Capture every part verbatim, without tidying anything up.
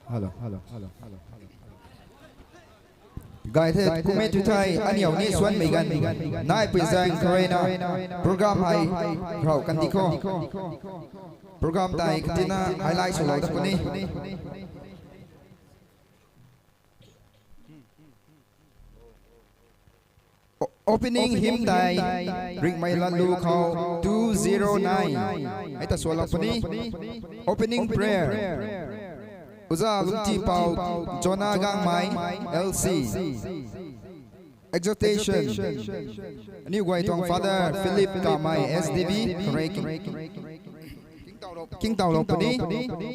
Hello, hello, hello, hello, hello. Gay the, kummei tu thei aniu ni suanmei ganv nai pui zaeng kharina program hei rau kan di kho. Program tei katina highlight swlou ta puni. O-, opening hymn tei Ringmei Latlu khou two zero nine. Hei ta sualou puni. Opening prayer. Uza Lungtipou Jonah Gangmei, L C. Exhortation. Aniu guay tuang Father Philip Kamei, S D B, Kharei King. Kingtaulou puni.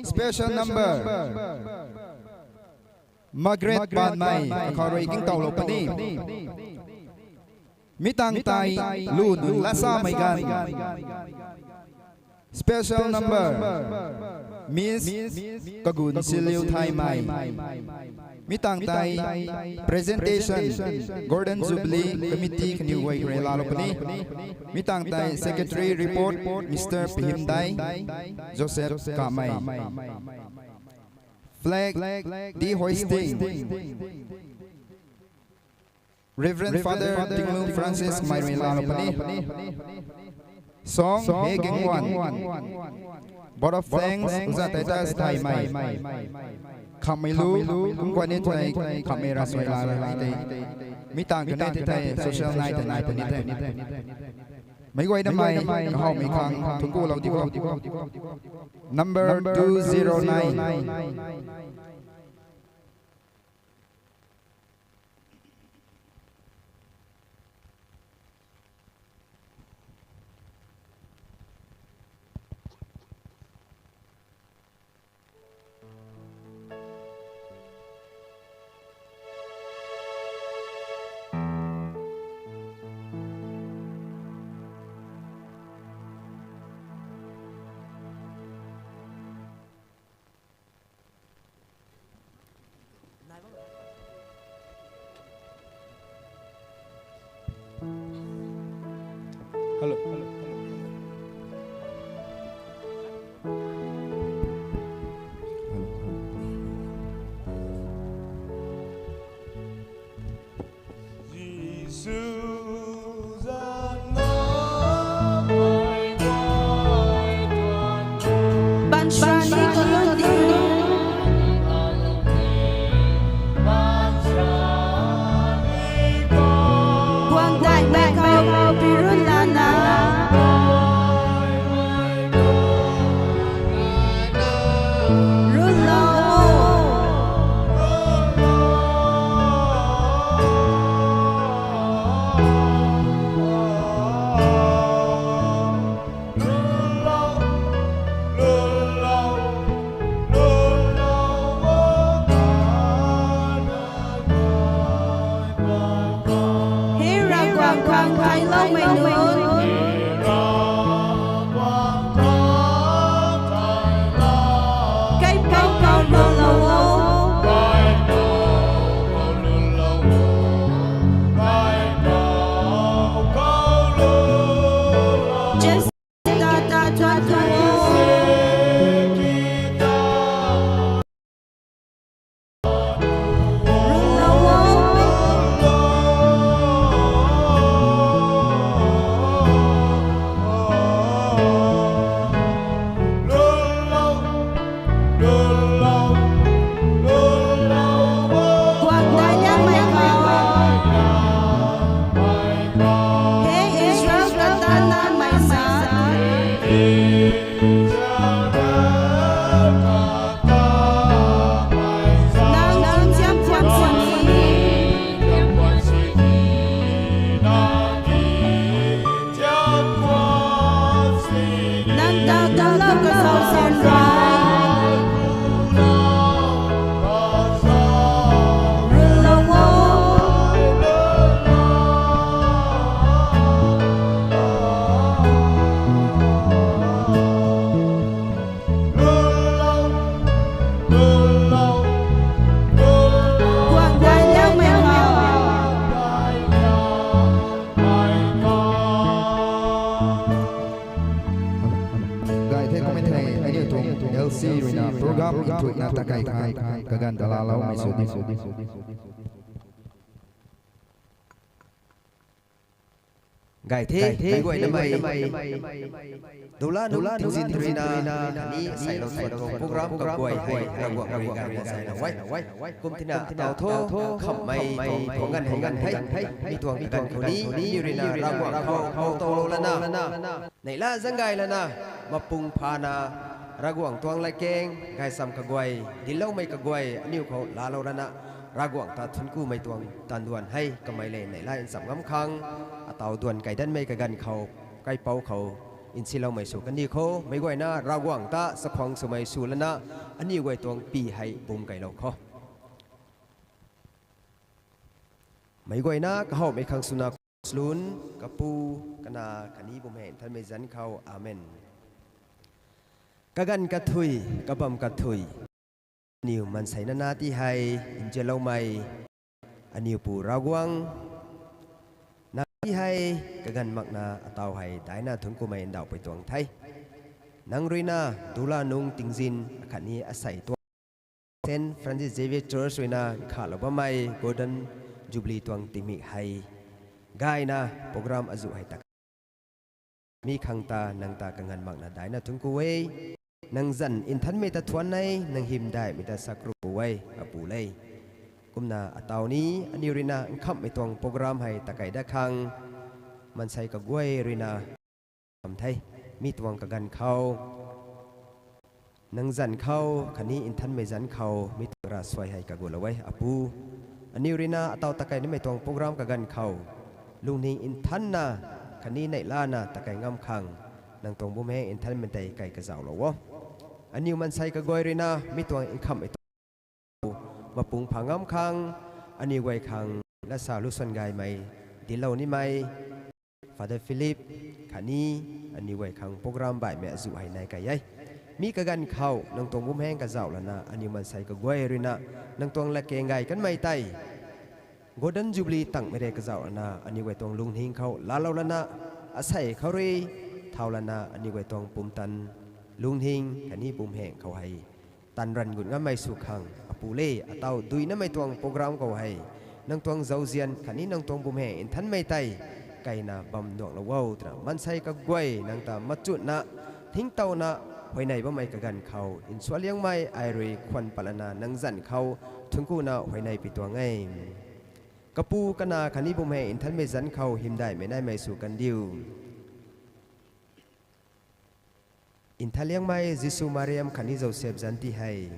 Special number. Margaret Banmei, kakhou rui kingtaulou puni. Mi tang tei lu nunc lat samei ganv. Special number, Miss Kagun Siliu Thaimei. Mi tang tei presentation, Golden Jubilee Committee kaniw guay khou rui laalou puni. Mi tang tei secretary report, Mister Pahimdai Joseph Kamei. Flag de hoisting, Reverend Father Tinglu Francis Kamei rui laalou puni. Song, He Gengwan. Vote of thanks, Uza Titus Thaimei. Khamhmei lu, kum guay ni thei khamhmei ravsuai laalou ni tei. Mi tang kanei tei tei social nai tei nai puni the. Meic guay namei kahawmei khang thuancku lou di kho. Number two zero nine. Talou kazauh sian rui. Rulou o. Guang guay liangmei khou. Gay the, kummei the, aniu tuang L C ruina program nthuihna takai khang kaganv ta laaloumei sw di. Gay the, mei guaynamei. Dula nung tingzin ruina, khatni seilou suan tuang program kaguay hei Ravguangc rui gay rui zaylou e. Kum tina taw thu, khamhmei tuang tuang ganv hei ganv the, mi tuang kaganv khou ni, mi ruina Ravguangc khou khou tow lana. Neihla zaeng gay lana, mapung phana, Ravguangc tuang latkaeng, gaysam kaguay, dincloumei kaguay, aniu khou laalou lana, Ravguangc ta thuanc kumei tuang taanv duan hei, kamei le neihla ncham ngam khang, ataw duan kaidanmei kaganv khou, kaipouc khou, nsiloumei sw kaniw khou, meic guayna Ravguangc ta chakhwang swmei sw lana, aniu guay tuang pi hei bum keylou khou. Meic guayna kahowmei khang swna, Slun, Kapu, Kanac, khatni Bumaengh Nthanmei zanc khou. Amen. Kaganv kathuic, kabam kathuic, aniu maansei nana ti hei nzianloumei, aniu Pu Ravguangc, nang ti hei kaganv makna ataw hei daicna thuanc kumei ndauhpui tuang the. Nang ruina dula nung tingzin akhatni asei tuang Saint Francis Xavier Church ruina nkhalou bammei Golden Jubilee tuang tingmik hei gayna program azuh hei ta mi khang ta nang ta kaganv makna daicna thuanc ku e. Nang zanc nthanmei ta thuanc e, nang hymdaihmei ta sakru ku e, Apu le. Kumna ataw ni aniu ruina nkhamhmei tuang program hei takei dat khang maansei kaguay ruina bam the, mi tuang kaganv khou, nang zanc khou khatni nthanmei zanc khou mi tuang ravsuai hei kagulou e, Apu. Aniu ruina ataw takei nimei tuang program kaganv khou lungning nthanna khatni neihlana takei ngam khang nang tuang Bumaengh Nthanmei tei kei kazauhlou o. Aniu maansei kaguay ruina mi tuang nkhamhmei tuang mapung pha ngam khang, aniu guay khang lasa lusuan gaymei dinclou nimei Father Philip khatni aniu guay khang program baihmei azuh hei nai kei e. Mi kaganv khou nang tuang Bumaengh kazauh lana aniu maansei kaguay ruina nang tuang latkaeng gay kanmei tei Golden Jubilee tangmei rui kazauh lana aniu guay tuang lungning khou laalou lana, asei khou rui thau lana aniu guay tuang pumtan lungning khatni Bumaengh khou hei taanv ranv gut ngammei sw khang, Apu le. Ataw duinamei tuang program khou hei nang tuang zauzian khatni nang tuang Bumaengh Nthanmei tei keina bam nuanglou o twna maansei kaguay nang ta machutna, ningtowna, huayney bammei kaganv khou nsualiangmei ai rui khwan pat lana nang zanc khou thuanc kuna huayney pi tuang e. Kapu, Kanac khatni Bumaengh Nthanmei zanc khou hymdaihmei naimei sw kandiu. Nthanliangmei Jisu, Mariam khatni Joseph zanc ti hei,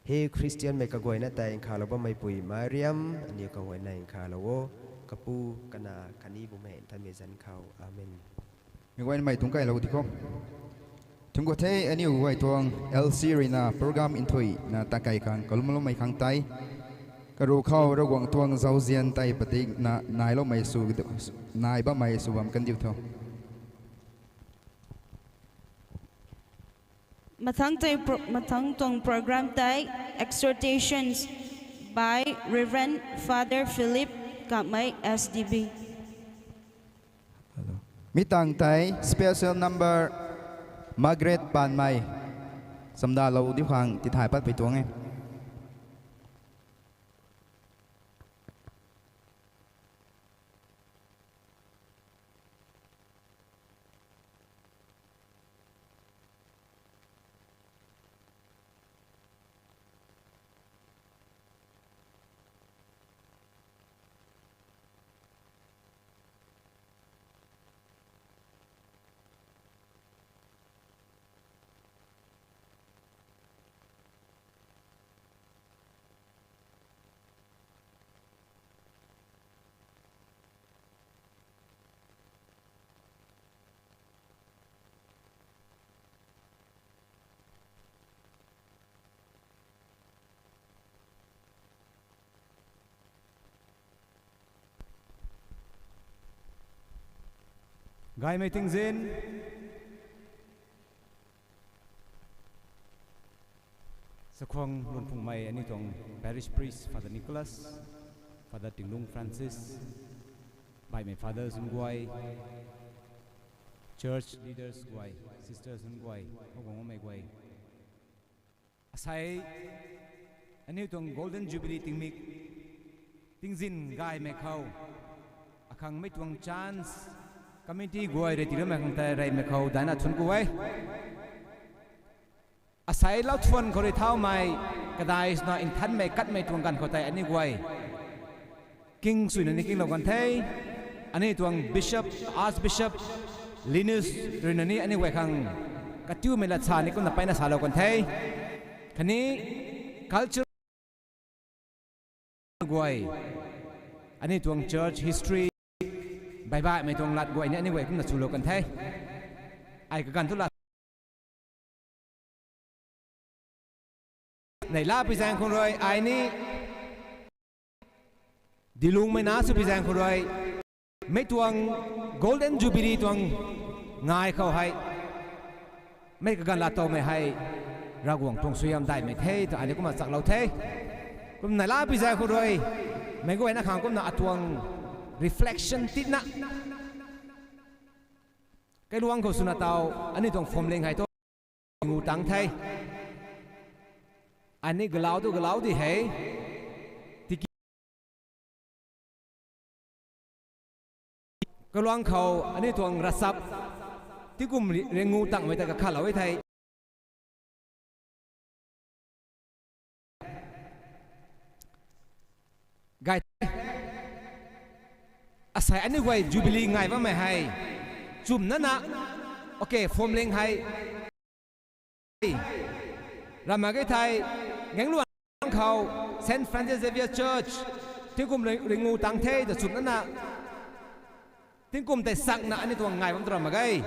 he Khristianmei kaguayna tei nkhavlou bammeipui Mariam, aniu kaguayna nkhavlou o. Kapu, Kanac khatni Bumaengh Nthanmei zanc khou. Amen. Meic guaynamei tuang kailou di khou. Thuanc ku the, aniu guay tuang L C ruina program nthuihna takai khang kalumloumei khang tei, karu khou Ravguangc tuang zauzian tei padikna nailoumei sw, nai bammei sw bam kandiu tho. Mathangc tuang pro-, mathangc tuang program tei Exhortations by Reverend Father Philip Kamei, S D B. Mi tangv tei special number Margaret Panmei chamdalou diu khang tithay patpui tuang e. Gaymei tingzin. Sakhwang Lungphungmei aniu tuang Parish Priest Father Nicholas, Father Tinglung Francis, baihmei Fathers nunc guay, Church leaders guay, sisters nunc guay, howguangmei guay. Asei, aniu tuang Golden Jubilee tingmik, tingzin gaymei khou, akhang mei tuang chance, committee guay rui tiiloumei khang tei reymei khou daina thuanc ku e. Asei lau thuan khou rui thaumei, kadai swna nthanmei katmei tuang ganv khou tei aniu guay king suina ni kinglou kan the. Aniu tuang Bishop, Archbishop Linus rui na ni aniu guay khang katiumei lat sa ni kumna mpeyna salou kan the. Khatni culture guay, aniu tuang church history, baihbaihmei tuang lat guay ni aniu guay kumna chulou kan the. Ai kaganv thu la neihla pui zaeng khou rui ai ni dilungmei na sw pui zaeng khou rui, mei tuang Golden Jubilee tuang ngai khou hei, mei kaganv lat towmei hei Ravguangc tuang suaihiam daihmei the twna ai ni kumna chaklou the. Kumna neihla pui zaeng khou rui, meic guayna khang kumna atuang reflection titna kailuang khou swna taw, aniu tuang phuamling hei thu ngu tang the. Ai ni galau tu galau di hei. Tiki kailuang khou aniu tuang ravchap tingkum ri-, ringngu tangmei ta kakhatlou e thei. Gay the. Asei aniu guay Jubilee ngai bammei hei chumna na, okay, phuamling hei ram mak ge thei, Ngangluan khou Saint Francis Xavier Church tingkum ri-, ringngu tang the ta chumna na, tingkum tei sakna aniu tuang ngai bam tu ram mak ge.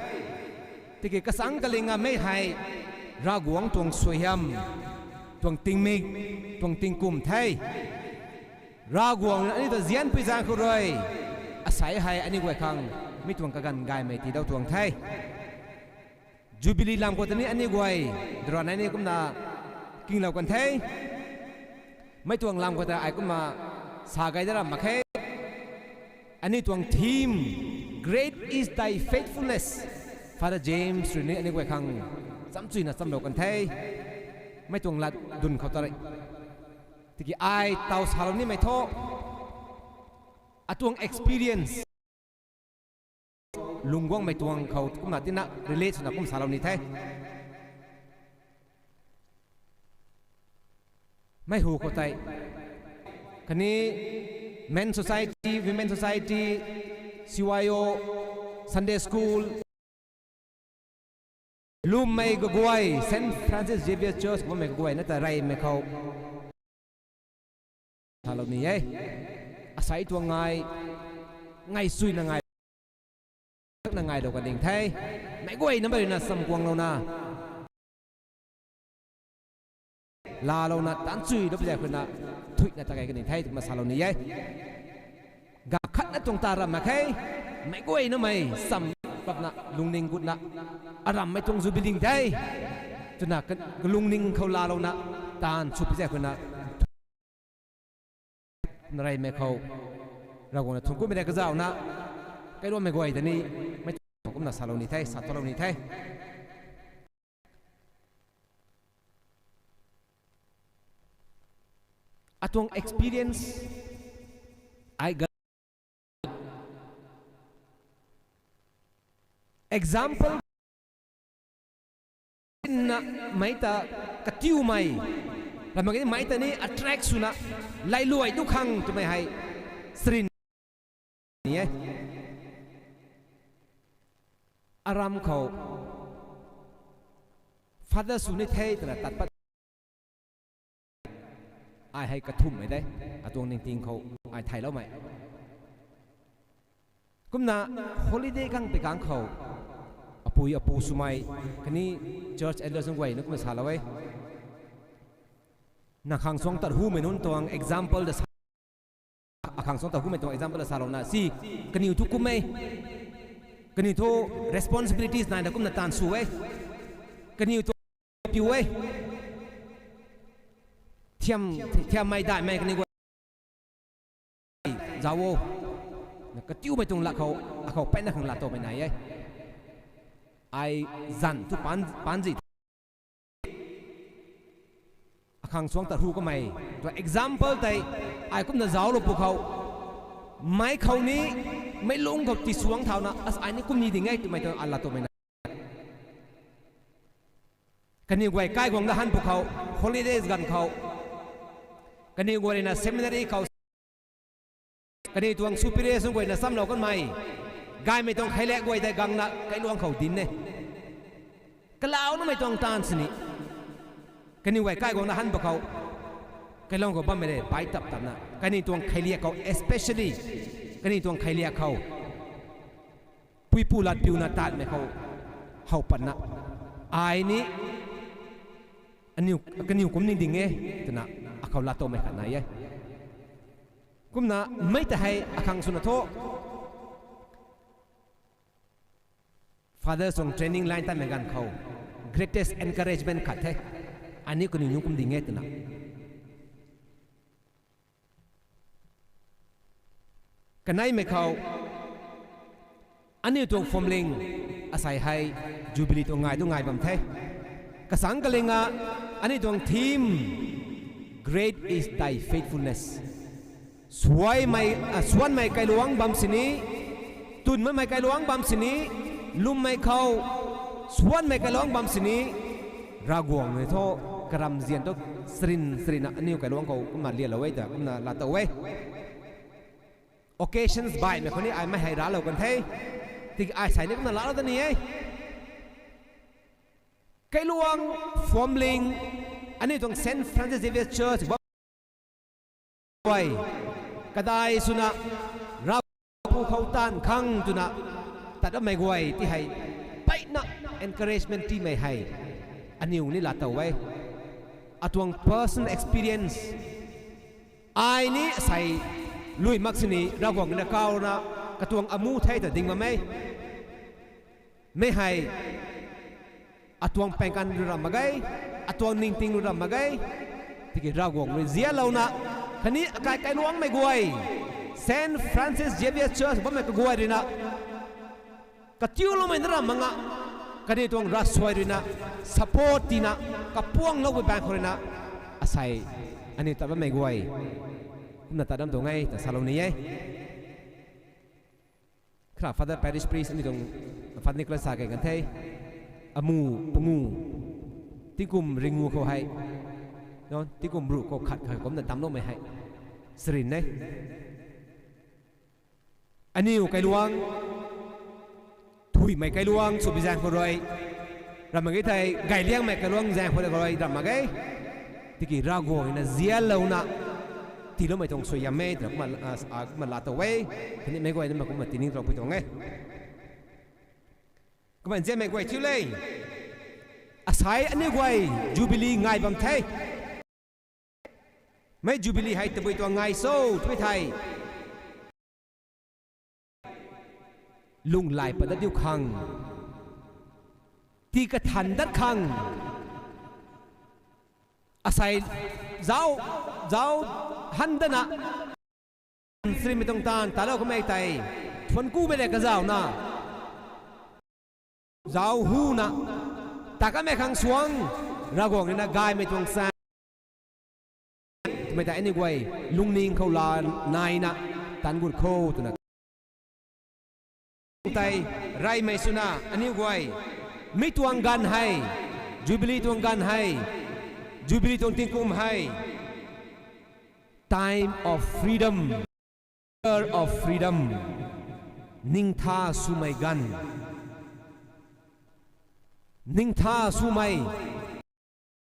Tiki kasang kaling amei hei Ravguangc tuang suaihiam, tuang tingmik, tuang tingkum the. Ravguangc aniu ta nzianpui zaeng khou rui, asei hei aniu guay khang mei tuang kaganv gaymei tiilou tuang the. Jubilee lam khou ta ni aniu guay, duran ai ni kumna kinglou kan the. Mei tuang lam khou ta ai kumna sa gay da ram mak khe. Aniu tuang theme, Great is thy faithfulness, Father James rui ni aniu guay khang chamchuina chamlou kan the. Mei tuang lat dun khou ta rui, tiki ai taw salou nimei thu, atuang experience lungc guangmei tuang khou kumna tina relate swna kum salou ni the. Mei hu khou tei, khatni Men Society, Women Society, C Y O, Sunday School, lwmmei kaguay, Saint Francis Xavier Church bammei kaguayna ta reymei khou salou ni e. Asei tuang ngai, ngai suina ngai, na ngailou kan ding the. Meic guayna mei ruina samkuanglouna, laalouna, taanchuilou pui zaeng khou ruina, thuina ta kei kan ding the twna salou ni e. Gakhatna tuang ta ram mak khe, meic guayna mei sam papna lungning gutna, arammei tuang Jubilee de twna ka-, kalungning khou laalouna, taanchu pui zaeng khou ruina, na reymei khou, Ravguangc na thuanc kumei rei kazauna, kailuammei guay ta ni, mei tuang kumna salou ni the, sa thalou ni the. Atuang experience, ai ga-, example, na mei ta katiumei, ram mak ge ni mei ta ni attract swna, lailuai tu khang twmei hei, sarin ni e. Aram khou, Father sw ni the twna tat pat, ai hei kathumhmei de, atuang ningting khou, ai theiloumei. Kumna holiday khang pei kang khou, apui apu swmei, khatni church elders nunc guay na kumna salou e. Na khang suang tat humei nunc tuang example ta sa, akhang suang tat humei tuang example ta salouna si, kaniw thu kum e. Kaniw thu responsibilities naina kumna taanv sw e. Kaniw thu piu e. Thiam, thiammei daihmei kaniw guay zauc o. Na katiumei tuang lak khou, akhou peyna khang laatowmei nai e. Ai zanc thu paan, paanzi akhang suang ta ru kamei. Tua example tei, ai kumna zauclou pwkhou, mei khou ni, meic lungc khou tisuang thauna, as ai ni kum ni ding e twmei tuang ai laatowmei na. Kaniw guay kaiguangna han pwkhou, holidays ganv khou, kaniw guay ruina seminary khou, kaniw tuang superior sung guayna samlou kanmei, gaymei tuang kheiliak guay tei gangna kailuang khou dinc e. Kalaunamei tuang taanv sini, kaniw guay kaiguangna han pwkhou, kailuang khou bammei le bai tap tapna, kaniw tuang kheiliak khou, especially kaniw tuang kheiliak khou, puipu lat piuna tatmei khou, how patna, ai ni, aniw, kaniw kum ni ding e, twna, akhou laatowmei khat nai e. Kumna, mei ta hei akhang swna thu, Fathers tuang training line tatmei ganv khou, greatest encouragement khat the. Aniu kaniw nunc kum ding e twna. Kaneimei khou, aniu tuang phuamling, asei hei, Jubilee tuang ngai tu ngai bam the. Kasang kaling a, aniu tuang theme, Great is thy faithfulness. Suaimei, a, suanmei kailuangc bam sini, twnmei kailuangc bam sini, lwmmei khou, suanmei kailuangc bam sini, Ravguangc ni thu, karamzian thu, sarin, sarinna aniu kailuangc khou kumna lialou e ta, kumna laatow e. Occasions baihmei khou ni ai mei hei raclou kan the, tiki ai sei ni kumna laalou ta ni e. Kailuangc phuamling, aniu tuang Saint Francis Xavier Church bam guay, kadai swna, Ravpu khou taanv khang twna, tat bammei guay ti hei, peyna encouragement tiimei hei, aniu ni laatow e. Atuang personal experience, ai ni asei, lui mak sini Ravguangc na kauna, katuang amu the ta ding bam e. Mei hei, atuang pengkan rui ram mak ge, atuang ningting rui ram mak ge, tiki Ravguangc rui zialouna, khatni akai kailuangcmei guay, Saint Francis Xavier Church bammei kaguay ruina, katiuloumei na ram mak nga, kaniw tuang ravsuai ruina, support tina, kapuangloupui bang khou ruina, asei, aniu tat bammei guay, kumna tat dam tuang e, ta salou ni e. Khra Father Parish Priest, aniu tuang Father Nicholas sa kei kan the, amu, pangu, tingkum ringu khou hei, no, tingkum ruh khou khat khou kumna damcloumei hei, sarin e. Aniu kailuangc, thuimei kailuangc, swbi zaeng khou rui, ram mak ge thei, gayliangmei kailuangc zaeng khou rui ram mak ge. Tiki Ravguangc na zialouna, tiiloumei tuang suaihiam e, twna kumna, a, kumna laatow e, khatni meic guay na mak kumna tiningloupui tuang e. Kumna nzianmei guay thiu le. Asei aniu guay, Jubilee ngai bam the. Mei Jubilee hei tabui tuang ngai cho, twmei thei. Lunghlaic pat dat diu khang. Tii kathan dat khang. Asei zauc, zauc han dana. Srimei tuang taanv talou kamei tei. Thuanckumei le kazauna. Zauc huna. Takamei khang suang. Ravguangc ruina gaymei tuang sa. Twmei tei aniu guay, lungning khou la naina, tan gut kho twna. Tei, reymei swna, aniu guay, mi tuang ganv hei, Jubilee tuang ganv hei, Jubilee tuang tingkum hei, time of freedom, year of freedom, ningtha swmei ganv, ningtha swmei,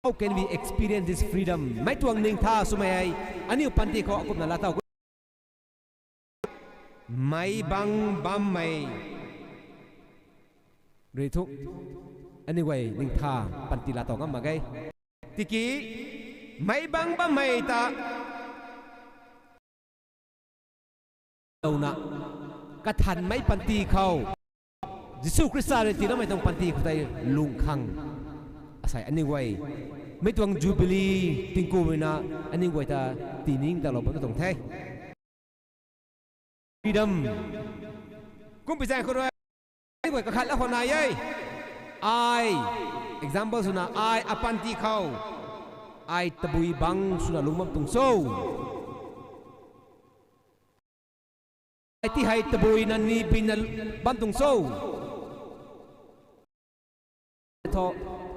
how can we experience this freedom? Mei tuang ningtha swmei hei, aniu panty khou akumna laatow. Meic bang bammei rui thu, aniu guay ningtha panty laatow ngam mak ge. Tiki, meic bang bammei ta, louna, kathanmei panty khou, Jisu Khrista rui tiiloumei tuang panty khou tei lung khang. Asei aniu guay, mei tuang Jubilee tingkum ruina aniu guay ta tiningtalou bam tuang the. Freedom. Kumpi zaeng khou rui, aniu guay kakhat la khou nai e. Ai, example swna ai apanty khou, ai tabui bang swna lungc bam tuang cho. Ai ti hei tabuina ni binna bam tuang cho. Thu,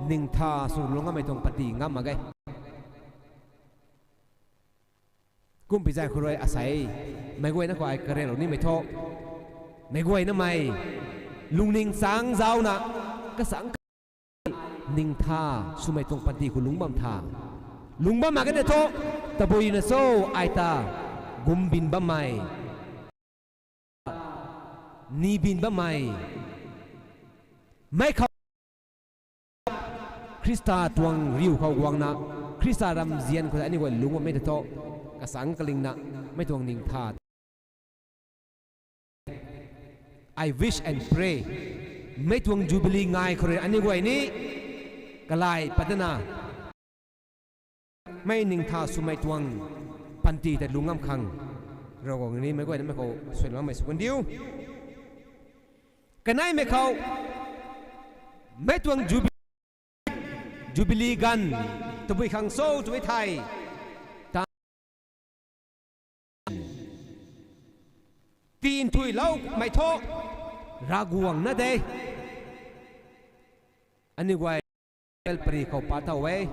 ningtha sw lungc ngammei tuang panty ngam mak ge. Kumpi zaeng khou rui asei, meic guayna khou ai karelou nimei thu, meic guaynamei lungning chang zauna, kasang ningtha swmei tuang panty khou lungc bam tha. Lungc bam mak ge na thu, tabuina cho, ai ta gumbin bammei, nibin bammei, mei khou Khrista tuang riu khou guangna, Khrista ramzian khou aniu guay lungc bammei ta thu, kasang kalingna, mei tuang ningtha I wish and pray, mei tuang Jubilee ngai khou rui aniu guay ni kalai patna, mei ningtha swmei tuang panty tei lungc ngam khang, Ravguangc ni meic guaynamei khou suailoumei sw kan diu. Kaneimei khou, mei tuang Jubilee, Jubilee ganv, tabui khang cho twmei thei, ta tinthuiloumei thu, Ravguangc na de. Aniu guay, Bible pary khou pa thau e.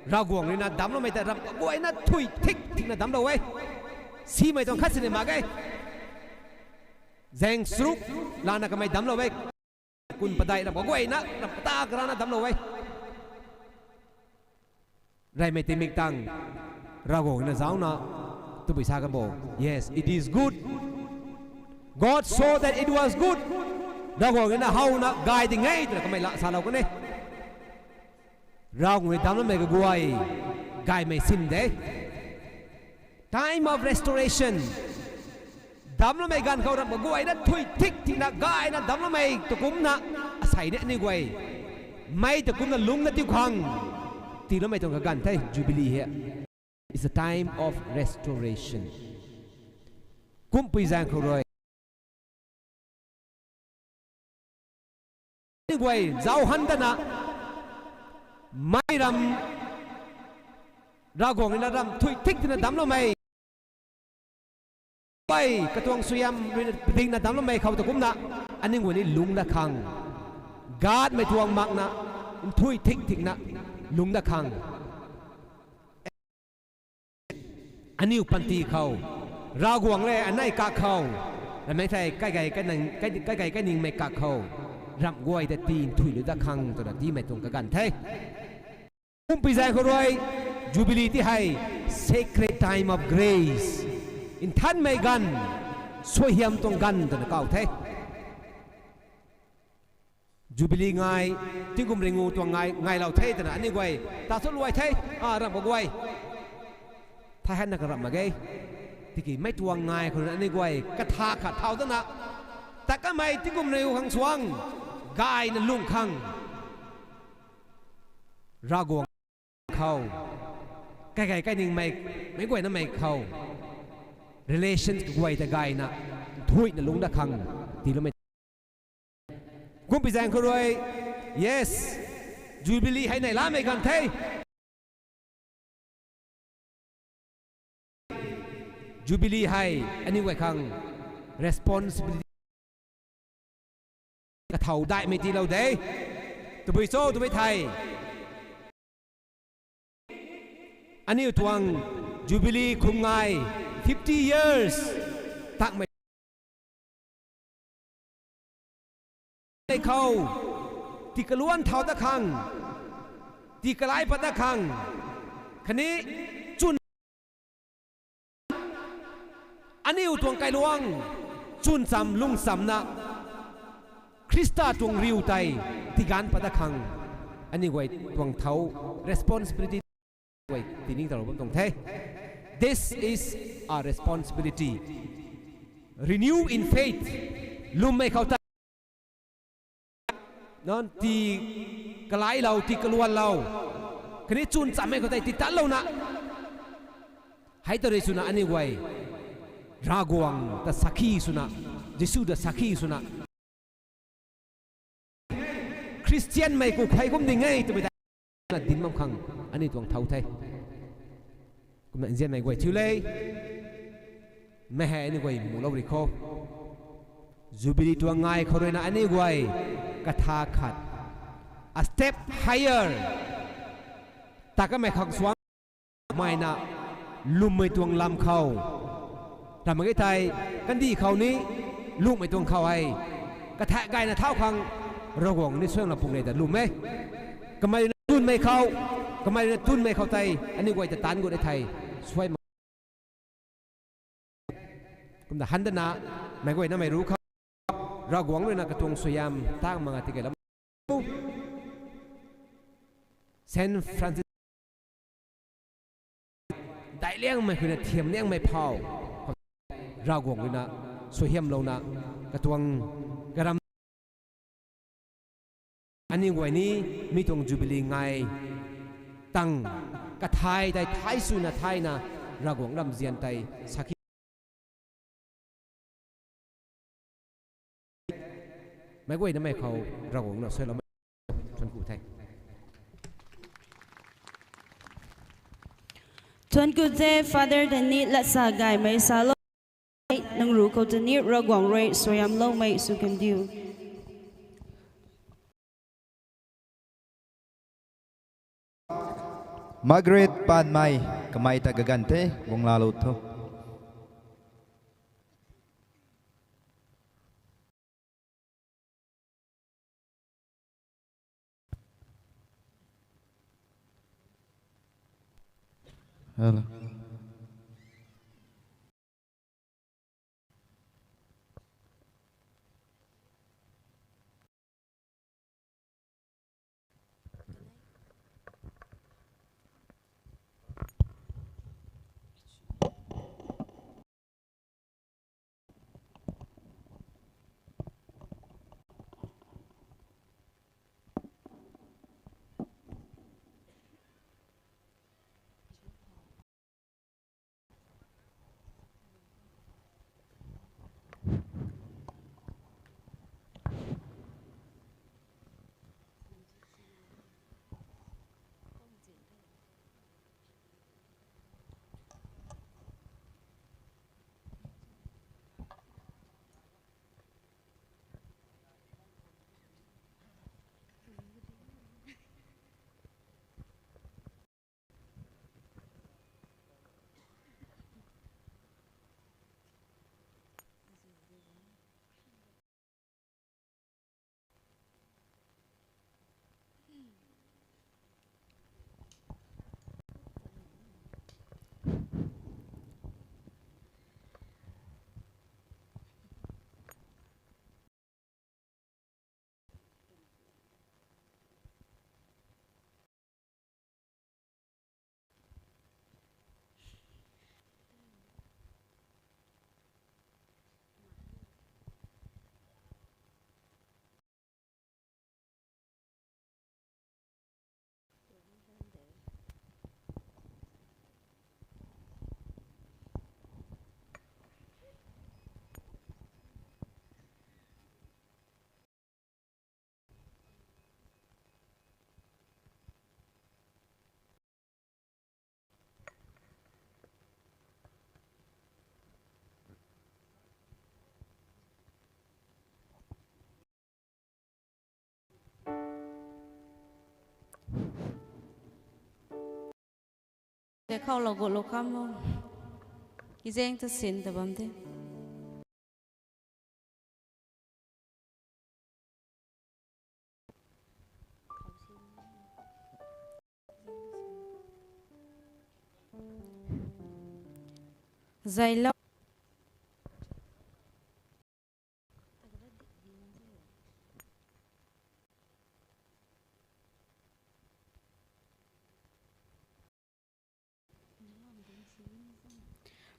Ravguangc ruina damcloumei ta ramh kaguayna thui thik thikna damclou e. Simei tuang khat sini mak ge. Zaeng charuk lana kamei damclou e. Kun padeih ramh kaguayna, ramh kata karana damclou e. Reymei tingmik tang, Ravguangc ruina zaucna, tabui sa kan bo. Yes, it is good. God saw that it was good. Ravguangc ruina howna gay ding e twna kamei la salou kan e. Ravguangc rui damcloumei kaguay, gaymei sim de. Time of restoration. Damcloumei ganv khou ramh kaguayna thui thik thikna gayna damcloumei ta kumcna, asei ni aniu guay, mei ta kumcna lungcna tiu khang tiiloumei tuang kaganv the Jubilee hei. It's a time of restoration. Kumpi zaeng khou rui, aniu guay zauc han tana, mei ramh, Ravguangc ruina ramh thui thik thikna damcloumei, ai katuang suaihiam ruina padikna damcloumei khou ta kumcna, aniu guay ni lungc dat khang, Godmei tuang makna, nthui thik thikna lungc dat khang, aniu panty khou, Ravguangc rui anei kak khou, ramei thei kaigei kainingmei kak khou, ramh guay ta tinthuilou dat khang twna tiimei tuang kaganv the. Kumpi zaeng khou rui, Jubilee ti hei sacred time of grace, nthanmei ganv, suaihiam tuang ganv twna kaw the. Jubilee ngai, tingkum ringu tuang ngai, ngailou the twna aniu guay ta thu luai the, a ramh kaguay, thei hanna karamh mak ge. Tiki mei tuang ngai khou ruina aniu guay katha khat thau dana, ta kamei tingkum ringu khang suang, gayna lungc khang, Ravguangc khou, kaigei kainingmei, meic guaynamei khou, relations kaguay ta gayna, nthuina lungc dat khang tiiloumei. Kumpi zaeng khou rui, yes, Jubilee hei neihlamei ganv the. Jubilee hei aniu guay khang responsibility kathau daihmei tiilou de. Tabui cho twmei thei, aniu tuang Jubilee khum ngai, fifty years takmei khou, tii kaluan thau dat khang, tii kalai pat dat khang, khatni chwn aniu tuang kailuang chwn cham lung chamna, Khrista tuang riu tei tiganv pat dat khang, aniu guay tuang thau responsibility guay tiningtalou bam tuang the. This is our responsibility. Renew in faith. Lwmmei khou ta Nang ti kalailou, ti kaluanlou. Khatni chwn chammei khou tei ti tatlouna. Hei ta rui swna aniu guay. Ravguangc ta sakhi swna. Jisu ta sakhi swna. Khristianmei khou phey kum ding e twmei ta na dinc bam khang aniu tuang thau the. Kumna nzianmei guay thiu le. Mei hei aniu guay mulou ri khou. Jubilee tuang ngai khou ruina aniu guay katha khat. A step higher. Ta kamei khang suang. Mei na lwmmei tuang lam khou. Ramh mak ge thei, kandih khou ni, lwmmei tuang khou hei. Kathak gayna thau khang, Ravguangc ni suaimei pung nei ta lwm e. Kamei na tunmei khou, kamei na tunmei khou tei, aniu guay ta taanc gut e thei, suai ma. Kumna han dana, meic guayna mei ru khou, Ravguangc ruina katuang suaihiam tang mak nga tikei lam. Saint Francis daihliangmei khuina thiamliangmei phau. Ravguangc ruina suaihiamlouna katuang karam aniu guay ni mi tuang Jubilee ngai tang kathai tei thai swna thaina Ravguangc ramzian tei sakhi. Meic guayna mei khou Ravguangc na suailoumei. Thuanc ku the. Thuanc ku the, Father ta ni latsa gaymei salou. Nang ruc khou ta ni Ravguangc rui suaihiamloumei sw kan diu. Margaret Panmei, kamei ta kaganv the, guang laalou tho. Hello. Te khou lou gu lou kam o. Kizeng ta sin ta bam te. Zaylou.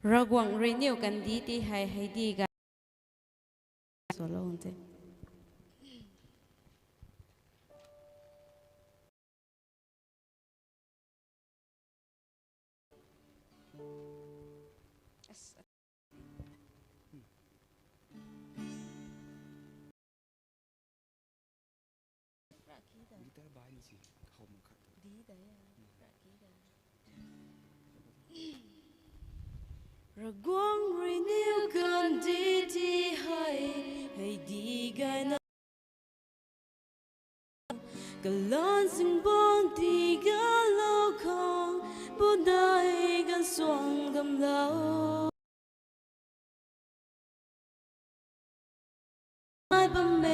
Ravguangc rui niw kandih ti hei hei di ga. Salou te. Ravguangc rui niw kandih ti hei, hei di gayna. Kalan zingbangc ti galou khang, bu dei ganv suang gamlou. Ai bam e,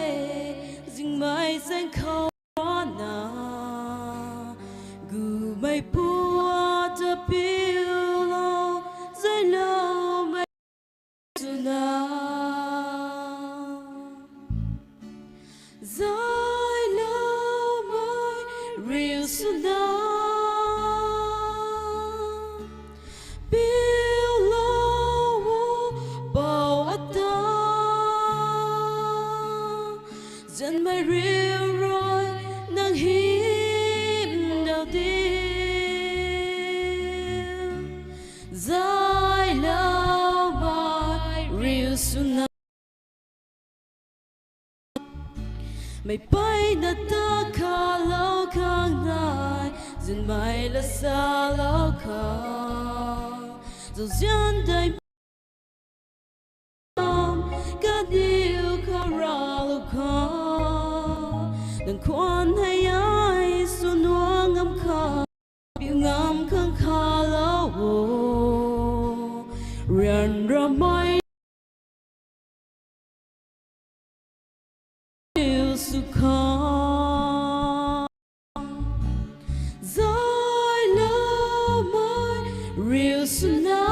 zingmei zaeng khou rana, gumei pu ata piulou, zayloumei swna. Zayloumei riu swna. Piulou o, Pou ata. Zanmei riu rui nang hymdao diu. Zayloumei riu swna. Meic mpeyna ta khalou khang nai, zanmei la salou khang, zauzian dei kaniw khou ralou khang, nang khwan hei ai sw nuang ngam khang, piu ngam khang khalou o, rian ramei riu sw khang. Zayloumei riu swna.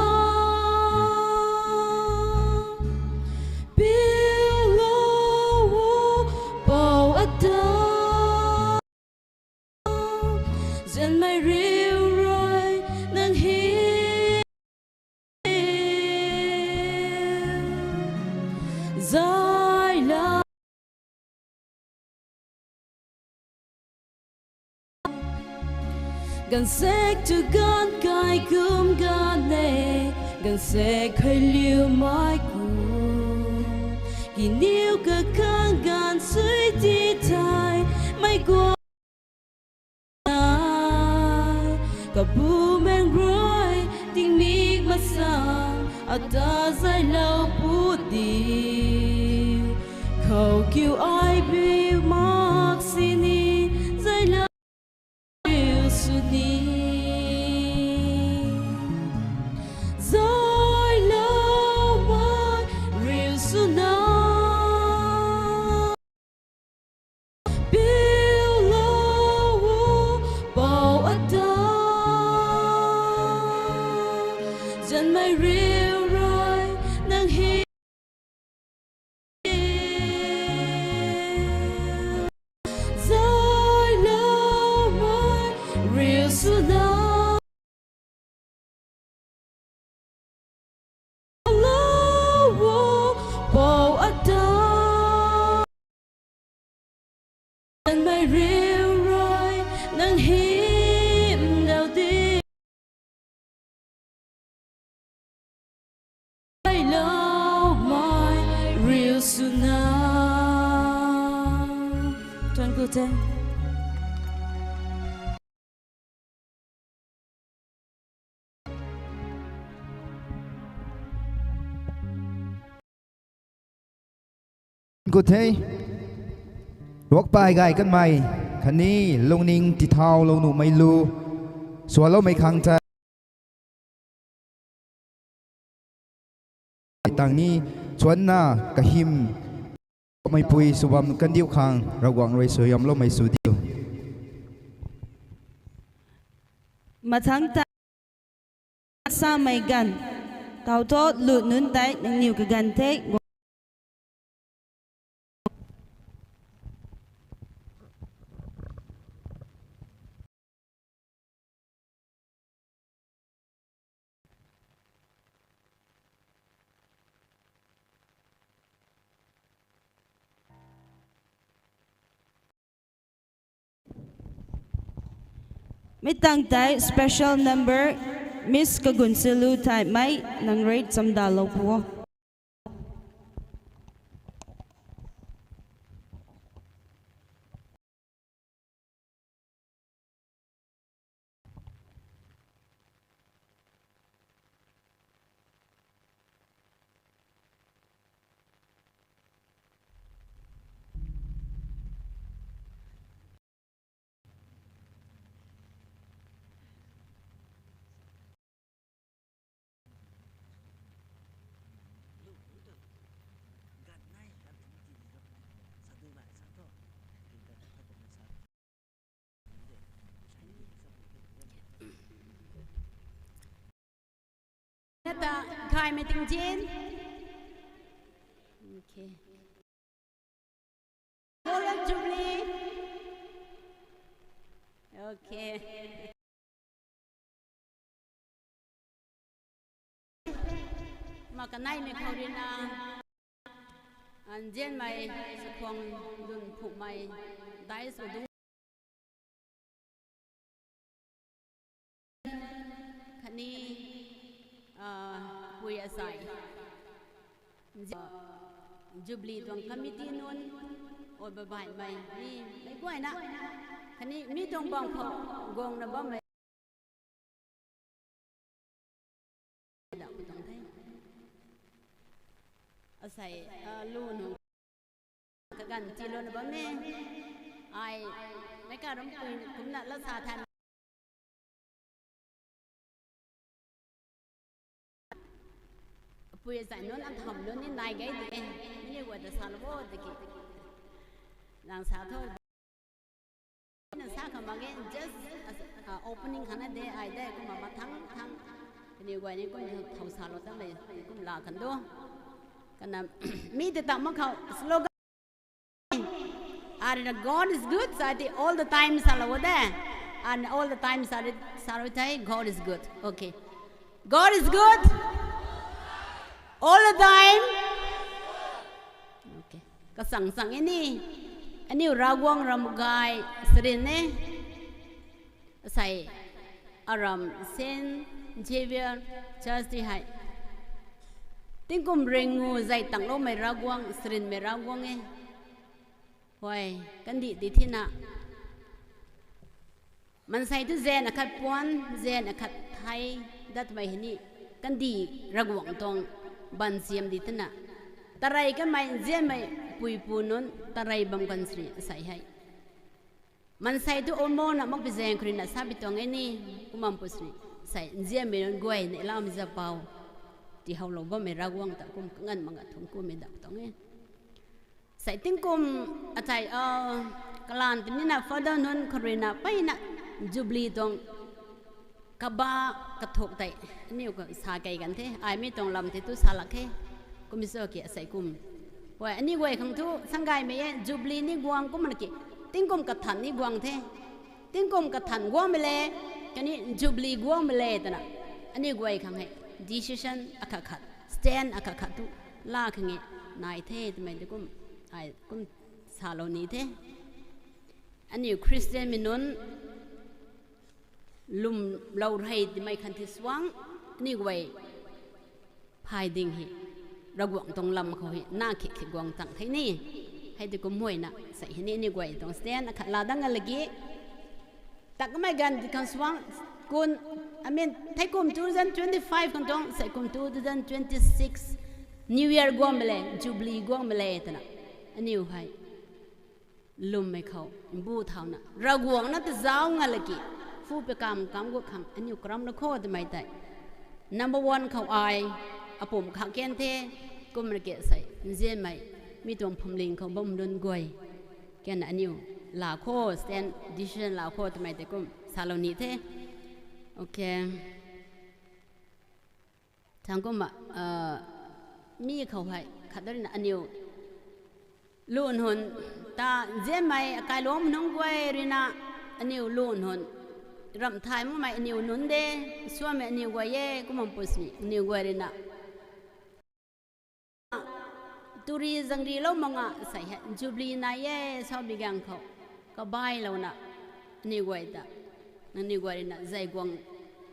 Piulou o, Pou ata. Zanmei riu rui nang hymdao. Zayloumei. Gaanvsaekc tu gaanv kai kum gaanv e, gaanvsaekc hei liumei kum. Kiniw kakhang gaanv sui ti thei, meic guay nai, kabumaengh rui tingmik masan, ata zaylou pu diu. Khou kiu ai biu mak sini, zaylou riu sw ni. Zayloumei riu swna. Piulou o, Pou ata. Zanmei riu rui nang hymdao. Zayloumei riu swna. Lou o, Pou ata. Zanmei riu rui nang hymdao diu. Zayloumei riu swna. Thuanc ku the. Thuanc ku the. Ruakpey gay kanmei khatni lungning tithaulou nuhmei lu, swloumei khang tei tang ni, chuanna kahym meipui sw bam kandiu khang Ravguangc rui suaihiamloumei sw diu. Mathangc ta samei ganv, taw thu lut nunc tei nangniw kaganv the. Mi tangv tei special number, Miss Kagunsilu Thaimei, nang rui chamdalou pu o. Gaymei tingzin. Okay. Golden Jubilee. Okay. Ma kaneimei khou rina, nzianmei, chakhwang dun phumei, dais sw dung khatni, pui asei, Jubilee tuang committee nunc, oi babaihmei ni meic guayna, khatni mi tuang bam khou guangna bammei da ku tuang the. Asei, lu nunc kaganv tiilouna bam e. Ai, meic ka rampui kumna la sa than. Pui zai nunc, atham nunc ni nai gay di e. Mi ni guay ta salou bo tiki, nang sa tho. Na sa kha mak ge, just opening khang na de, ai de kumna mathang thang, kaniw guay ni kum thow salou tamei kum la khan do. Kana, mi tei ta mak khou slogan, arina God is good, sa ti all the time salou de. And all the time sa, salou thei, God is good. Okay. God is good. All the time. Okay. Kasang sang e ni. Aniu Ravguangc ram gay sarin e. Asei, aram Saint Xavier Church ti hei tingkum ringu zay tangloumei Ravguangc, sarinmei Ravguangc e. Huay, kandih di thina, maansei tu zaeng akhat puan, zaeng akhat thei, datmei hei ni, kandih Ravguangc tuang baansiam di thina, tarey kanmei nzianmei puipu nunc tarey bam kan sini asei hei. Maansei tu almost na makpui zaeng khou rina sa pi tuang e ni, kumna pu sini, sei nzianmei nunc guay na laumei zapou, tiihowlou bammei Ravguangc ta kum kanganv mak ga thungc kumei dak tuang e. Sei tingkum, asei, kalanv tinina father nunc khou ruina mpeyna Jubilee tuang kaba kathuk tei aniu khou sa kei kan the, ai mi tuang lam tei tu sa lak khe. Kum sw ki asei kum, huay, aniu guay khang thu sanggaymei e, Jubilee ni guang kumna ki, tingkum kathan ni guang the. Tingkum kathan guangmei le, khatni Jubilee guangmei le twna, aniu guay khang hei decision akhat khat, stand akhat khat tu la khang e, nai the twmei tei kum, ai kum salou ni the. Aniu Christianmei nunc lwmlou rey timei khan thi suang, aniu guay phay ding hei Ravguangc tuang lam khou hei na khik khik guang tang the ni. Hei tei kum huayna sei hei ni aniu guay tuang stand akhat la dang a lagi, takmei ganv ti khang suang, kun, I mean, thei kum two thousand twenty-five khang tuang sei kum two thousand twenty-six New Year guangmei le, Jubilee guangmei le twna, aniu hei lwmmei khou mbu thauna Ravguangc na ta zauc nga laki, phu pei kam kam gu khang aniu karam na kho twmei tei number one khou ai apum khak kan the. Kumna ki sei nzianmei, mi tuang phuamling khou bam nunc guay, kena aniu la kho, stand decision la kho twmei tei kum salou ni the. Okay. Thang kumna, mi khou hei khat ruina aniu lun hun ta nzianmei akai lungc nunc guay ruina, aniu lun hun ramh thay makmei aniu nunc de, suanmei aniu guay e, kumna pu sini aniu guay ruina turi zangrilou mak nga sei hei Jubilee nai e, saubi gaeng khou kabailouna aniu guay ta, nangniw guay ruina zei guang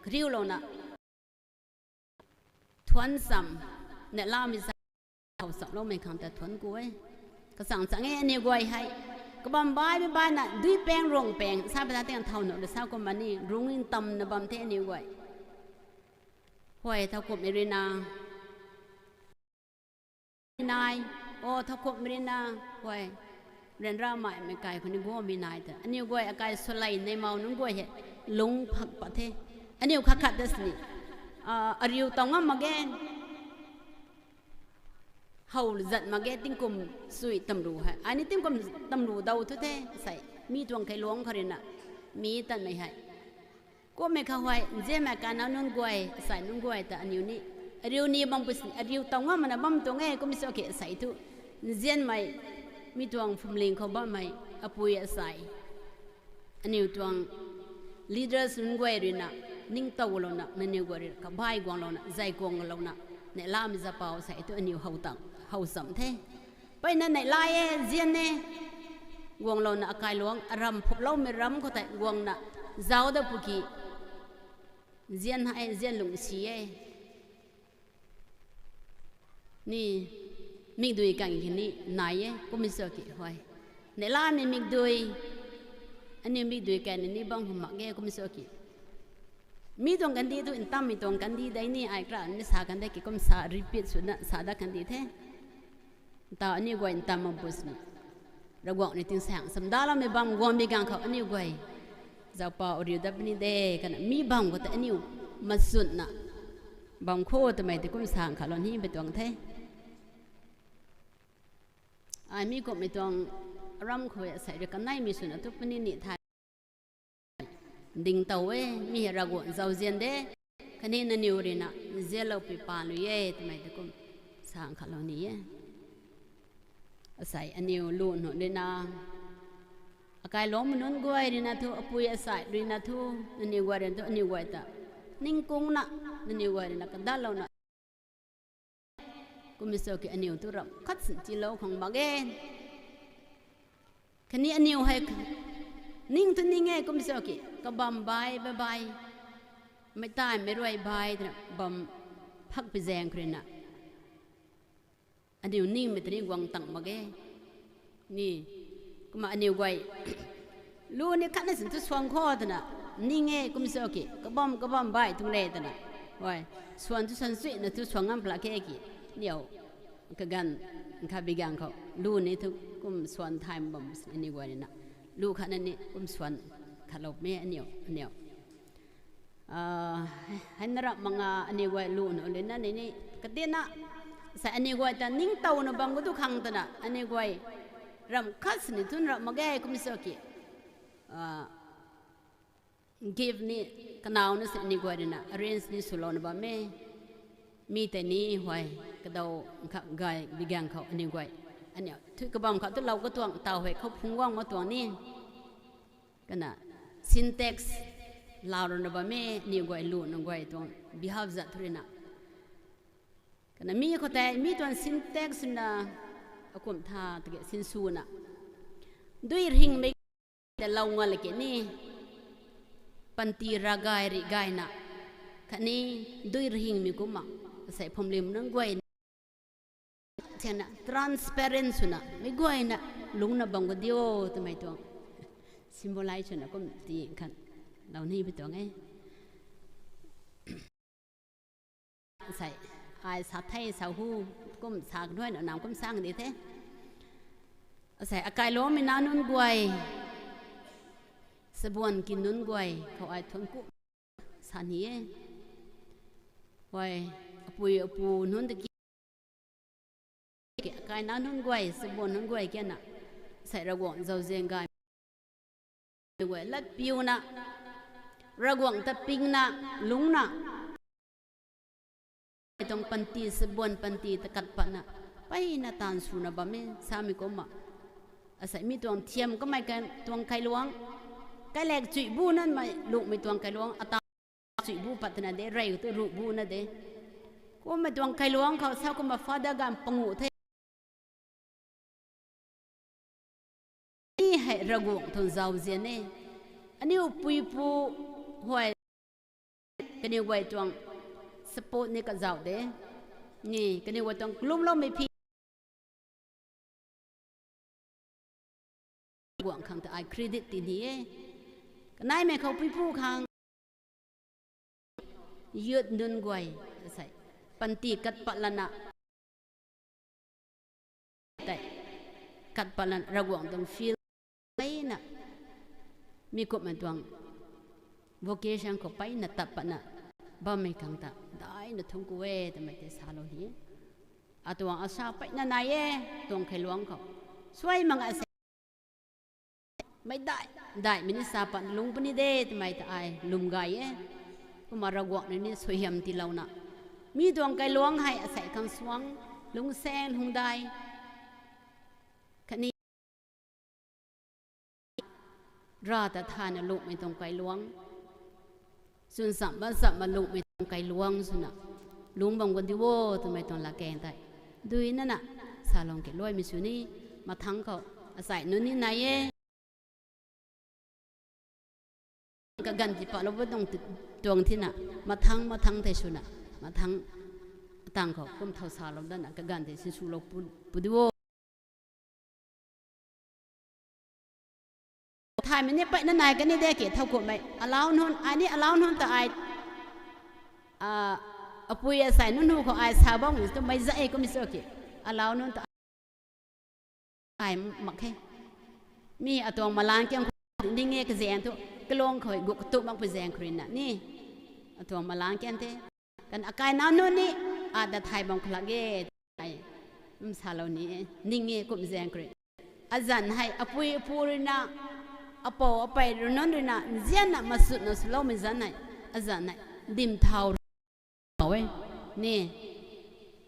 kariulouna thuanc cham, neihlamei sa, how chamloumei khang ta thuanc ku e. Kachang chang e aniu guay hei. Kabam baihmei baihna dui pang ruang pang sa pata ting thau nuh rui sa kumna ni runging tamna bam the aniu guay. Huay thau kumhmei ruina nai, o thau kumhmei ruina, huay, ryanramei meic kai khou ni guangmei nai ta aniu guay akai swlei neimau nunc guay hei lungc phak pat the. Aniu khat khat ta sini, ariu taw ngam mak ge, how zat mak ge, tingkum sui tamru hei, ai ni tingkum tamru daw thu the sei, mi tuang kailuangc khou ruina, mi tanmei hei. Kummei khou huay nzianmei kanac nunc guay, asei nunc guay ta aniu ni Ariu ni bam pui sini, ariu taw ngam mana bam tuang e, kum sw ki asei thu. Nzianmei, mi tuang phwamling khou bammei, apui asei. Aniu tuang leaders nunc guay ruina, ningtowlouna, nangniw guay rui kabai guanglouna, zay guanglouna, neihlamei zaucpou sei thu aniw how tang, how zam the. Mpeyna neihlai e, nzian e, guanglouna akailuangc, aram phuploumei ram khou tei guangna, zauc da pu ki, nzian hei, nzian lungc si e. Ni, mikdui kan ki ni nai e, kum sw ki hoi. Neihlamei mikdui, aniu mikdui kan ni bam khou mak e, kum sw ki. Mi tuang kandih thu ntammei tuang kandih dei ni ai kra ni sa kan de ki kum sa repeat swna sa dat kandih the. Ntaw aniu guay ntam mak pu sini. Ravguangc ni tingsaeng samdaloumei bam guangmei ganv khou aniu guay. Zaucpou ariu dat puni de, kana mi bam khou tei aniu machunna. Bam khou twmei tei kum sa khalou ni pui tuang the. Ai mi kumhmei tuang ram khou asei rui kaneimei swna tu puni ni the. Dingtow e, mi hei Ravguangc zauzian de, khatni nangniw ruina nzianlou pui palui e twmei tei kum sa khalou ni e. Asei aniu lu nunc ruina, akailuangcmei nunc guay ruina thu, apui asei ruina thu, nangniw guay ruina thu, aniw guay ta ningkungna, nangniw guay ruina kadatlouna, kum sw ki aniu thu ramh khat sin tiilou khang mak e. Khatni aniu hei ning thu ning e, kum sw ki kabam bai, bai, bai, meic taimei rui bai twna bam phak pi zaeng khou ruina. Aniu ningmei tei ni guang tang mak e. Ni, kumna aniw guay lu ni khatna sin thu suang khou twna, ning e, kum sw ki kabam, kabam bai tuang re twna. Hoi, suan thu suan suina thu suang ngam pla khe ki, niw, kaganv, nkha bi ganv khou lu ni thu kum suan thay bam sini aniw guay ruina. Lu khatna ni kum suan khatlou me aniw, aniw. Hei na ramh manga aniw guay lu nunc ruina ni ni, katina, asei aniw guay ta ningtowna bam khou tu khang twna, aniw guay ramh khat sini thun ramh mak ge, kum sw ki. Gift ni kanow na sini aniw guay ruina arrange ni swlouna bam e. Mi tei ni hoi, kadaw nkha gay bi ganv khou aniw guay. Aniu thui kabam khou tu lou katuang taw hei khou phungc guang ma tuang ni. Kana Sintex lau rana bam e, aniw guay lu nunc guay tuang behalf zat thu ruina. Kana mi khou tei, mi tuang Sintex na akum tha tiki sinswna. Dui rihingmei ta lou nga laki ni, panty ravgay rih gayna, khatni dui rihingmei kumna, asei phwamling nunc guay thena transparent swna, meic guayna lungcna bam khou diu twmei tuang symbolize swna kum ti khan lou ni pi tuang e. Asei, ai sa thei sa hu, kum sa knuaina nam kum sang di the. Asei, akailuangmei nac nunc guay, sabuan ki nunc guay khou ai thuanc ku sa ni e. Hoi, apui apu nunc tiki, akai nac nunc guay, sabuan nunc guay kiana, asei Ravguangc zauzian gay guay latpiuna, Ravguangc ta pingna, lungcna, tuang panty, sabuan panty ta kat patna, mpeyna taanv swna bam e samei kumna. Asei mi tuang thiam kamei kan tuang kailuangc, kailak chuih bu nanmei lungmei tuang kailuangc, ata chuih bu pat twna de, rey tu ruh bu na de. Kummei tuang kailuangc khou sa kumna father ganv panguh the. Ni hei Ravguangc tuang zauzian e. Aniu puipu hoi, kaniw guay tuang support ni kazauh de. Ni kaniw guay tuang kalumloumei phi guangc khang ta ai credit ti ni e. Kanaimei khou puipu khang youth nunc guay, asei, panty kat pat lana, tei, kat pat lana Ravguangc tuang field mpeyna, mi kumhmei tuang vocation khou mpeyna tat patna bammei khang ta daihna thuanc ku e twmei tei salou ni. Atuang asa mpeyna nai e, tuang kailuangc khou. Suai mak asei, meic daih, daihmei ni sa pat lungc puni de twmei ta ai lwm gay e. Kumna Ravguangc ni suaihiam tiilouna, Mi tuang kailuang hei asei khang suang, lungsaeng lungdai khatni ra ta thana lungmei tuang kailuang, chwn cham ba cham ma lungmei tuang kailuang swna lungc bam kan di o twmei tuang latkaeng tei dui nana salou ke luaimei sw ni. Mathangc khou asei nunc ni nai e. Kaganv ti palou ba tuang, tuang thina, mathangc mathangc thei swna, mathangc tang khou kum thau salou dana kaganv tei sinswlou pu, pu di o. Thaymei ni peyna nai kani de ke thowkumhmei alau nunc, ai ni alau nunc ta ai, a, apui asei nunc hu khou ai sa bam twmei zay kummei sw ke, alau nunc ta ai mak khe. Mi atuang malan kiang khou ding e kazaeng thu, kalung khou gu katu mak pu zaeng khou ruina ni, atuang malan kiang the. Kan akaina nunc ni ata thay bam khalak e, ai, msalou ni, ning e kum zaeng khou rui. Azanc hei apui apu ruina, apou apei nunc ruina nzianna masutna swloumei zanc hei, azanc hei dim thau e ni,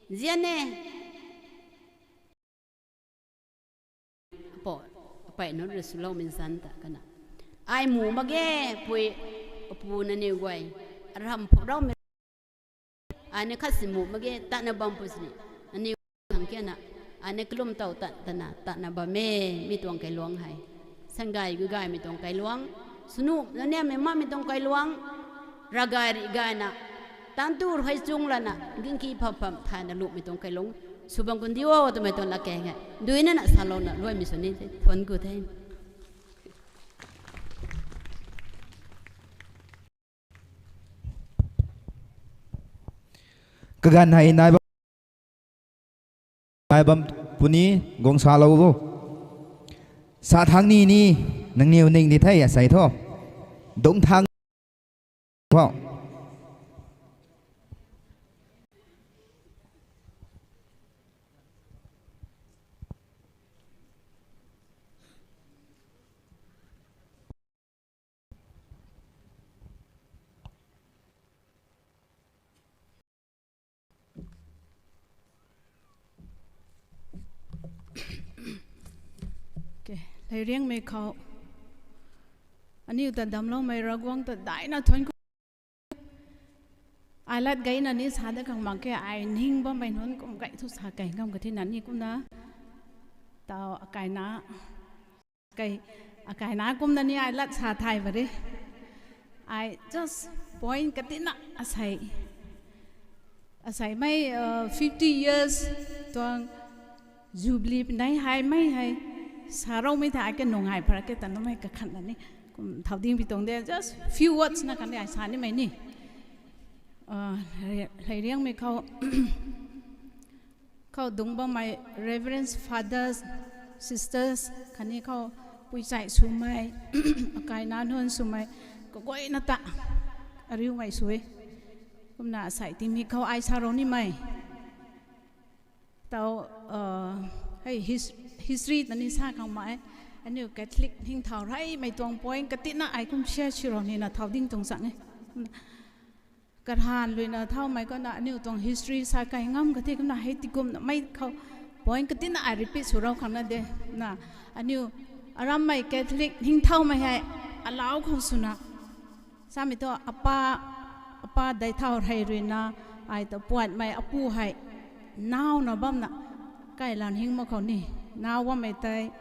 nzian e. Apou apei nunc rui swloumei zanc ta kana, ai mu mak ge, pui apu nangniw guay, aram phuk raumei, ai ni khat si mu mak ge, tatna bam pu sini, nangniw thangc kiana, ai ni kalum tow tat tana tatna bam e. Mi tuang kailuang hei sangay gu gaymei tuang kailuang, sunu naniamei makmei tuang kailuang, ravgay rih gayna, tantu rui chung lana gingki pham pham thayna lungmei tuang kailuang sw bam kan di o twmei tuang latkaeng e. Dui nana salouna luaimei sw ni the, thuanc ku the. Kaganv hei nai bam, nai bam puni, guang salou o. Sa thangc ni ni, nangniw ning di the asei thu. Dungc thangc khou. Leiriangmei khou aniu ta damcloumei Ravguangc ta daina thuanc ku. Ai lat gayna ni sa dat khang mak khe, ai ning bammei nunc kum gay thu sa key ngam kathina ni kumna taw akaina, key, akaina kumna ni ai lat sa thay ba re. Ai just point katina asei, aseimei, uh, fifty years tuang Jubilee pinei hei mei hei sa roumei tha ai ke nung ai phara ke tanumei kakhanna ni kum thau ding pi tuang de, just few words na khan de ai sa nimei ni. Leiriangmei khou, khou dungc bammei Reverends, Fathers, Sisters khatni khou puichai swmei, akaina nunc swmei, kaguayna ta ariumei sw e. Kumna asei tingmik khou ai sa rou nimei taw, uh, hei his-, history ta ni sa khang mak e. Aniu Catholic ningthau reymei tuang point katina ai kum share sirou nina thau ding tuang chang e. Karhan luina thaumei kumna aniu tuang history sa key ngam kathi kumna hei tikumna mei khou point katina ai repeat sw rou khang na de. Na, aniu arammei Catholic ningthaumei hei alau khou swna samei thu apa, apa dei thau rei ruina, ai ta puatmei apu hei nauna bamna kailan hing mak khou ni, nau bammei tei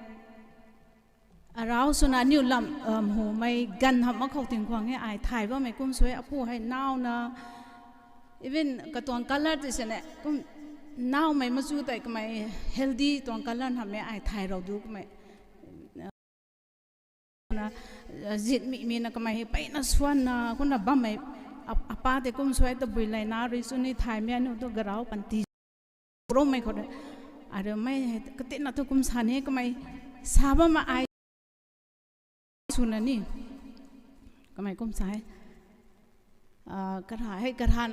arau swna aniu lam, um, humei ganv hamh mak khou tingkhwang e ai thay bammei kum sw e, apu hei nauna, even katuang colour ti sini kum naumei machu tei kamei healthy tuang colour hamh e ai thay rou du kamei na, zitmihmei na kamei hei peyna swanna kumna bammei, ap-, apa tei kum sw e tabui leina rui suni thaymei aniu tu garau panty roumei khou de. Arumei hei katina thu kum sa ni kamei sa bam ai swna ni kamei kum sa e. Ah, karha hei karhan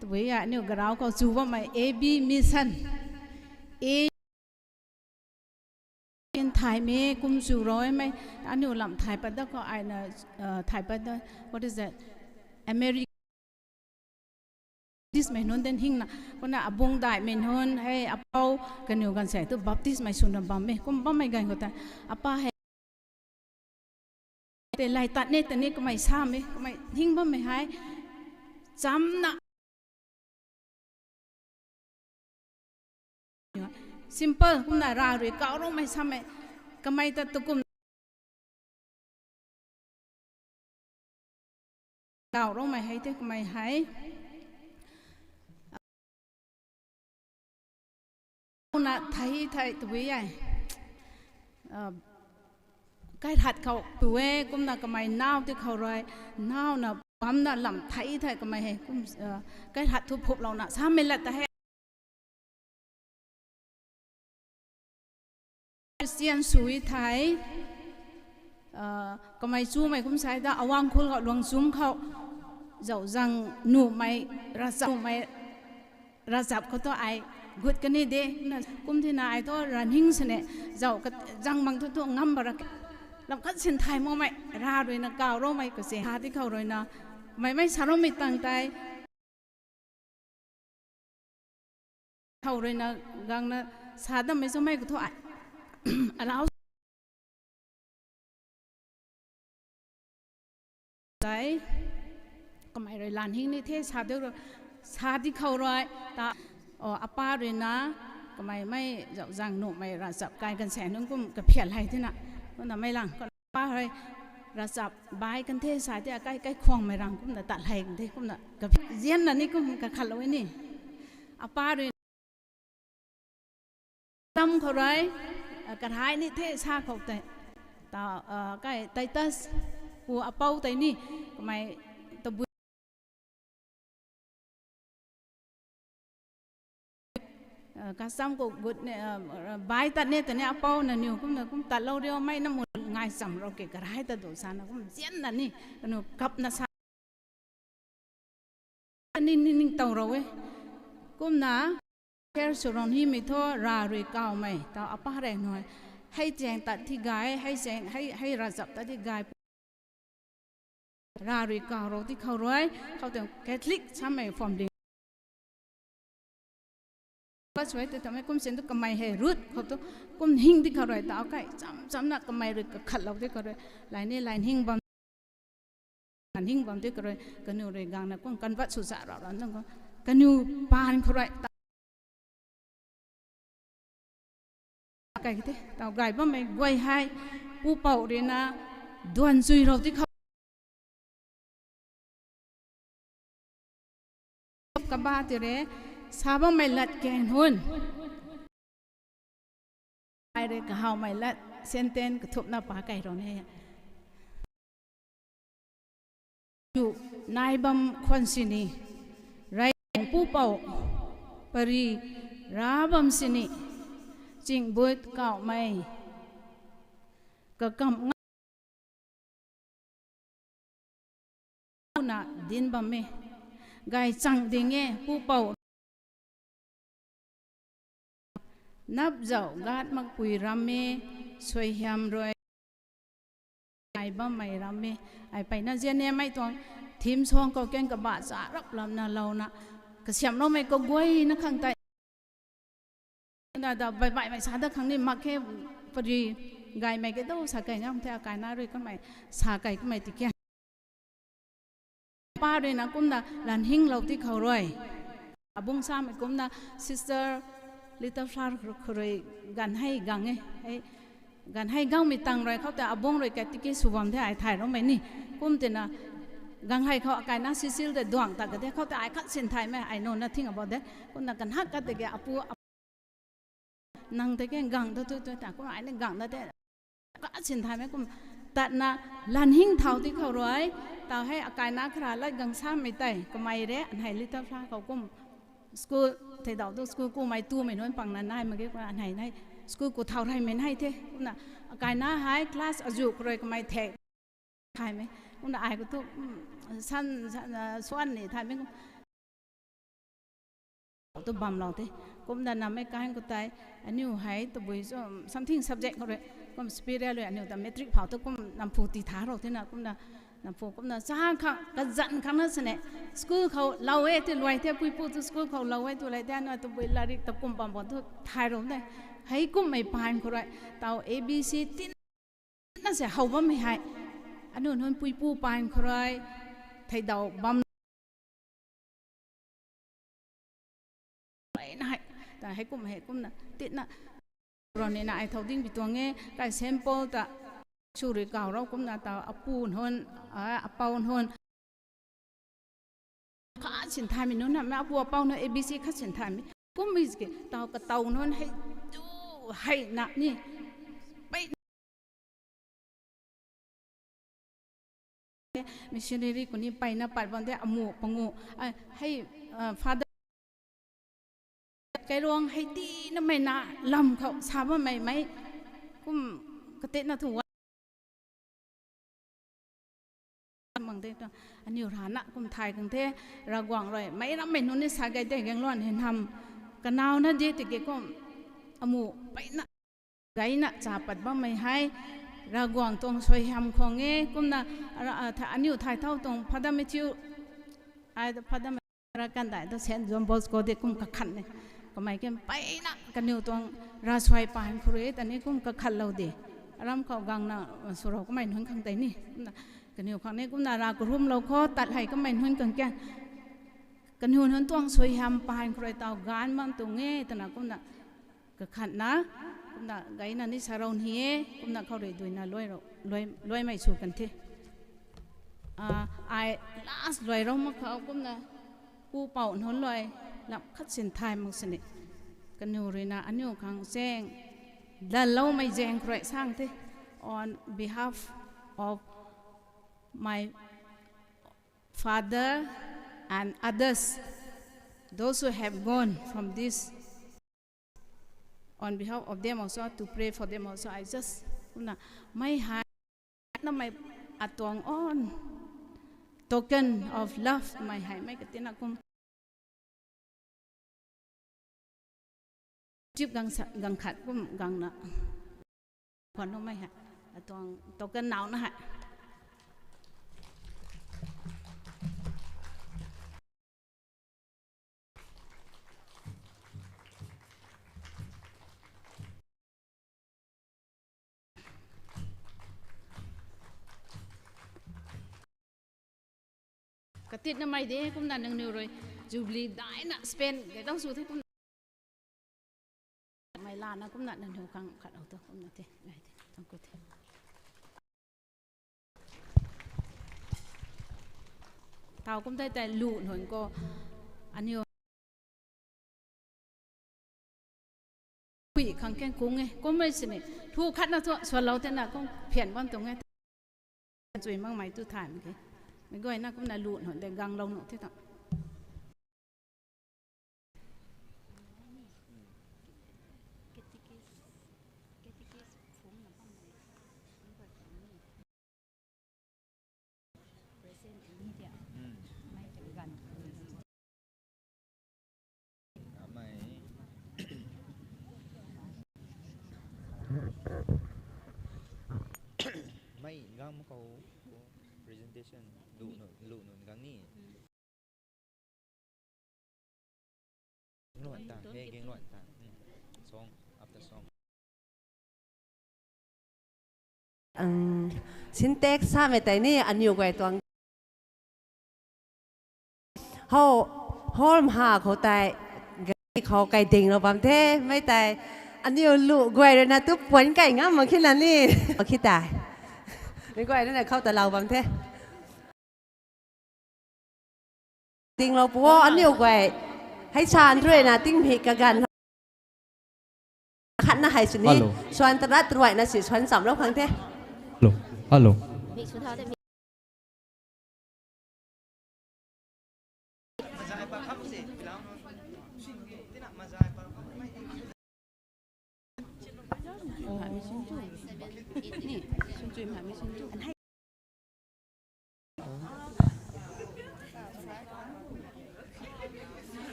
tabui aniu garau khou chu bammei A B mission, A in thaymei kum chu roumei, aniu lam thay pat da khou aina, uh, thay pat da, what is that? America Baptist mei nunc den hingna, kumna abung daihmei nunc hei apou kaniw ganv sei tu Baptist mei swna bam e, kum bammei ganv khou ta apa hei tei lay tat ne tani kamei sam e, kamei hing bammei hei chamna simple kumna ra rui kau roumei samei kamei ta tukum kau roumei hei tei kamei hei na thei thei twi e. Kaihrat khou pu e, kumna kamei nau ti khou rui, nauna bamna lam thei thei kamei hei kum, kaihrat thu phuplouna samei lat ta hei Christian sw thei, kamei chumei kum sai ta awang khul khou luang chum khou zau zang numei, ravchapmei, ravchap khou tu ai gut kani de, na kum thina ai thu raning sini zau zang mang thu tu ngam ba ra lam khat sin thay makmei ra ruina kau roumei kasi ha ti khou ruina mei mei sa roumei tang tei thau ruina gangna sa dammei chumei khou thu ai alau tei kamei rui lan hing ni the sa de ru, sa di khou rui ta, o apa ruina kamei mei zau zang numei ravchap kai ganv sei nunc kum kaphial hei thina, kumna mei lang apa hei ravchap bai kan the sa ti akai kaikhwangmei rang kumna tat hei kan the kumna kaphial zianna ni kum kakhatlou ni apa rui tam khou rui, karhai ni the sa khou tei ta, kai Titus pu apou tei ni kamei tabui custom khou gut ne, bai tat ne tani apou nangniw kumna kum tatlou riu mei na mu ngai cham rou ke karhai ta du sana kum zianna ni kaniw kapna sa ni ni ningtow rou e. Kumna care sw rou nimei thu ra rui kawmei tau apa rey nui hei chaeng tat thi gay, hei chaeng hei ravchap tat thi gay ra rui kaw rou ti khou rui khou tei Catholic samei form ding pa suai tei tamei kum sin tu kamei hei rut khou tu kum hing ti khou rui tau kai cham chamna kamei rui kakhatlou ti khou rui lai ni lai hing bam, hing bam ti khou rui kaniw rui gangna kum convert sw sa rau ra nang kaniw paan khou rui ta kai the tau gay bammei guay hei pupouc ruina duan chui rou ti khou kaba ti re sa bammei lat keng hun ai rui kahawmei lat sentence kathupna pa kai rou ne. Chu nai bam khwan sini, rey pupouc pari ra bam sini, chingbut kawmei kakam nga na dinc bam e, gay chang ding e pupouc nap zauh gat makpui ram e, suaihiam rui ai bammei ram e. Ai peyna zianmei tuang theme song khou keng kaba cha rap lamna louna kasiamhloumei kaguayna khang tei na da baihbaihmei sa dat khang ni mak khe, pari gaymei ke dou sa kei ngam the akaina rui kamei sa kei kamei ti khe pa ruina kumna lan hinglou ti khou rui abung samei kumna Sister Little Flower khou rui ganv hei gang e, ganv hei gangmei tang rui khou tei abung rui kati ki sw bam the ai thay roumei ni kum tina gang hei khou akaina Cecil tei duang ta ka the khou tei ai khat sin thaymei ai no nothing about that kumna kanhak khat tei ke apu nang tei ke gang ta tu tu ta kum ai ni gang ta tei ka sin thaymei kum tatna lan hing thau ti khou rui tau hei akaina khara lat gang samei tei kamei re anhei Little Flower khou kum school thei dau tu school kumei tumei nunc pangna nai mak ge kumna anhei nei school ku thau reymei nei the kumna akaina hei class azu khou rui kamei thek thaymei kumna ai khou tu san suan ni thaymei kum tu bamlou the. Kumna namei kaeng khou tei aniu hei tabui something subject khou rui kum spirit rui aniu ta matric phau tu kum namphu ti tha rou thena kumna Napu kumna cha khang kazan khang na sini school khou lou e ti luai the, puipu tu school khou lou e tu lai the, na tabui larik ta kum bam bam tu thay ro ne. Hei kummei paan khou rui taw A B C tin na se how bammei hei. Anu nunc puipu paan khou rui theidau bam na hei, ta hei kum hei kumna titna ronina ai thau ding bi tuang e, kai Saint Paul ta suri kau rau kumna ta apu nunc, a, apau nunc khat sin thaymei nunc na, apu apau nunc A B C khat sin thaymei. Kummei ki taw kataw nunc hei tu hei na ni. Pei missionary kuni peyna pat bam the amu pangu. Ai, hei, ah, Father, kairuang hei tina mei na lam khou sa bammei mei kum katet na thu mang de tu, aniu rana kum thay khang the, Ravguangc rui meic rammei nunc ni sa gay de, Gaengluan hei nam kanaw na di tiki kum amu peyna gayna cha pat bammei hei Ravguangc tuang suaihiam khwang e. Kumna, a, a, tha-, aniu thay thau tuang Father Matthew, ai, Father Matthew ra kandai tu Saint John Bosco de kum kakhat ni. Kamei ken peyna kaniw tuang ravsuai paan khou rui ta ni kum kakhatlou de. Aram khou gangna, a, swrou kamei nunc khang tei ni. Kumna kaniw khang ni kumna rav karumlou khou tat hei kamei nunc khang ken kaniw nunc tuang suaihiam paan khou rui taw gaanv bam tuang e twna kumna kakhatna, kumna gayna ni sa rou ni e, kumna khou rui duina luai rou, luai, luaimei sw kan the. A, ai last luai rou mak khou kumna pu pouh nunc luai lam khat sin thay mak sini. Kaniw ruina aniu khang zaeng, lanloumei zaeng khou rui sang the. On behalf of my father and others, those who have gone from this, on behalf of them also, to pray for them also, I just, kumna, mei hei, na mei atuang on, token of love, mei hei, mei katina kum tip gang sa, gang khat kum gangna khwan numei hei, atuang token nauna hei. Katitna mei de, kumna nangniw rui Jubilee daina spend de tau sw the kumna. Mei lana kumna nangniw khang khat hou tu kumna the, ngai the, thank you the. Tau kum tei tei lu nunc khou aniu pui khang ken kung e, kummei sini thu khatna thu suanlou tena kum phian bam tuang e. Chui makmei tu thay mak ke. Mei guayna kumna lu nunc de ganglou nuh the ta. Mei gang mak khou presentation lu nunc, lu nunc gang ni. Gangluan ta, he Gangluan ta. Hmm. Song, after song. Ang, Sintex samei tei ni aniu guay tuang. Hou, hall mha khou tei, gari khou kai dinglou bam the, mei tei. Aniu lu guay rui na tu puan kai ngam mak khe na ni. Mak khe tei. Mei guay rui na khou ta lou bam the. Dinglou pu o, aniu guay. Hei san rui na tingmik kaganv. Khatna hei sini. Hello. Suan tarat ruaina si suan chamlou khang the. Hello. Hello.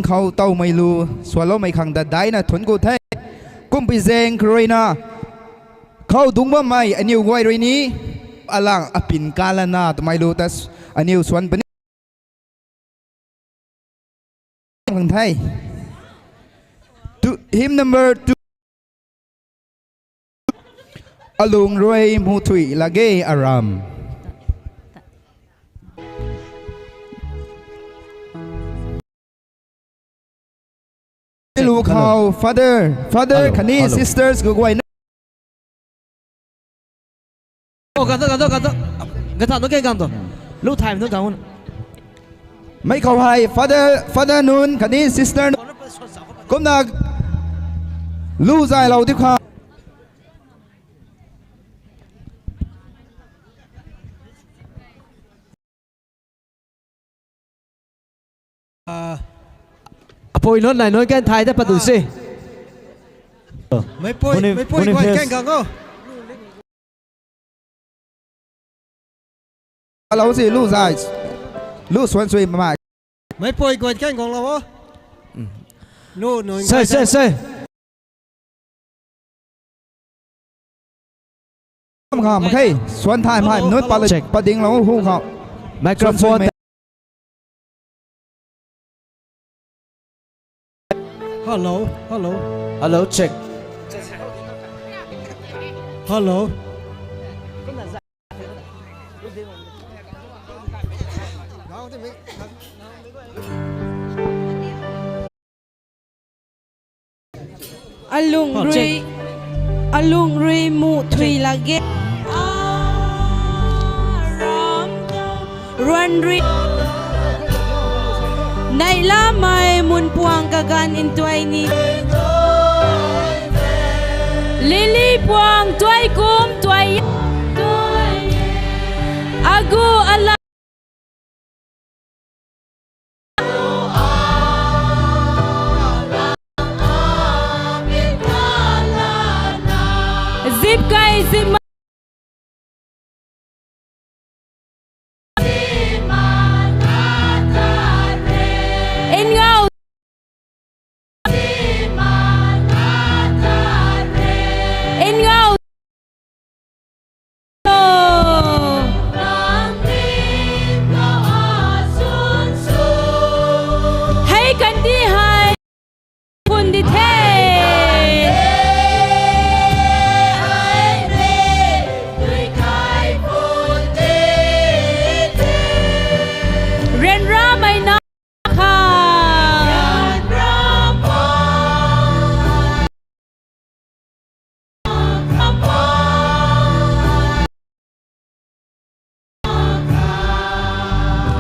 Khou tawmei lu suanloumei khang ta daina thuanc ku the. Kumpui zaeng kharuina khou dungc bammei aniu guay rui ni, alang apin kalana twmei lu ta aniu suan puni. Khang the. Hymn number two. Alung rui muhthui lage aram. Lu khou father, father khatni sisters kaguayna. O, kata, kata, kata. Kata nu ke kam tu. Lu thay nu kam. Mei khou hei father, father nunc khatni sister nunc kumna lu zaylou di kha. Apui nunc nai nunc kan thay ta patu se. Meipui, meipui guay kan gang o. Alou si lu zay. Lu suan sui mamai. Meipui guay kan gang lou o. Lu nunc. Sei, sei, sei. Kam kham khe, suan thay mai, nunc pala pading lou hu khou. Microphone. Hello, hello. Hello, check. Hello. Alung rui, alung rui muhthui lage. Ruan rui neihlamei mun puang kaganv ntuai ni. Lily puang tuai kum tuai. Agu ala zip kai zip ma. Ngau. Hei kan di hei. Phun di the. Ryanramei na kha.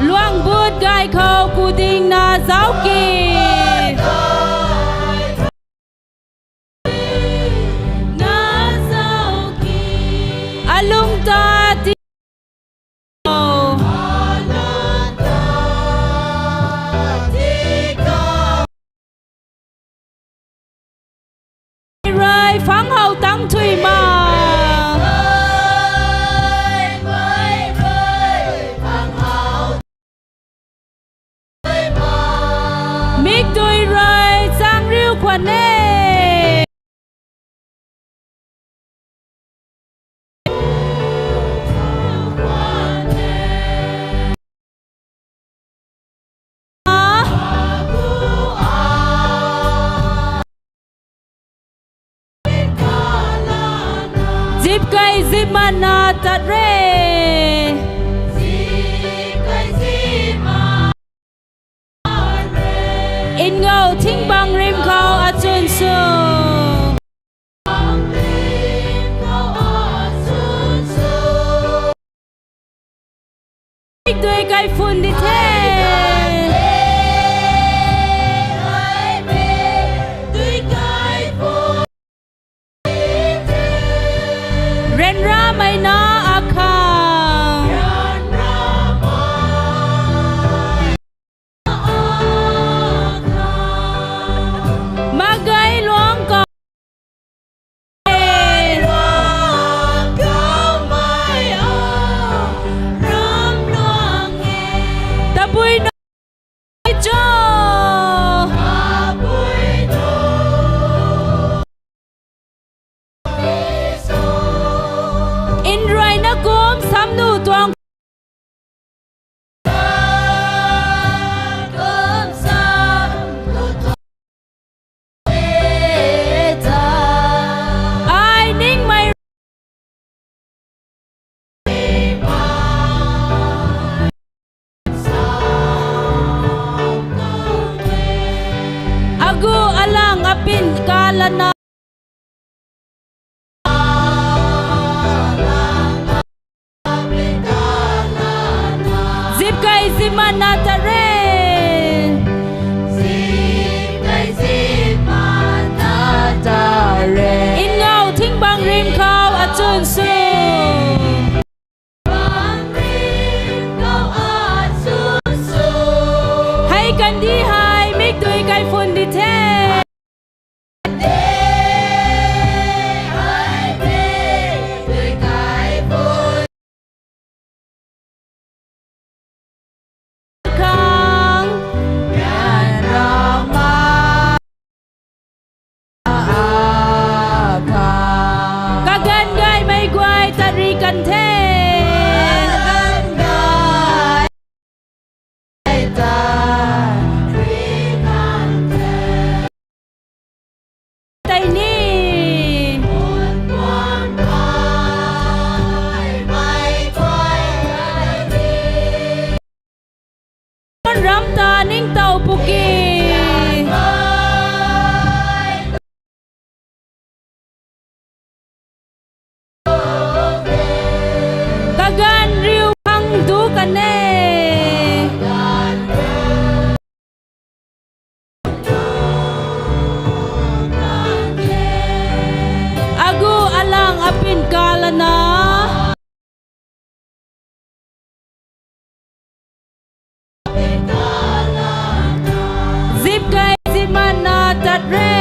Luang but gay khou kuding na zauc ki. Alung ta ti. Rui phang hou tang thui ma. Mik tui rui chang riu khwan e. Zip kai zip mana tat re. Ngau thing bang rim khou achun su. Dui kai phun di the. Ryanramei na akhang. Magai luang ka. Ganv gaymei guay tat ri kan the. Tei ni. Ram ta ningtow pwki. Kaganv riu khang du kan e. Agu alang apin kalana. Zip kai zip man na tat re.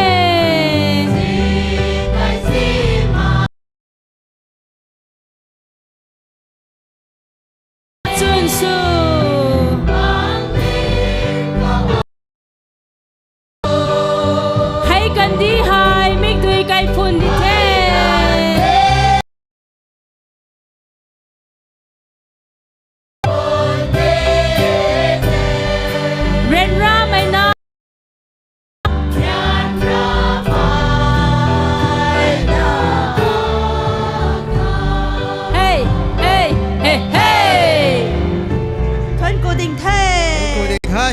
Chwn sw. Hei kandih hei mikdui kai phun di the. Ryanramei na. Hey, hey, hey, hey. Thuancku ding the. Thuancku ding the.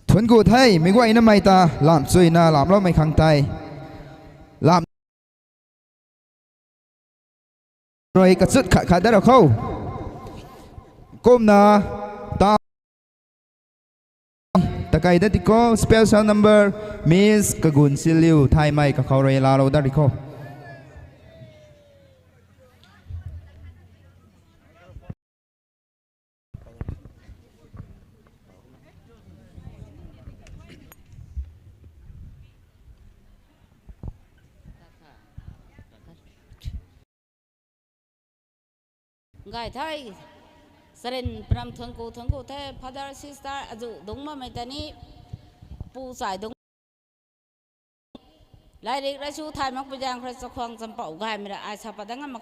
Thuancku the, meic guayna mei ta lam chuina lamloumei khang tei. Lam rui kachut khat khat da ra khou. Kumna ta takai da di khou, special number, Miss Kagun Siliu, thaymei kakhou rui laalou da ri khou. Gay the, sarin pram thuancku, thuancku the, father, sister, azuh dungc bammei ta ni, pu chai dungc. Lairik rui su thay makpui zaeng khou rui chakhwang champouh gaymei rui ai sa pat dat ngam mak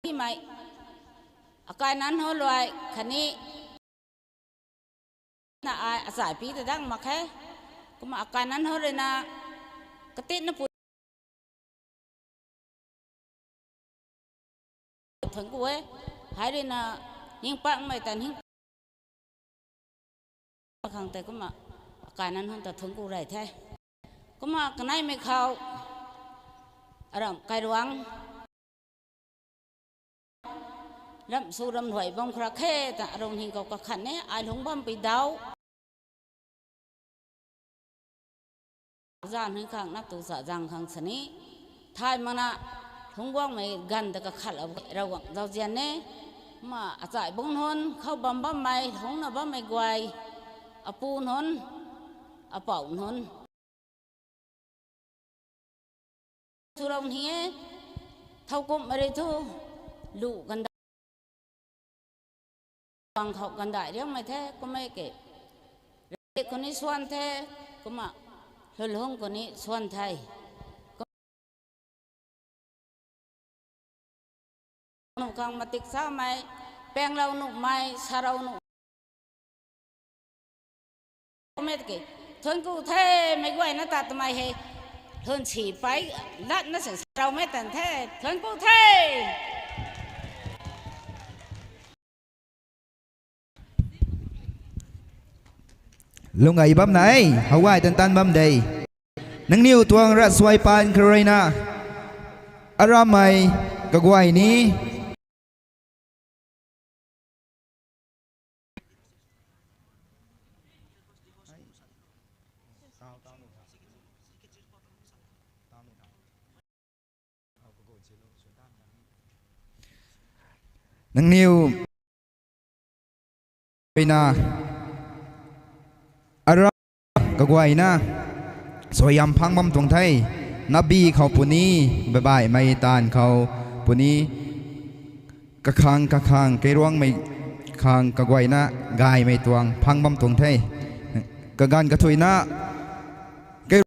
khe. Mei, akai nan ho luai khatni na ai achai pi ta dat mak khe. Kumna akai nan ho rui na katitna pu thuancku e, hei rui na ning pakmei ta ning khang tei kumna akai nan hon ta thuancku rey the. Kumna kaneimei khou aram kairuang ram su ram huay bam khra khe ta aram hing khou kakhan e, ai lungc bampui dau. Zan hei khang nap tu sa zang khang sini. Thay makna lungc guangmei ganv ta kakhat Ravguangc zauzian e. Ma achai bung nunc, khou bam bammei, lungcna bammei guay, apu nunc, apouh nunc. Surou ni e, thowkumhmei rui thu, lu ganda Bang khou gandai riangmei the, kummei ke. Rik khou ni swan the, kumna lulhung khou ni swan the. Nuh khang matik samei, panglou nuhmei, sarou nuh. Kummei ke, thuanc ku the, meic guayna ta twmei hei, lun si pei, latna sin saroumei tan the, thuanc ku the. Lung ai bam na e, how ai tan tan bam de. Nangniw tuang ravsuai paan kha ruina, aramei kaguay ni. Nangniw ruina, aram kaguayna, suaihiam phang bam tuang the, nabi khou puni, baihbaihmei taanv khou puni, kakhang kakhang, kairuangmei khang kaguayna, gaymei tuang phang bam tuang the. Kaganv kathuina, kei,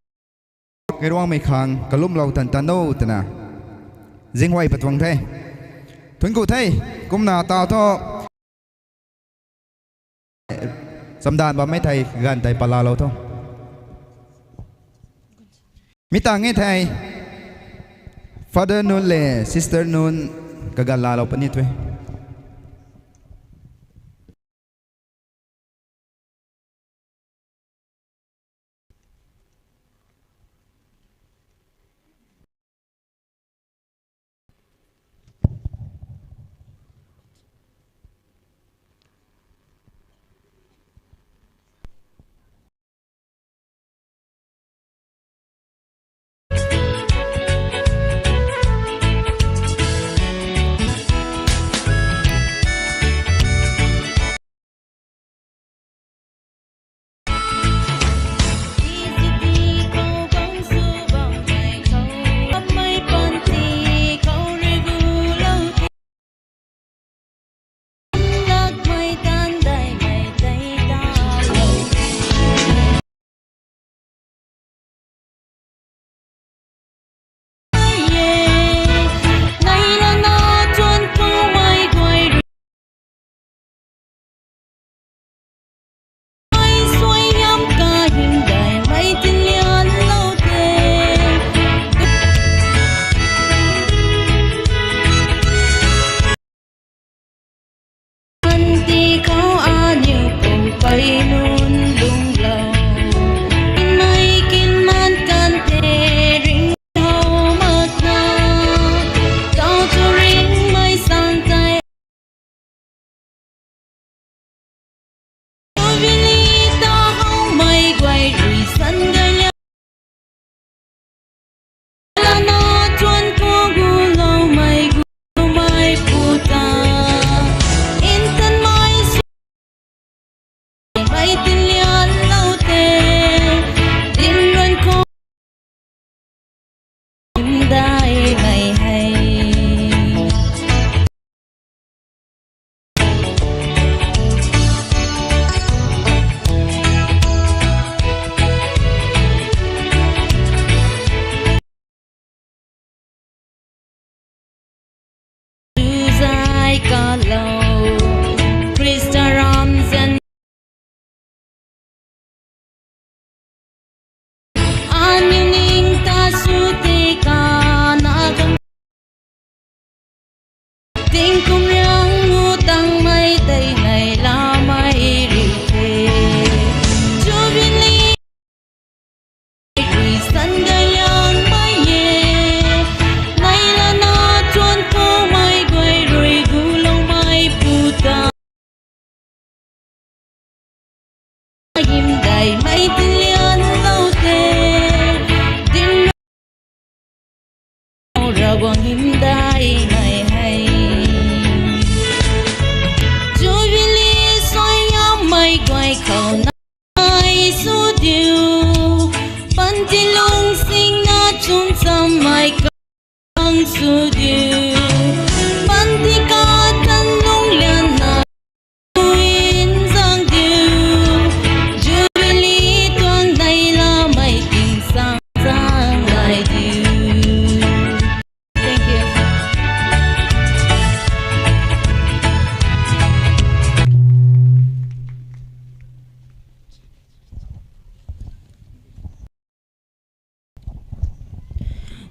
kei ruangmei khang kalumlou tan tan o twna zinghuay pat tuang the. Thuanc ku the, kumna tau thu chamdan bammei thei kaganv tei palalou tho. Mi tang e thei, Father nunc le Sister nunc kaganv lalou puni twe.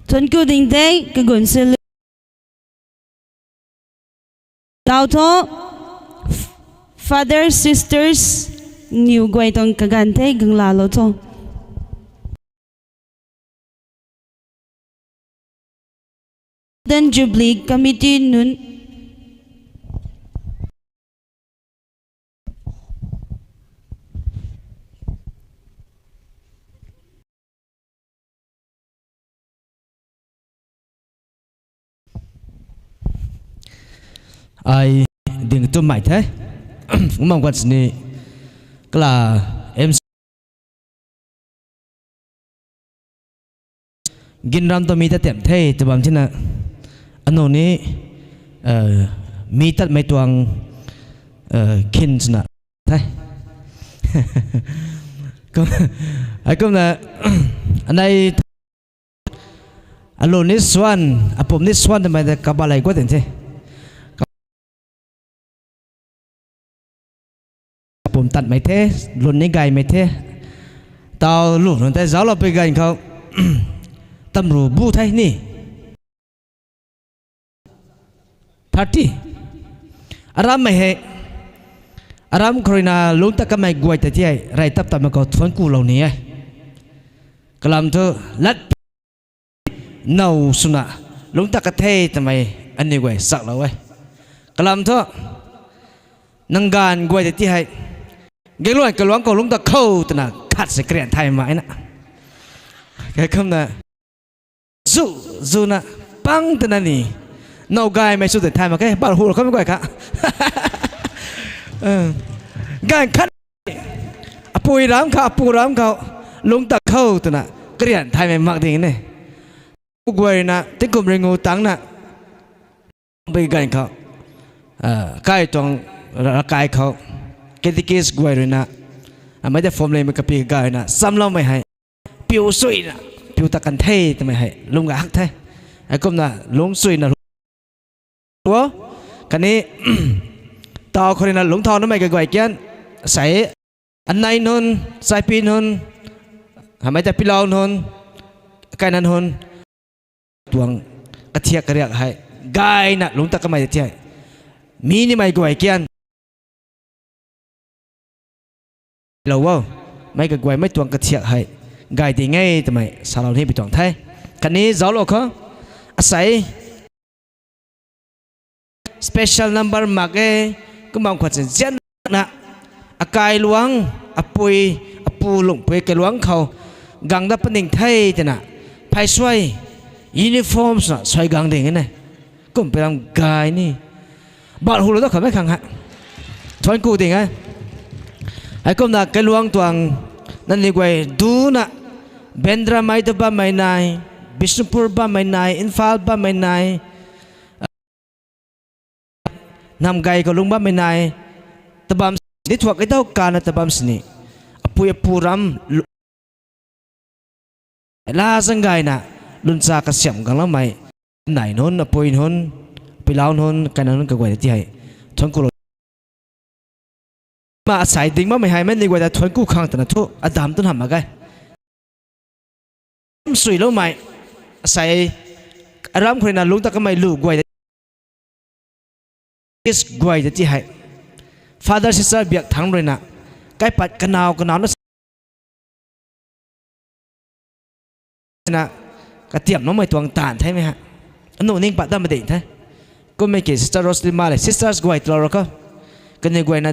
Thuanc ku ding tei kagun se lu. Tau tho, Father, Sisters niw guay tuang kaganv tei ganglalou tho. Golden Jubilee Committee nunc. Ai ding tumei the. Umang kwan sini kala M C Ginram tu mi ta tem the, tw bam thina. Anu ni, eh, mi tatmei tuang, eh, khin swna the. Kum, heikumna, anei, alun ni swan, apum ni swan twmei ta kabalei guat ding the. Apum tatmei the, lun ni gaymei the. Tau lu nunc tei zauclou pui ganv khou, tamru bu the ni. Thirty. Arammei hei, aram khou ruina lungc ta kamei guay ta ti hei, rey tap tatmei khou thuanc kulou ni e. Kalam thu, lat now swna, lungc ta ka the twmei aniu guay chaklou e. Kalam thu, nang ganv guay ta ti hei, gangluan kaluangc khou lungc ta khou twna khat se karian thay mak e na. Heikumna, zu, zuna, pang twna ni, now gaymei sw tei thay mak khe, bal hu khou mi guay kha. Ganv khat, apui ram khou, apu ram khou, lungc ta khou twna, karian thaymei mak ding ne. Guay ruina, tingkum ringu tangcna, pui ganv khou, kai tuang, rakai khou, catechist guay ruina, mei ta form lemei kapi gayna, chamloumei hei, piu suina, piu ta kan the twmei hei, lwm gay hak the. Heikumna lungc suina, khatni, tau khou ruina lungc thau namei kaguay kian, sei, anei nunc, chaipi nunc, hamei ta pilau nunc, kaina nunc, tuang kathiak kariak hei, gayna lungc ta kamei ta ti hei, mi nimei guay kian lou o, mei kaguay mei tuang kathiak hei, gay ding e twmei salou ni pi tuang the. Khatni zauclou khou, asei, special number mak e, kum bam khwan si zianna, akai luang, apui, apu lungpui kai luang khou, gang dat paning the twna, phey suai, uniform swna suai gang ding e ne. Kum pi ram gay ni. Bal hu lou da khou mei khang hei, thuanc ku ding e. Heikumna kai luang tuang, nangniw guay duna, Bandra mei ta bammei nai, Bishnupur bammei nai, Imphal bammei nai, Namgay khou lungc bammei nai, tabam sini thuak e dau kana tabam sini, apui apu ram, la zaeng gayna, lungc ta kasiam gangloumei, nai nunc, apui nunc, pilau nunc, kaina nunc kaguay ta ti hei, thuanc kulou. Ma asei ding bammei hei mei ni guay ta thuanc ku khang twna thu, adam tu hamh mak ge. Suiloumei, asei, aram khou ruina lungc ta kamei lu guay ta, is guay ta ti hei, father sister biak thangc ruina, kaipat kanow kanow na na, katiamloumei tuang taanv the mei hei, anu ning pat dat ma ding the. Kummei ki sister Roslima le, sisters guay twlou ra kho, kaniw guayna,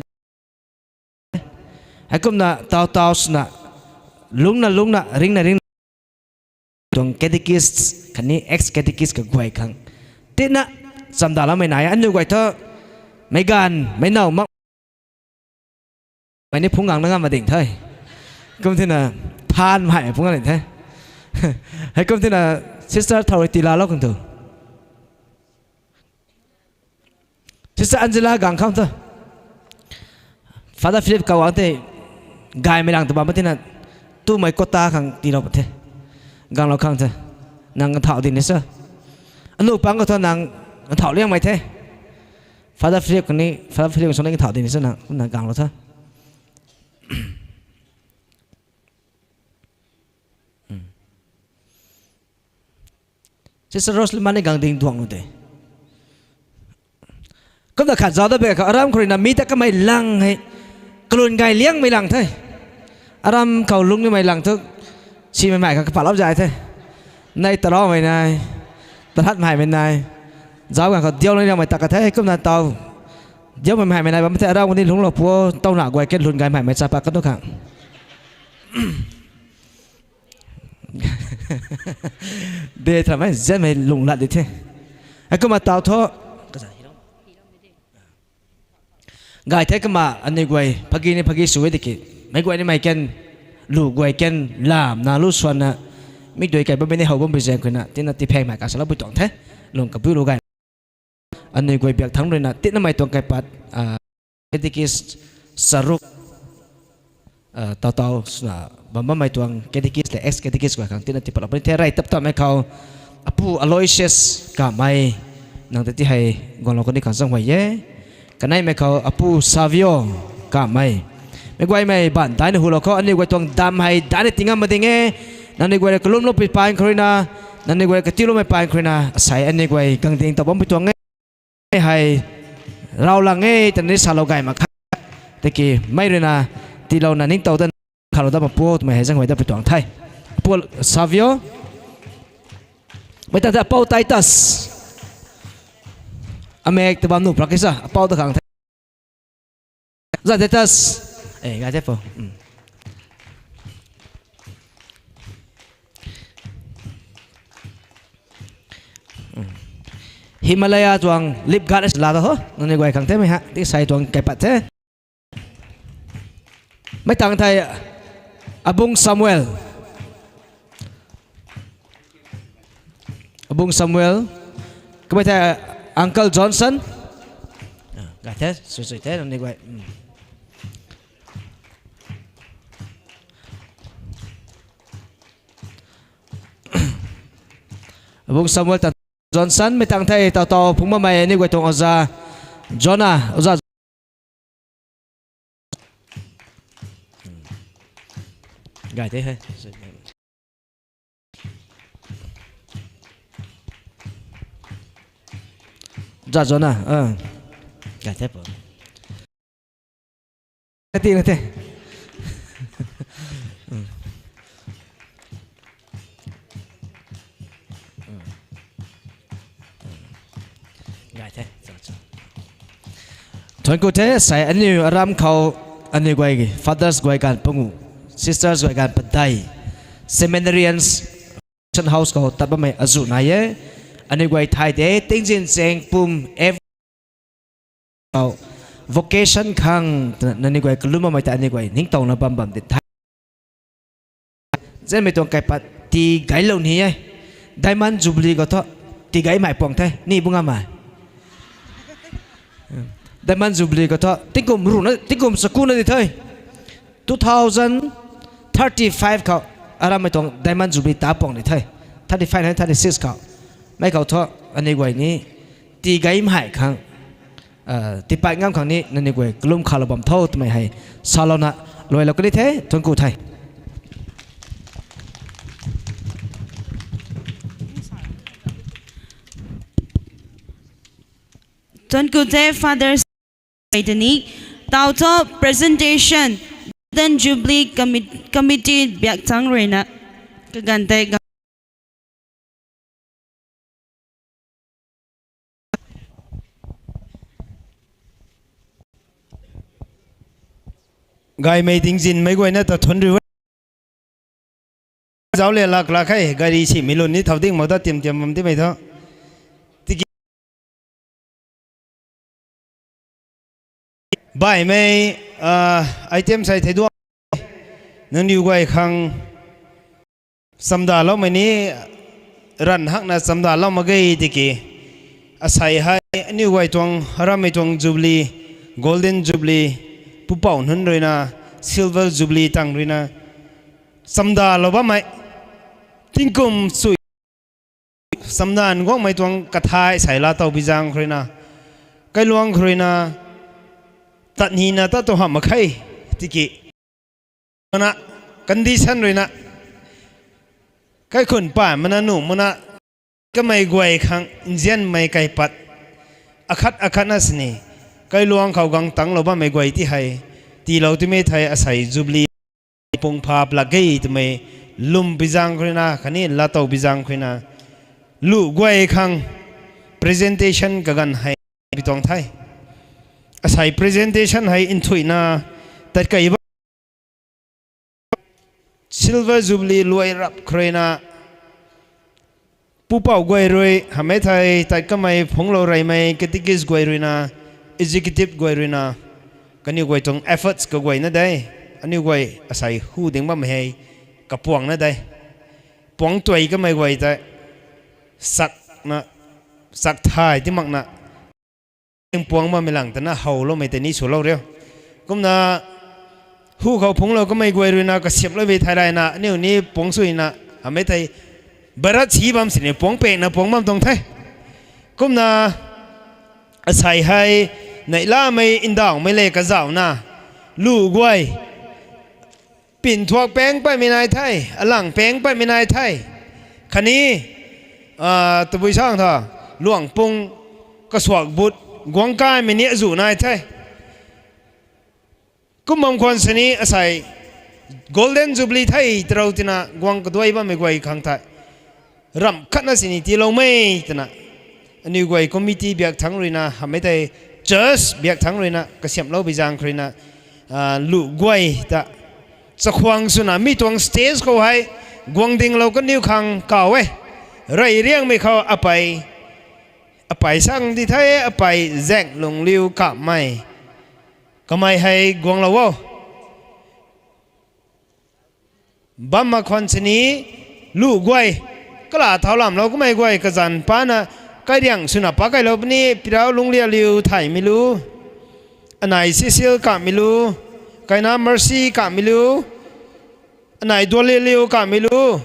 heikumna taw taw swna, lungcna lungcna, ringna ringna, tuang catechist khatni ex catechist kaguay khang, tina, chamdaloumei nai, aniu guay thu, meic gaanv meic now mak, mei ni phungc gangna ngam ma ding the. Kum thina, than mei phungc gang ding the. Heikum thina, sister thau rui tiilaalou khang thu, sister Angela gang khang thu, father Philip kau ang tei, gaymei lang ta bam thina, tumei quota khang tiilou pat the. Ganglou khang the. Nang kathauh ding ni sa, anu pang khou thu nang kathauh liangmei the. Father Philip khatni father Philip sw ni kathauh ding ni sa, nang, nang ganglou tha. Sister Roslima ni gang ding duang nu de. Kumna khat zauc da be khou, aram khou ruina mi ta kamei lang hei, kalun gay liangmei lang the. Aram khou lungc nimei lang thu, simei mei khang kapalou zay the. Nei taloumei nai, talat meimei nai, zauc ganv khou diau lung liangmei ta ka the. Kumna taw, diau meimei nai bam the, aram khou ni lungclou pu, tawna guay kan lun gaymei mei cha pat kan tu khang. De thamei zanmei lung lat di the. Heikumna taw thu, gay the kumna aniu guay phagi ni phagi sw e tiki, meic guay ni mei kan, lu guay kan lamna lu swanna, mi dui kai bammei ni how bammei zaeng khou na tina tipheng mei kasalou pui tuang the. Lung kabiulou gay, aniu guay biak thangc ruina tinamei tuang kaipat, catechist charuk, Taw taw swna bam bammei tuang catechist le ex catechist guay khang tina tipatlou puni the. Rey tap tapmei khou Apu Aloysius Kamei, nang ta ti hei guanglou kani khang zaenghuay e. Kaneimei khou Apu Savio Kamei. Meic guaymei baan daina hulou khou aniu guay tuang dam hei daina tingam ma ding e. Nangniw guay rui kalumlou pui paan khou ruina, nangniw guay katiuloumei paan khou ruina asei aniu guay gangding taw bampui tuang e. Hei raw lang e twna ni salou gay mak khe. Tiki mei ruina tiilouna ningtow dat khalou dat ma pu twmei hei zaenghuay dat pui tuang the. Apu Savio. Mei tang the Apou Titus. Amek ta bam nuh prak kisa Apou ta khang the. Za Titus. E, gay the Pou. Himalaya tuang lip guard la ta ho, nangniw guay khang themei ha, ti sei tuang kaipat the. Mei tang thei Abung Samuel. Abung Samuel. Kamei thei Uncle Johnson. Gay the, sui sui the nangniw guay. Abung Samuel tan Johnson, mei tang thei taw taw phungc bammei aniu guay tuang oza Jonah, oza gay the hei. Za Jonah, gay the Pou. Kati na the. Thuanc ku the, sei aniu aram khou aniu guay fathers guay ganv pangu, sisters guay ganv padeih, seminarians, mission house khou tat bammei azuh nai e. Aniu guay thay de, tingzin chaeng pum, ev khou vocation khang twna nangniw guay kalum bammei ta aniu guay ningtowna bam bam di the. Zanmei tuang kaipat tii gaylou ni e. Diamond Jubilee khou thu tii gaymei puang the, ni bu ngam e. Diamond Jubilee khou thu tingkum runa, tingkum sakuna di the. Two thousand thirty-five khou arammei tuang Diamond Jubilee ta puang di the. Thirty-five and thirty-six khou. Mei khou thu aniu guay ni tii gaymei khang tiipat ngam khang ni nangniw guay kalum khalou bam tho twmei hei salouna luailou kani the. Thuanc ku the. Thuanc ku the Father. Tei tani taw thu presentation, Golden Jubilee Commi-, Committee biak thangc ruina kaganv tei ga- Gaymei tingzinmei guayna ta thuanc riu e. Zauc le lak lak khe, gari simei lun ni thau ding mak ta tiam tiam bam timei thu. Tiki baihmei item sei thei duang nangniw guay khang chamdaloumei ni ranv hakna chamdalou mak ge tiki, asei hei aniw guay tuang, arammei tuang Jubilee, Golden Jubilee, pupouc nunc ruina, Silver Jubilee tang ruina chamdalou bammei, tingkum sui chamdan guangmei tuang kathai sei laatow bi zaeng khou ruina, kailuang khou ruina, tat nina ta tu hamh mak khe tiki, mana condition ruina, kaikhunc pay mana nuh mana, kamei guay khang nzianmei kaipat akhat akhatna sini, kailuang khou gang tanglou bammei guay ti hei tiilou timei thei asei Jubilee pung pha plak ge twmei lwm bi zaeng khou ruina khatni laatow bi zaeng khou ruina, lu guay khang presentation kaganv hei bi tuang the. Asei presentation hei nthuihna tat kei ba Silver Jubilee luai rap khou ruina, pupouc guay rui hamhmei thei tat kamei phungclou reymei catechist guay ruina, executive guay ruina, kaniw guay tuang efforts kaguayna de, aniw guay asei hu ding bammei hei kapuangna de. Puang tuai kamei guay tei chakna, chak thay ti makna, puang bammei lang tana howloumei tei ni swlou riu. Kumna Phu khou phungclou kamei guay ruina kasiamhloumei thei layna aniu ni puangc suina hamei thei, barat si bam sini puangc pekna puangc bam tuang the. Kumna asei hei neihlamei ndauhmei le kazauhna lu guay pinthuak peng patmei nai the, alang peng patmei nai the. Khatni tabui sang tha, luangpung kasuak but guang kaimei ni azuh nai the. Kum bam khwan sini asei Golden Jubilee the tarou tina guang kaduai bammei guay khang thei ramh khatna sini tiiloumei twna aniu guay committee biak thangc ruina hamei tei church biak thangc ruina kasiamhlou bi zaeng khou ruina lu guay ta chakhwang swna mi tuang stage khou hei guang dinglou kaniw khang kaw e. Rey riangmei khou apei, apei sang di the, apei Zaenglungliu Kamei. Kamei hei guanglou o. Bam mak khwan sini lu guay, kala thau lamlou kamei guay kazanc pana kairiang swna pa kailou puni, Pirau Lunglialiu Thaymei lu, anei Cecil Kamei lu, kaina Mercy Kamei lu, anei Dualiliu Kamei lu,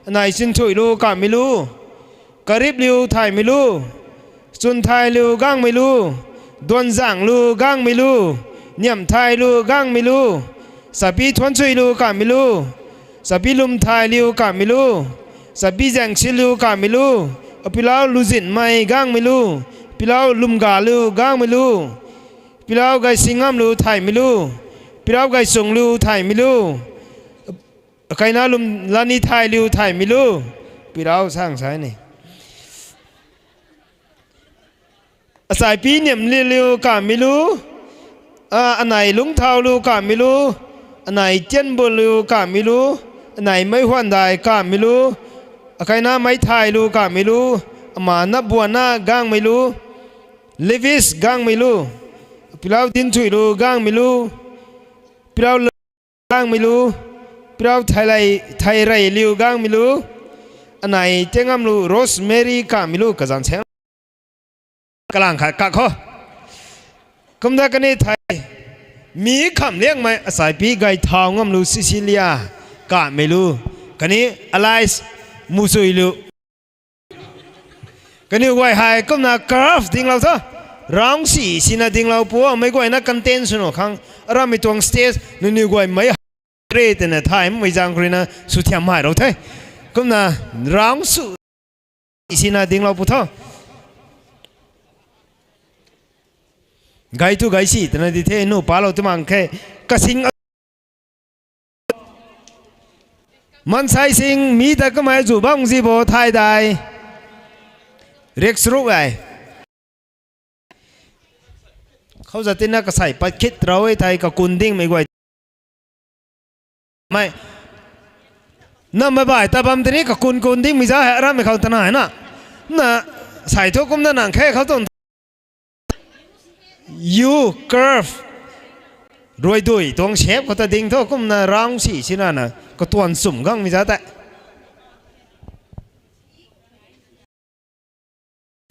anei Chinthuilu Kamei lu, Karipliu Thaymei lu, Chunthayliu Gangmei lu, Duanzanglu Gangmei lu, Niamthaylu Gangmei lu, Chapi Thuanchuilu Kamei lu, Chapi Lumthayliu Kamei lu, Chapi Zaengsilliu Kamei lu, Apilau Luzinmei Gangmei lu, Pilau Lumgaliu Gangmei lu, Pilau Gaisingngamlu Thaymei lu, Pilau Gaichungliu Thaymei lu, kaina Lum Lani Thayliu Thaymei lu, Pilau sang sai ni. Achaipi Niamliliu Kamei lu, anei Lungthauliu Kamei lu, anei Tianbunliu Kamei lu, anei Meihuandai Kamei lu, akaina Meithaylu Kamei lu, ama Nabuana Gangmei lu, Levis Gangmei lu, Pilau Dinthuilu Gangmei lu, Pilau Gangmei lu, Pilau Thayreyliu Gangmei lu, anei Tiangngamlu Rosemary Kamei lu kazanc saeng kalang khat kak khou. Kumna kani thei mi kham liangmei achaipi Gaithau Ngamlu Cecilia Kamei lu, khatni Alice Musuilu. Kaniw guay hei kumna craft dinglou tho. Round si sina dinglou pu, meic guayna content swna khang arammei tuang stage nangniw guay mei re twna thaymei zaeng khou ruina swthiam hei rou the. Kumna round su sina dinglou pu tho. Gay tu gay si twna di the, nu palou tu mang khe. Kasing Mansei Sing, mi ta kamei zu bam zi bo thay dai. Riak charuk ai. Khou zat tina kasei pat khit rau e thei kakun dingmei guay. Mei. Na mei bai ta bam tini kakun kun dingmei za hei arammei khou tana hei na. Na sei thu kumna nang khe khou tuang. U curve. Ruaidui tuang shape khou ta ding thu kumna round si sina na katuan chum gangmei za tei.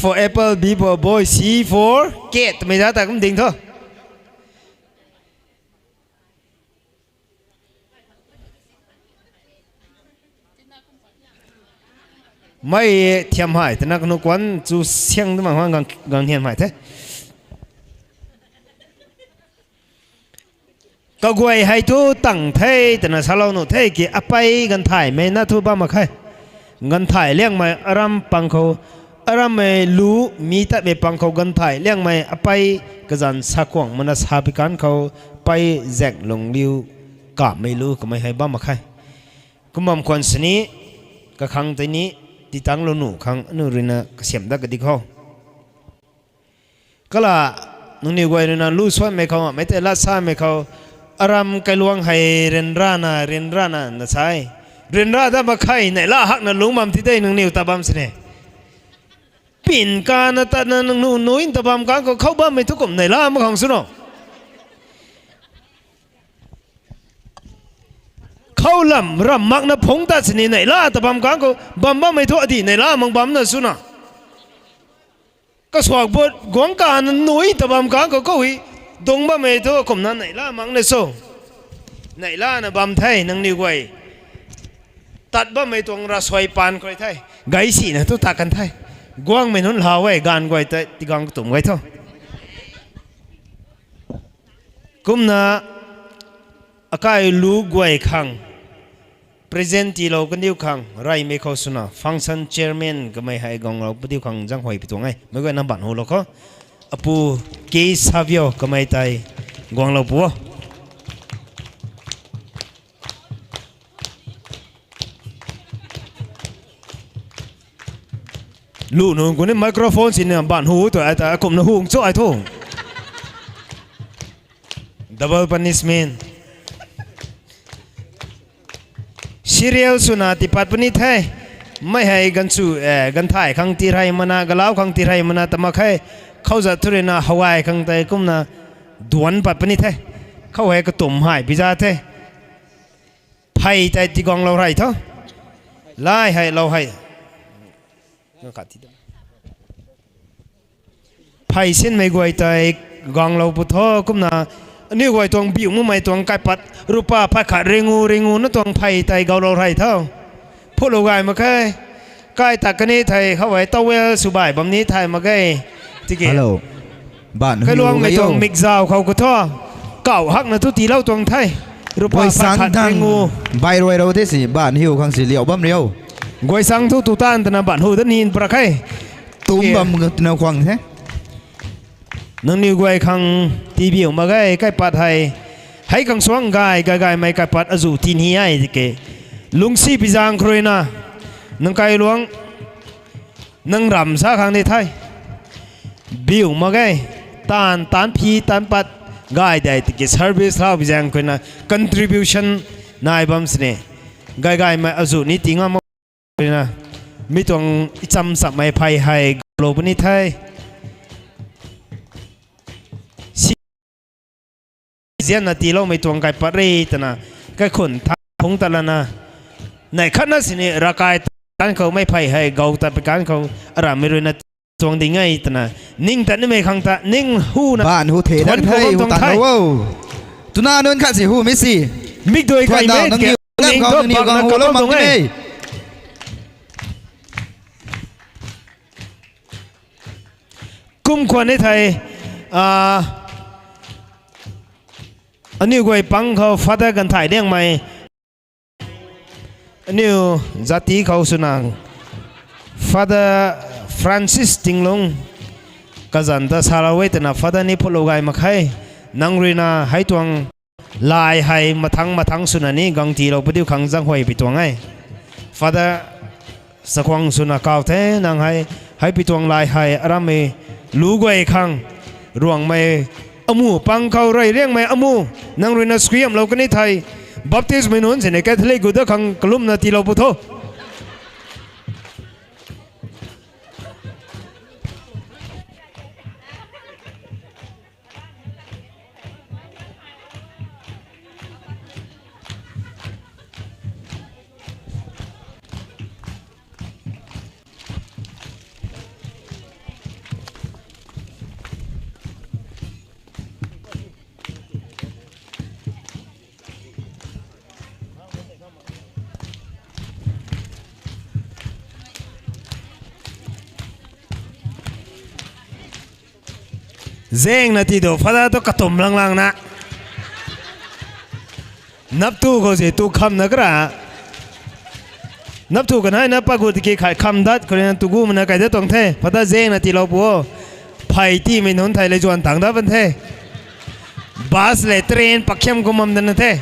For apple, B for boy, C for cat twmei za tei kum ding thu. Mei thiam hei twna kanu kuan chu siang tu mang hang gang, gang hian hei the. Kaguay hei thu tang the twna salou nuh the ki apei ganthaymei na thu bam mak khe. Ganthai liangmei aram pang khou, arammei lu mi tatmei pang khou ganthai liangmei apei kazanc sa kuang mana sa pi kan khou pei zaeng lung liu kamei lu kamei hei bam mak khe. Kum bam khwan sini, kakhang tei ni, titang lou nuh khang anu ruina kasiam dat kadik ho. Kala, nangniw guay ruina lu suanmei khou, mei tei lat samei khou, aram kailuang hei ryanrana, ryanrana na sa e. Ryanra dat mak khe, neihla hakna lungc bam ti tei nangniw ta bam sini. Pin kana tatna nangniw nui ta bam kang khou khou bammei thu kum neihla mak khang swna. Khou lam ram makna phungc tat sini neihla ta bam kang khou bam bammei thu adi neihla mak bamna swna. Kasuak but guang kana nui ta bam kang khou khou hei dungc bammei thu kumna neihla makna sw. Neihlana bam the nangniw guay. Tat bammei tuang ravsuai paan khou rui the. Gay sina tu tat kan the. Guangmei nunc lou e, gaanv guay tei tigang katumc gay tho. Kumna akai lu guay khang present tiilou kaniw khang reymei khou swna function chairman kamei hei guanglou padiu khang zaenghuay pi tuang e. Meic guayna mbaanv hu lou kho. Apu K Savio kamei tei guanglou pu o. Lu nunc kuni microphone sina mbaanv hu tu ai ta kumna hu cho ai thu. Double punishment. Serial swna tipat puni the. Mei hei ganv sw, eh, ganv thay khang tirey mana, galau khang tirey mana ta mak khe. Khou zat thu ruina hawai khang tei kumna duanc pat puni the. Khou hei katumc hei biza the. Phey tei tiguanglou rey tho. Lai hei lou hei. Phey sinmei guay tei guanglou pu tho kumna. Aniw guay tuang biu makmei tuang kaipat rupa phay khat ringu ringu na tuang phey tei gaulou rey tho. Phutlou gay mak khe. Kai ta kani thei khou hei towel sw bay bam ni thay mak ge. Tiki. Hello. Baan hu kailuangmei tuang mikzau khou khou thu. Kau hakna tu tiilou tuang the. Rupa phay khat ringu. Bai ruai rou the si, baan hiu khang si liau bam riu. Guaysang thu tu taanv twna baan hu ta nin pra khe. Tum bam twna khwang the. Nangniw guay khang tibiu mak ge kaipat hei. Hei khang suang gay, gay gaymei kaipat azuh tin hi ai tiki. Lungcsi pi zaeng khou ruina. Nang kailuang. Nang ram sa khang ni the. Biu mak ge, taanv, taanv phi, taanv pat, gay dei tiki service lau pi zaeng khou ruina contribution nai bam sini. Gay gaymei azuh ni ti ngam mak ruina. Mi tuang icham chammei phey hei gaulou puni the. Si zianna tiiloumei tuang kaipat rey twna, kaikhun tha phungc ta lana. Neih khatna sini ravkai taanv khou mei phey hei gau ta pi kan khou arammei ruina tuang ding e twna. Ning tat nimei khang ta, ning huna. Baan hu the thuan dan khou the, bam hu tuang tan the. Lou o. Tuna nunc khat si hu mi si. Mikdui thuan kai dau, mei nang tiki niw lam ning khou tu nang niw bakna gang hu lou kabam mak tuang e. Kum khwan ni thei, ah, aniw guay pang khou Father Ganthai Liangmei. Aniw zati khou swna Father Francis Tinglung kazanc ta salou e twna Father ni phutlou gay mak khe. Nang ruina hei tuang lai hei mathangc mathangc swna ni gang tiilou padiu khang zaenghuay pi tuang e. Father Chakhwang swna kau the nang hei, hei pi tuang lai hei arammei lu guay khang, Ruangmei amu, pang khou rey Liangmei amu, nang ruina sukhiamhlou kani thei, Baptistmei nunc sini Catholic gut da khang kalumna tiilou pu tho. Zaengna ti do, Father tu katumc lang langna. Naptu khou si tu khamna kara. Naptu kanhei na pagut ki khai kham dat khou ruina tu gumna kai dat tuang the. Father zaengna tiilou pu o. Phey tiimei nunc thei le zuan tang dat ban the. Bus le train pakhiam kum bam dana the.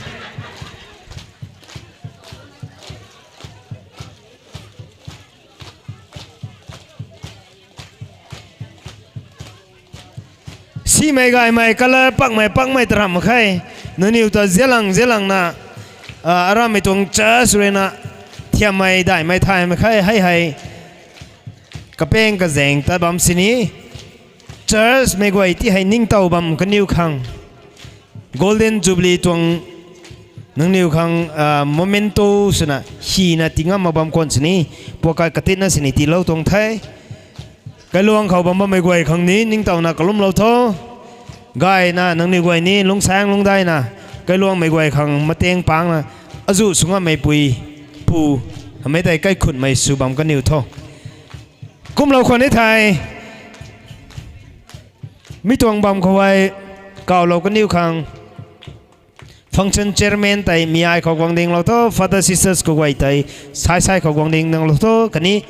Simei gaymei, colour pakmei pakmei ta ramh mak khe. Nangniw ta zialang zialangna, ah, arammei tuang church ruina thiammei daihmei thay mak khe, hei hei. Kapeng kazaeng tat bam sini. Church mei guay ti hei ningtow bam kaniw khang. Golden Jubilee tuang nangniw khang, ah, memento swna hina ti ngam mak bam khwan sini. Puakai katitna sini tiilou tuang the. Kailuang khou bam bammei guay khang ni ningtowna kalumlou tho. Gayna nangniw guay ni lungsaeng lungdaina kailuangmei guay khang mateng pangna, azuh sw ngammei pui, pu, hamei tei kaikhutmei sw bam kaniw tho. Kumlou khwan e thei, mi tuang bam khou hei, kawlou kaniw khang, function chairman tei mi ai khou guang dinglou tho, father sisters kaguay tei, sai sai khou guang ding dinglou tho, khatni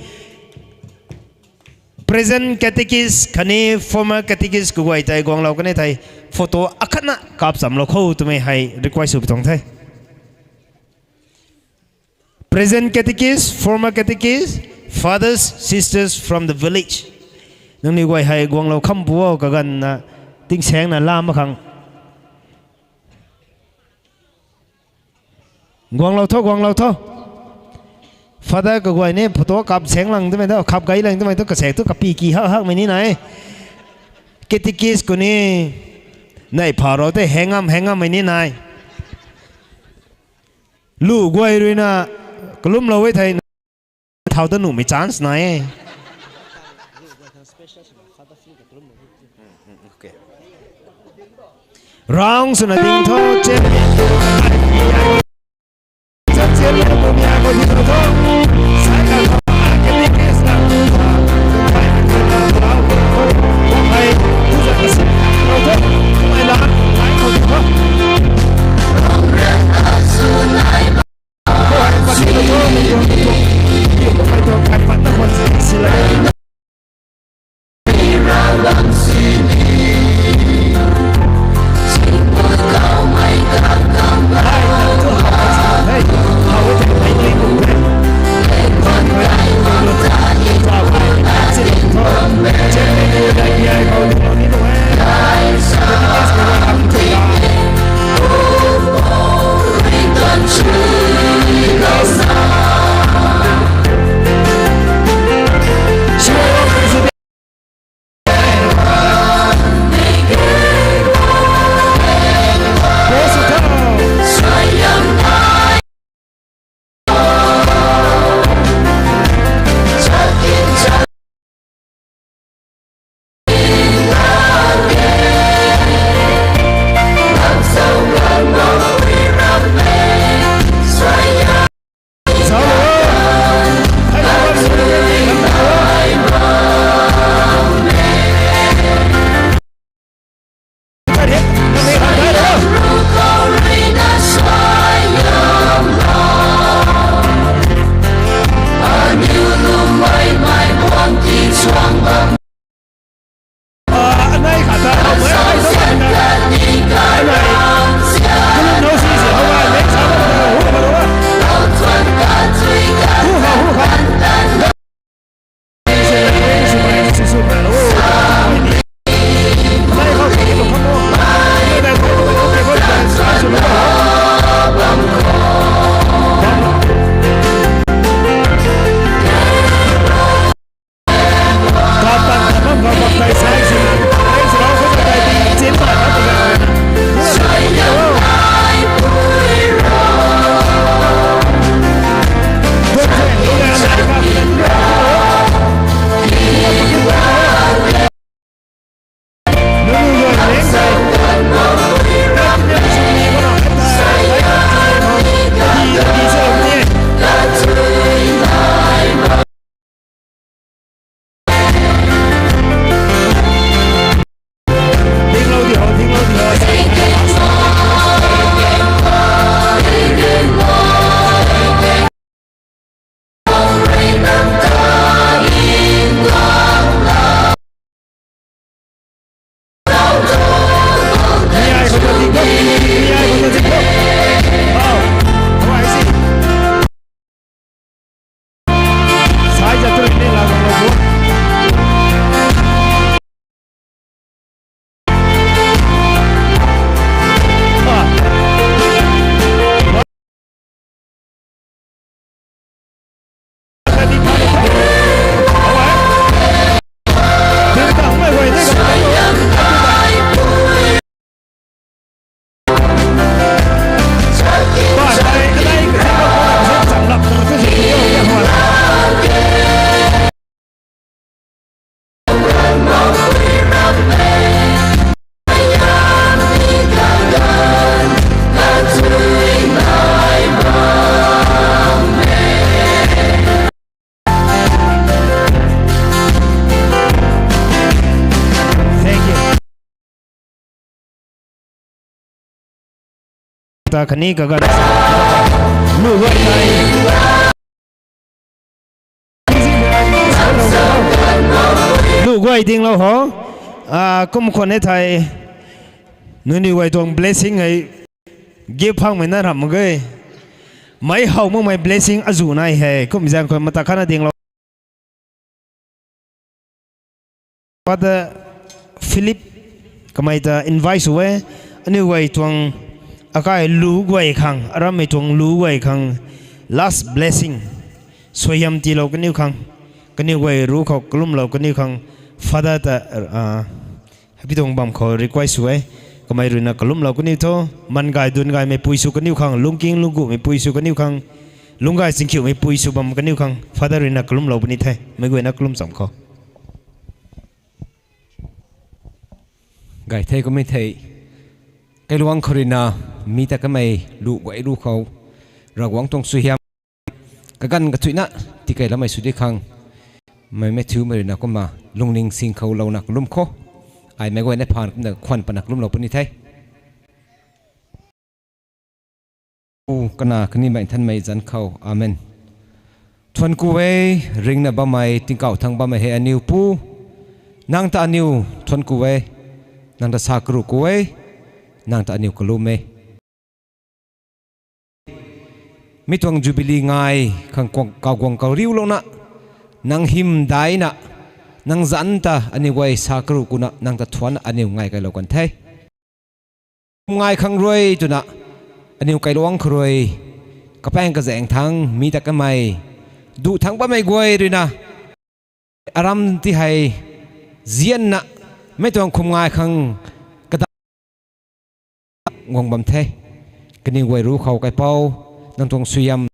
present catechist khatni former catechist kaguay tei guanglou kan e thei, photo akhatna kap chamlou kho twmei hei request sw tuang the. Present catechist, former catechist, fathers, sisters from the village. Nangniw guay hei guanglou kham pu o, kaganvna tingsaengna la mak khang. Guanglou tho, guanglou tho. Father kaguay ni photo kap saeng lang twmei thu, kap gay lang twmei thu, kasaek thu kapiki hak hakmei ni nai. Catechist khou ni, neih pha rou tei hang ngam, hang ngammei ni nai. Lu guay ruina, kalumlou e thei, thau ta nuhmei chance nai e. Round swna ding tho, chairman. Khatni kaganv lu guay tei, lu guay dinglou ho. Ah, kum khwan e thei, nuni guay tuang blessing hei gift phangmei na ram mak ge. Meic how makmei blessing azuh nai hei. Kum zaeng khou mata khatna dinglou. Father Philip, kamei ta invite sw e, aniu guay tuang akai lu guay khang, arammei tuang lu guay khang, last blessing, suaihiam tiilou kaniw khang, kaniw guay ruc khou kalumlou kaniw khang, Father ta, ah, hei pi tuang bam khou request sw e, kamei ruina kalumlou kaniw tho, man gay dun gaymei pui sw kaniw khang, lungking lungguhmei pui sw kaniw khang, lungc gay chingkhiuhmei pui sw bam kaniw khang, Father ruina kalumlou puni the, meic guayna kalum cham khou. Gay the kummei thei, kailuangc khou ruina, mi ta kamei lu guay ruc khou, Ravguangc tuang suaihiam, kaganv kathuicna, tikei lamei sw di khang, mei Matthew mei ruina kumna, lungning sing khou louna kalum khou, ai meic guayna phaan kumna khwan pana kalumlou puni the. Pu, Kanac khatni Nthanmei zanc khou. Amen. Thuancku e, ringna bammei, tingkauh thangc bammei hei aniu Pu, nang ta aniu thuancku e, nang ta sa karuhku e, nang ta aniu kalum e. Mi tuang Jubilee ngai khang kau guang kau riulouna, nang hymdaihna, nang zanc ta aniu guay sa karuh kuna, nang ta thuanc aniu ngai kailou kan the. Kum ngai khang rui twna, aniu kailuangc khou rui, kapaeng kazaeng thangc mi ta kamei, duh thangc bammei guay ruina, aram ti hei, zianna, mi tuang kum ngai khang, kada guang bam the. Kaniw guay ruc khou Kaipouc, nang tuang suaihiam,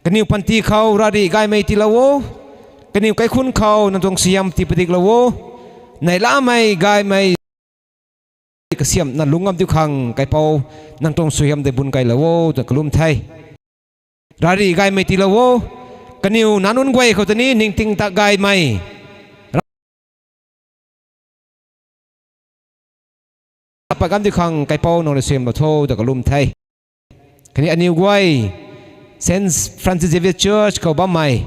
kaniw panty khou rari gaymei tiilou o, kaniw kaikhunc khou nang tuang suaihiam tii padiklou o, neihlamei gaymei kasiamhna lungc ngam diu khang Kaipouc, nang tuang suaihiam tei bun kailou o twna kalum the. Rari gaymei tiilou o, kaniw nac nunc guay khou tei ni ningting ta gaymei pat ngam diu khang Kaipouc nang rui suaihiamlou tho twna kalum the. Khatni aniw guay, Saint Francis Xavier Church khou bammei,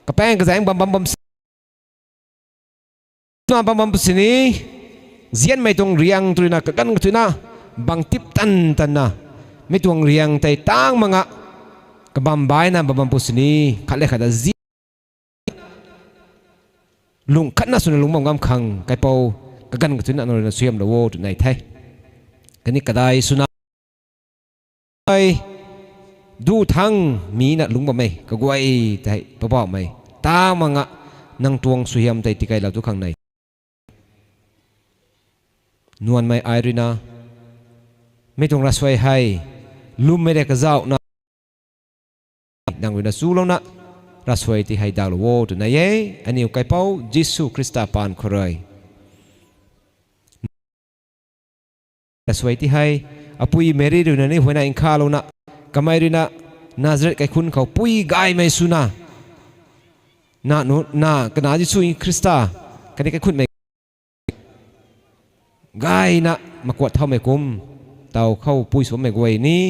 kapaeng kazaeng bam bam bam na bam bam pu sini, zianmei tuang riang twna kaganv kathuicna, bang tip tan tanna, mi tuang riang tei tang mak nga, kabam baihna bam bam pu sini, khat le khat ta zi lung khatna swna lungc bam ngam khang Kaipouc, kaganv kathuicna nang ruina suaihiamlou o tw nei the. Khatni kadai swna, duh thangc mi na lungc bammei kaguay tei Poubauhmei, tang mak nga, nang tuang suaihiam tei tikailou tu khang nei. Nuanmei ai ruina, mi tuang ravsuai hei, lwmmei rui kazauhna, nang ruina chulouna, ravsuai ti hei daklou o tw nei e, aniw Kaipouc Jisu Khrista paan khou rui. Ravsuai ti hei, apui Meri ruina ni huayney nkhavlouna, kamei ruina Nazareth kaikhunc khou pui gaymei swna, na, na, kanac Jisu Khrista, khatni kaikhunhmei gayna makuat thaumei kum, taw khou pui swmei guay ni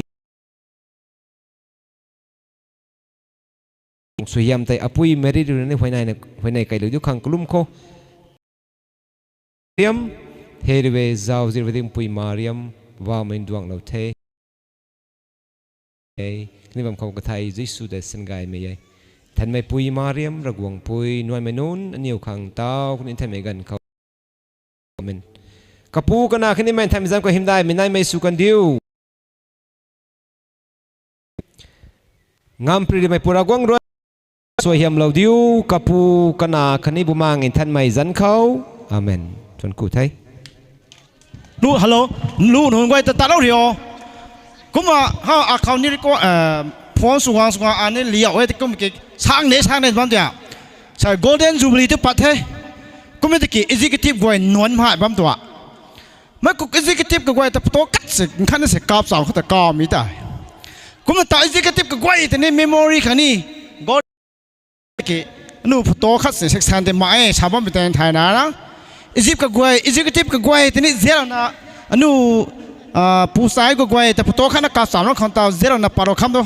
suaihiam tei apui Meri ruina ni huayney, huayney kailou diu khang kalum khou. Mariam, hei rui zauzian rui ding pui Mariam, Poubauhmei nduanglou the. Kaniw bam khou kathei Jisu tei sangay mei e. Nthanmei pui Mariam, Ravguangc pui, nuaimei nunc aniw khang taw khatni nthanmei ganv khou. Amen. Kapu, Kanac khatni Nthanmei zanc khou hymdaihmei naimei sw kan diu. Ngamparymei Pu Ravguangc rui suaihiamlou diu, Kapu, Kanac khatni Bumaengh Nthanmei zanc khou. Amen. Thuancku the. Lu, hello. Lu nunc guay ta talou rio. Kumna, ha, akhou ni riko, eh, phone swguang swguang ani liau e, kum ki, sang ne, sang ne, bam tia. Sa Golden Jubilee tu pat the. Kumna tiki executive guay nuan mhai bam tua. Mei kuk executive kaguay ta photo khat se, nkhat na se kap chau khou ta kap mi ta. Kumna ta executive kaguay ta ni memory khang ni. Golden ki, anu photo khat se section tei ma e, sa bam pi tei thayna na. Executive kaguay, executive kaguay tei ni zianna, anu Ah, pu sai kaguay ta photo khatna kap chamlou khang ta zialouna parou kham do.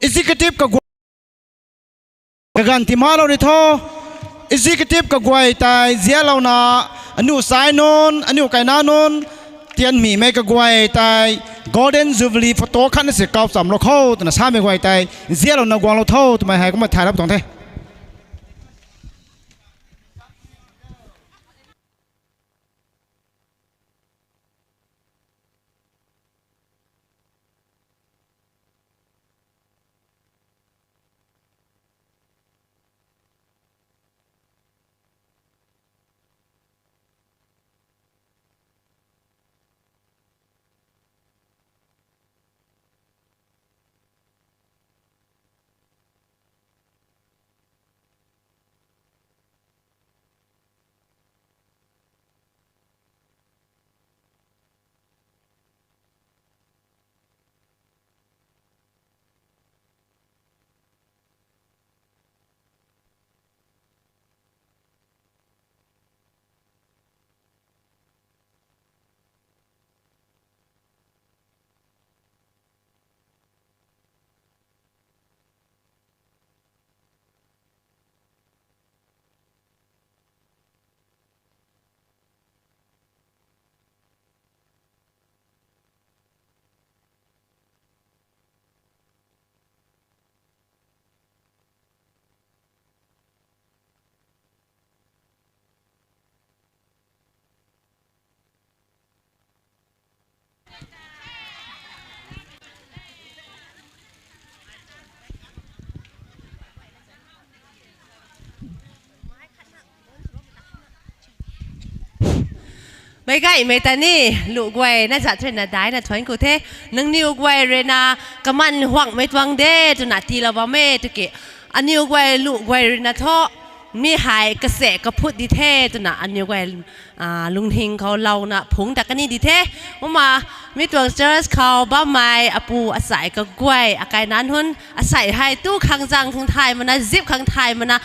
Executive kaguay kaganv timalou ni tho. Executive kaguay tei zialouna aniu sai nunc, aniu kaina nunc, tianmimei kaguay tei Golden Jubilee photo khatna si kap chamlou kho twna samei guay tei zialouna guanglou tho twmei hei kumna thay rap tuang the. Meic gaymei ta ni, luh guay na zat ruina daina thuanc ku the. Nangniw guay ruina kaman huangmei tuang de twna tiilou bam e tiki, aniw guay luh guay ruina thu, mi hei kasa kaphut di the twna aniw guay, ah, lungning khou louna phungc ta kani di the. Kumna, mi tuang church khou bammei apu asei kaguay, akai nanhun, asei hei tu khang zang khang thay mana, zip khang thay mana,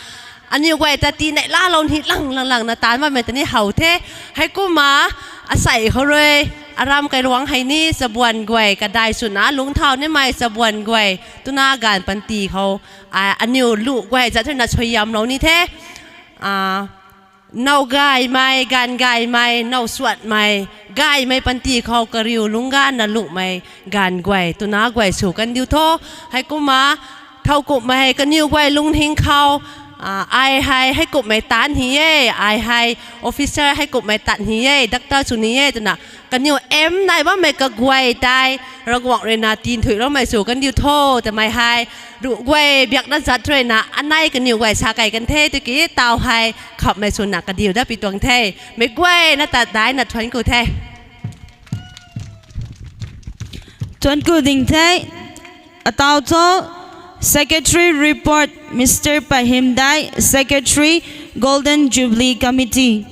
aniw guay ta tii neihlalou ni lang lang lang na taanv bammei ta ni how the. Heikumna, asei khou rui, aram kailuangc hei ni chabuan guay kadai swna lungcthau nimei chabuan guay twna gaanv panty khou, a, aniw luh guay zat ruina suaihiamlou ni the. Ah, now gaymei, gaanv gaymei, now suatmei, gaymei panty khou kariu lungc ganna luhmei gaanv guay twna guay sw kandiu tho. Heikumna, thowkumhmei hei kaniw guay lungning khou, ah, ai hei heikumhmei tat ni e, ai hei officer heikumhmei tat ni e, doctor sw ni e twna, kaniw aim nai bammei kaguay tei Ravguangc ruina tinthuiloumei sw kandiu tho twmei hei, luh guay biakna zat ruina anei kaniw guay sa kei kan the tiki taw hei khamhmei swna kadiu dat pi tuang the. Meic guayna ta daina thuanc ku the. Thuanc ku ding the. Ataw thu, Secretary report, Mister Pahimdai, Secretary, Golden Jubilee Committee.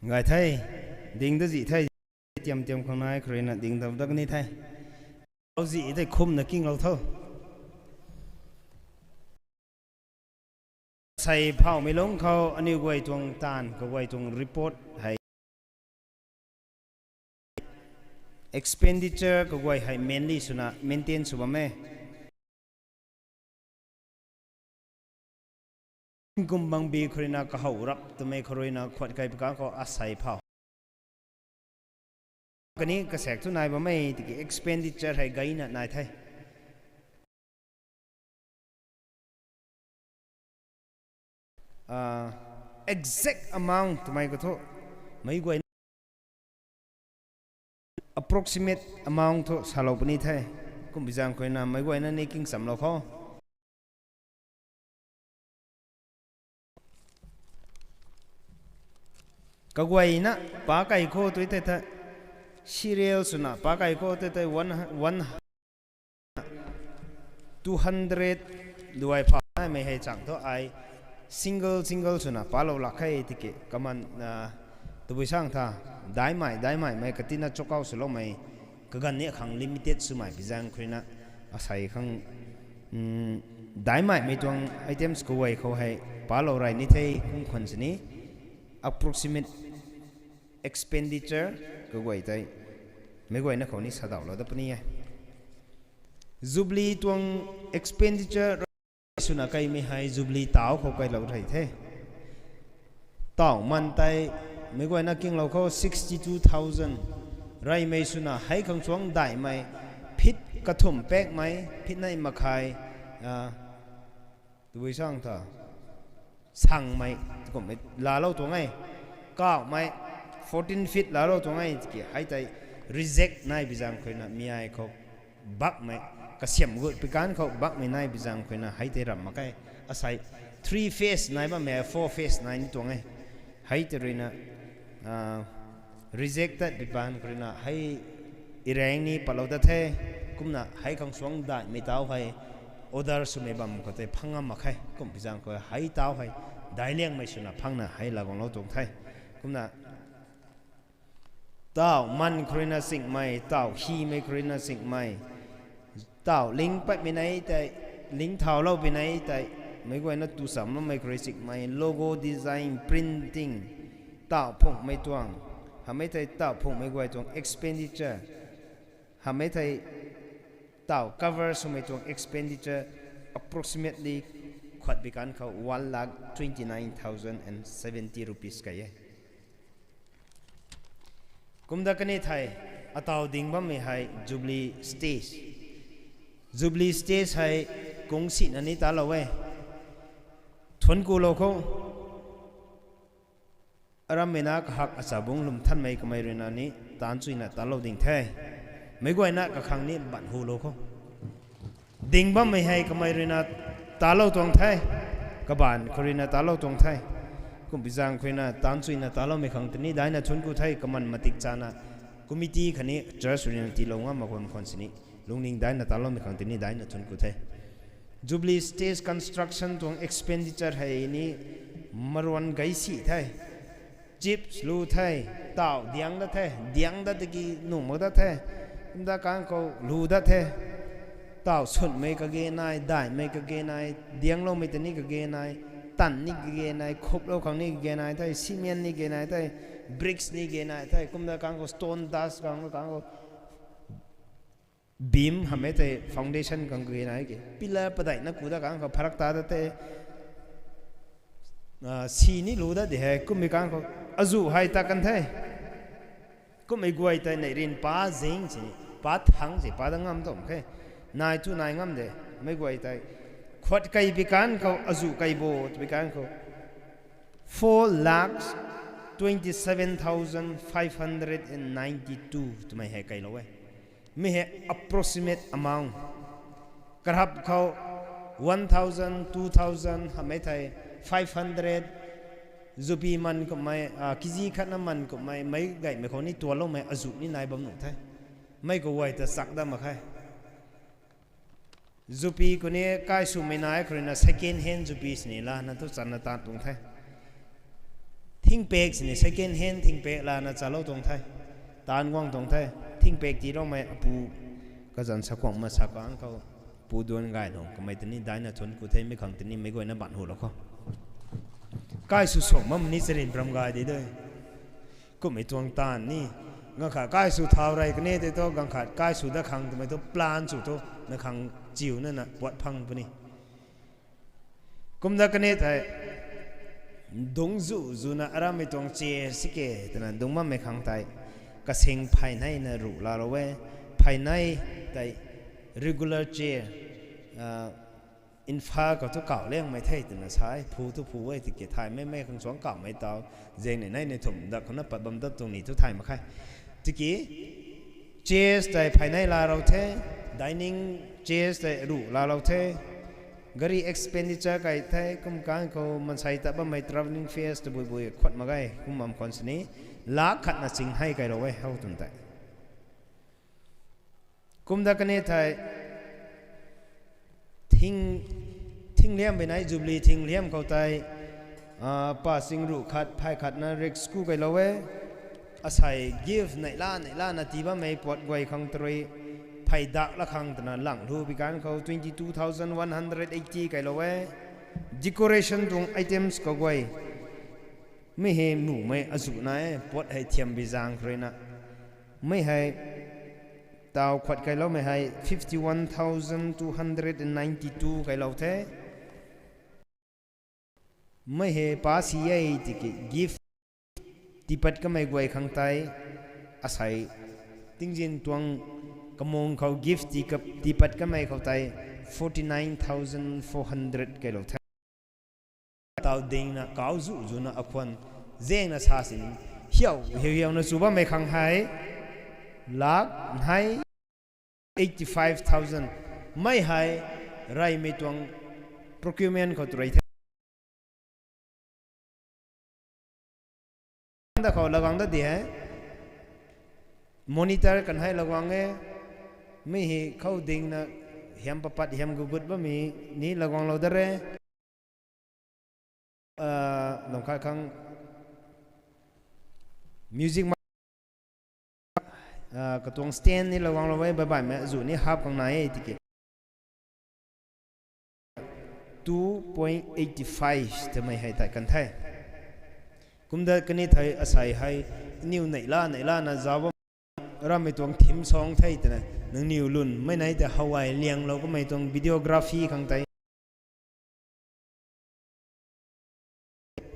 Gay the, ding da zih the, tiam tiam khang nai khou ruina ding da dat ni the. Au zih tei khumna kinglou tho. Sei phauhmei lungc khou aniw guay tuang taanv kaguay tuang report hei expenditure kaguay hei mainly swna maintain sw bam e. Kum bangbi khou ruina kahow rap twmei khou ruina khuat kai pwkhou asei phau kani kasaek thu nai bam e tiki expenditure hei gayna nai the. Ah, exact amount twmei khou thu meic guayna approximate amount thu salou puni the. Kumbi zaeng khou ruina meic guayna ni kingchamlou khou. Kaguayna pa kai khou tui tei the, serial swna pa kai khou tei tei one, one, two hundred duai pha naimei hei chang thu ai single single swna palou lak khe tiki kaman, tabui sang tha, daimei daimei mei katina chokau swloumei kaganv ni khang limited swmei pi zaeng khruina asei khang daimei mei tuang items kaguay khou hei palou rey ni the kum khwan sini approximate expenditure kaguay tei meic guayna khou ni sadauhlou dat puni e. Jubilee tuang expenditure swna kaimei hei Jubilee tau khou kailou rey the. Tau man tei meic guayna kinglou khou sixty two thousand reymei swna hei khang suang daihmei feet kathumh pakmei feet nei makhai, tabui sang tha, sangmei, kummei laalou tuang e. Kauhmei fourteen feet laalou tuang e tiki hei tei reject nai pi zaeng khruina mi ai khou bakmei, kasiam gut pi kan khou bakmei nai pi zaeng khruina hei tei ramh mak khe. Asei three phase nai bammei four phase nai ni tuang e. Hei tei ruina reject tat pi pan khruina hei irang ni patlou dat the. Kumna hei khang suang daihmei tau hei order swmei bam khou tei phang ngam mak khe. Kum pi zaeng khou hei tau hei daic liangmei swna phangna hei laguanglou tuang the. Kumna tau man khruina singmei, tau hymei khruina singmei, tau ling patmei nei tei, ling thaulou pi nei tei, meic guayna tu chamloumei khruina singmei, logo design, printing, tau phunghmei tuang, hamei thei tau phunghmei guay tuang expenditure, hamei thei tau cover swmei tuang expenditure approximately khuat bi kan khou one lakh twenty nine thousand and seventy rupees kai e. Kumda kani thei, atau ding bammei hei Jubilee stage. Jubilee stage hei kung sina ni talou e. Thuanc kulou khou arammei na kahak achabungc lwm thanmei kamei ruina ni taanc chuina talou ding the. Meic guayna kakhang ni ban hulou khou ding bammei hei kamei ruina talou tuang the. Kabaanc khou ruina talou tuang the. Kum pi zaeng khruina taanc chuina taloumei khang tini daina thuanc ku the. Kaman matik chana committee khatni church ruina tiilou ngam mak khwan khwan sini lungning daina taloumei khang tini daina thuanc ku the. Jubilee stage construction tuang expenditure hei ni maruan gei si the. Chips lu the, tau diang dat the, diang dat tiki nuh mak dat the. Kumda kan khou lu dat the. Tau sunmei kage nai, daihmei kage nai, diangloumei ta ni kage nai, tan ni kage nai, khuplou khang ni kage nai the, cement ni kage nai the, bricks ni kage nai the. Kumda kan khou stone dust kan khou, kan khou beam hamei thei foundation khang kage nai ke pillar padeihna ku dat kan khou pharak ta dat the. Si ni lu dat di hei kummei kan khou azuh hei ta kan the. Kummei guay tei neih rin pa zing si, pa thang si, pa dat ngam tum khe. Nai tu nai ngam de, meic guay tei khuat kei pi kan khou azuh kei bo tw pi kan khou four lakhs twenty-seven thousand five hundred and ninety-two twmei hei keilou e. Mi hei approximate amount. Karhap khou one thousand, two thousand hamei thei five hundred, zupi man kummei, kg khatna man kummei, meic gaymei khou ni tuanloumei azuh ni nai bam nuh the. Mei khou guay ta chak dat mak khe. Zupi khou ni kaiswmei nai khou ruina second hand zupi sini lana thu channa taanv tuang the. Thingpek sini second hand thingpek lana chalou tuang the. Taanv guang tuang the. Thingpek tiiloumei apu kazanc sakhwang ma sa kan khou pu duan gaylou kamei tini daina thuanc ku the, mei khang tini meic guayna ban hulou khou kaisw suang bam ni charin pram gay di de. Kummei tuang taanv ni, ganv khat kaisw thau rey kane tei thu ganv khat kaisw dat khang twmei thu plan sw thu na khang chiuna na puat phang puni. Kumda kane thei, dungc zu zuna arammei tuang chair si ke twna dungc bammei khang tei, kasing pheynei na ruh laalou e. Pheynei tei regular chair, Imphal khou thu kauh liangmei the twna sa e, phu thu phu e, tiki thaymei mei khang suang kauhmei tau, zeng ni nei ni thumh dat khou na pat bam dat tuang ni thu thay mak khe. Tiki chairs tei pheynei laalou the, dining chairs tei ruh laalou the, Gari expenditure kai the, kum kan khou mansei ta bammei travelling fees tabui bui khuat mak ge, kum bam khwan sini, lakh khatna ching hei kailou e, how twn tei. Kumda kani thei, thing, thing liam bui nai, Jubilee thing liam khou tei, ah, pa ching ruh khat, phay khatna rickshaw kailou e, asei gift neihla, neihla na tii bammei puat guay khang tarui, phey dak la khang twna lang lu bi kan khou twenty two thousand one hundred eighty kailou e, decoration tuang items kaguay. Mi hei mumei azuh na e, puat hei thiam bi zang khou ruina. Mi hei tau khuat kailoumei hei fifty one thousand two hundred and ninety two kailou the. Mi hei pa si e tiki gift tiipat kamei guay khang tei, asei tingzin tuang kamung khou gift tii kap, tiipat kamei khou tei forty nine thousand four hundred kailou the. Tau dingna kau zu zuna akhwan zengna sa sin hiau hiau hiauna chu bammei khang hei lakh nai eighty five thousand. Mi hei reymei tuang procurement khou tarui the. Da khou lagang da di hei. Monitor kan hei lagang e. Mi hei khou dingna hiam papat hiam gugut bammei ni laganglou da re. Ah, lungkhat khang music ma, ah, katuang stand ni laganglou e, bye bye mei azuh ni hap khang nai e tiki. Two point eighty five twmei hei tei kan the. Kumda kani thei asei hei, niw neihla, neihla na zauc bam, rammei tuang theme song the twna, nangniw lun, mei nai tei hawai lianglou kamei tuang videography khang tei.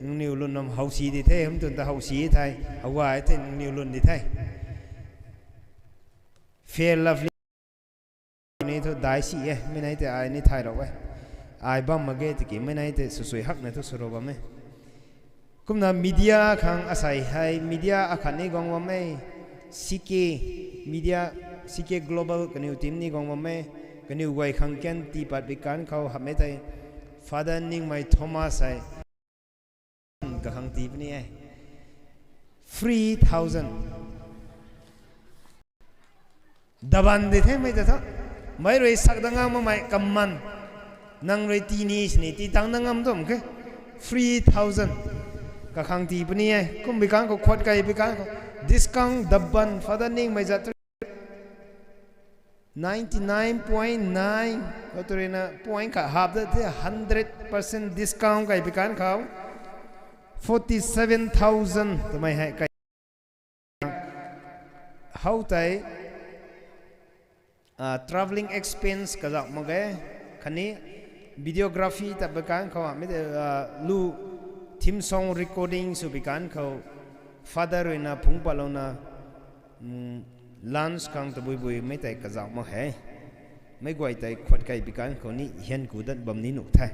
Nangniw lun nam howsi di the, hum twn ta howsi the, hawai the, nangniw lun di the. Fair Lovely ni thu dai si e, mei nai tei ai ni thaylou e. Ai bam mak ge tiki, mei nai tei swsui hakna thu swrou bam e. Kumna media khang asei hei, media akhat ni guang bam e. C K Media, C K Global kaniw team ni guang bam e. Kaniw guay khang kan tiipat bi kan khou hamhmei tei Father Ningmei Thomas hei kakhang tii puni e. Three thousand. Daban di the mei ta tho. Mei rui sak da ngam makmei kaman. Nang rui tii ni sini tii tang da ngam tum khe. Three thousand. Kakhang tii puni e. Kum bi kan khou khuat kai bi kan khou. Discount daban Father Ningmei zat ninety nine point nine, khou tu ruina point khat hap da the hundred percent discount kai bi kan khou. Forty seven thousand twmei hei kai. How tei, ah, travelling expense kazauh mak ge, khatni videography ta bi kan khou, ah, mi tei, ah, lu theme song recording sw bi kan khou, Father ruina phungc patlouna, lunch khang tabui bui mei tei kazauh mak he. Meic guay tei khuat kai bi kan khou ni hian ku dat bam ni nuh the.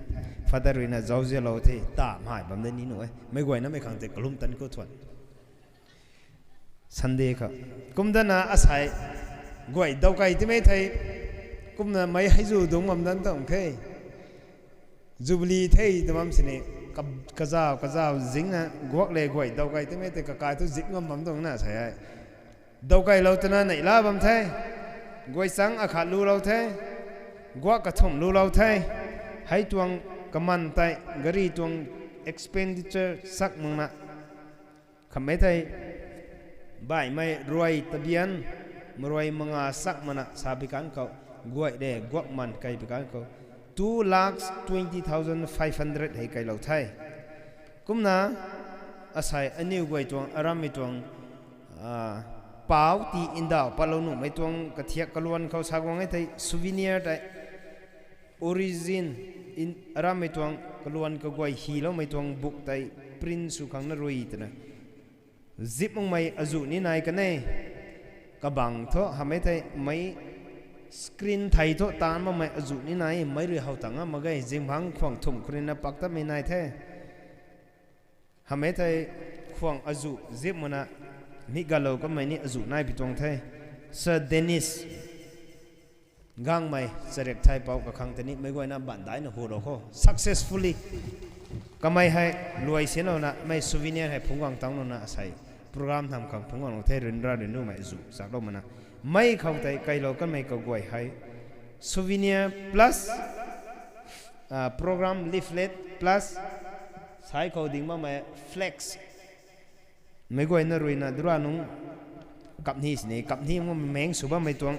Father ruina zauzianlou the, ta mhai bam dat ni nuh e. Meic guayna mei khang tei kalum tan khou thuan. Sunday kha. Kumdana asei guay dawkai timei thei. Kumna mei hei zu dungc bam dan tuang khe. Jubilee thei tw bam sini. Ka-, kazauh, kazauh zingna guak le guay dawkai timei tei kakai thu zip ngam bam tuang na sei hei. Dawkailou twna neihla bam the. Guay chang akhat lulou the. Guak kathumh lulou the. Hei tuang kaman tei gari tuang expenditure sak makna. Khamhmei thei, baihmei ruai tabian, maruai manga sak mana sa bi kan khou, guay le guak man kai bi kan khou, two lakhs twenty thousand five hundred hei kailou the. Kumna, asei aniw guay tuang, arammei tuang, ah, pau ti ndauh patlou nuhmei tuang kathiak kaluan khou sa guang e thei souvenir tei, origin, arammei tuang kaluan kaguay hyloumei tuang book tei print sw khang na rui twna. Zip makmei azuh ni nai kan e. Kabang thu hamhmei thei mei screen thei thu taanc makmei azuh ni nai, meic rui how tang a mak ge, zingbangc khwang thumh khou ruina pak tatmei nai the. Hamhmei thei khwang azuh zip makna mi galou kamei ni azuh nai pi tuang the. Sir Dennis. Gangmei charek thai pou kakhang tei ni meic guayna baan daina hu rou khou successfully kamei hei luai sinlouna mei souvenir hei phungc guang tanglouna asei program tham khang phungc guang lou the, ryanra ryanrumei zu chaklou mana. Mei khou tei kailou kanmei kaguay hei souvenir plus, ah, program leaflet plus sai khou ding bammei flex. Meic guayna ruina dura nung kapni sini, kapni mung meng sw bammei tuang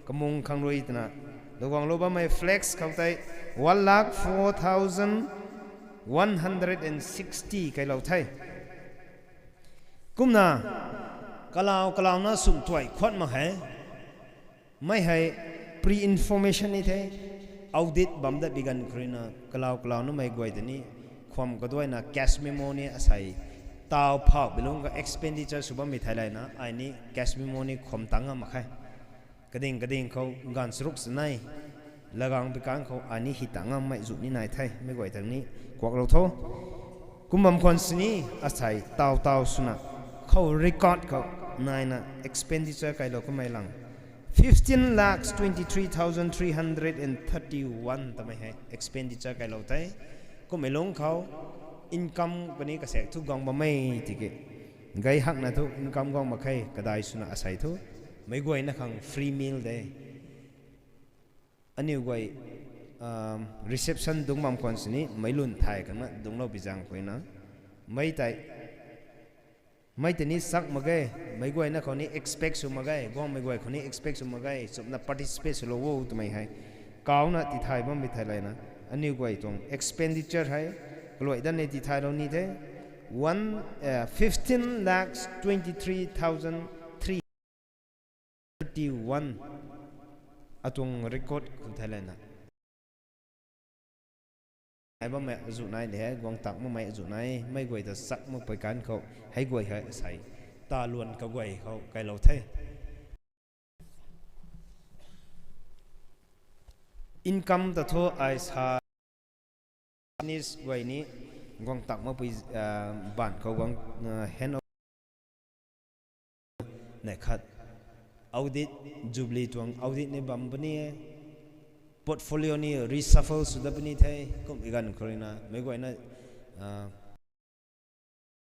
kamung khang rui twna, luguanglou bammei flex khou tei one lakh four thousand one hundred and sixty kailou the. Kumna, kalau kalauna sum tuai khuat mak he. Mei hei pre-information ni the, audit bam dat bi ganv khou ruina kalau kalauna mei guay tei ni khwam kaduaina cash memo ni asei taw phauh bilungc ka expenditure sw bammei thei layna ai ni cash memo ni khwam tang ngam mak khe. Kading kading khou ganv charuk chanei lagang pikan khou ai ni hi tang ngammei zu ni nai the, meic guay tang ni kuaklou tho. Kum bam khwan sini asei taw taw swna khou record khou naina expenditure kailou kamei lang fifteen lakhs twenty-three thousand three hundred and thirty-one tamei hei expenditure kailou the. Kummei lungc khou income kani kasek thu guang bammei tiki gay hakna thu income guang mak khe, kadai swna asei thu meic guayna khang free meal de. Aniu guay, um, reception dungc bam khwan sini meic lun thay khangna dungclou bi zaeng khou ruina mei tei mei tei ni sak mak ge, meic guayna khou ni expect sw mak ge, guangmei guay khou ni expect sw mak ge, chumna participate swlou o twmei hei kauna tithay bammei thei layna aniu guay tuang expenditure hei kaluai dan ni tithaylou ni the. One, uh, fifteen lakhs twenty-three thousand three thirty-one atuang record khou thei layna ai bammei azu nai de he, guang tak makmei azu nai, meic guay ta sak makpui kan khou hei guay hei asei ta luan kaguay khou kailou the. Income ta thu ai sa business guay ni guang tak makpui, ah, baanv khou guang, ah, hand over nei khat audit, Jubilee tuang audit ni bam puni e, portfolio ni reshuffle sw dat puni the, kummei ganv khou ruina meic guayna, ah,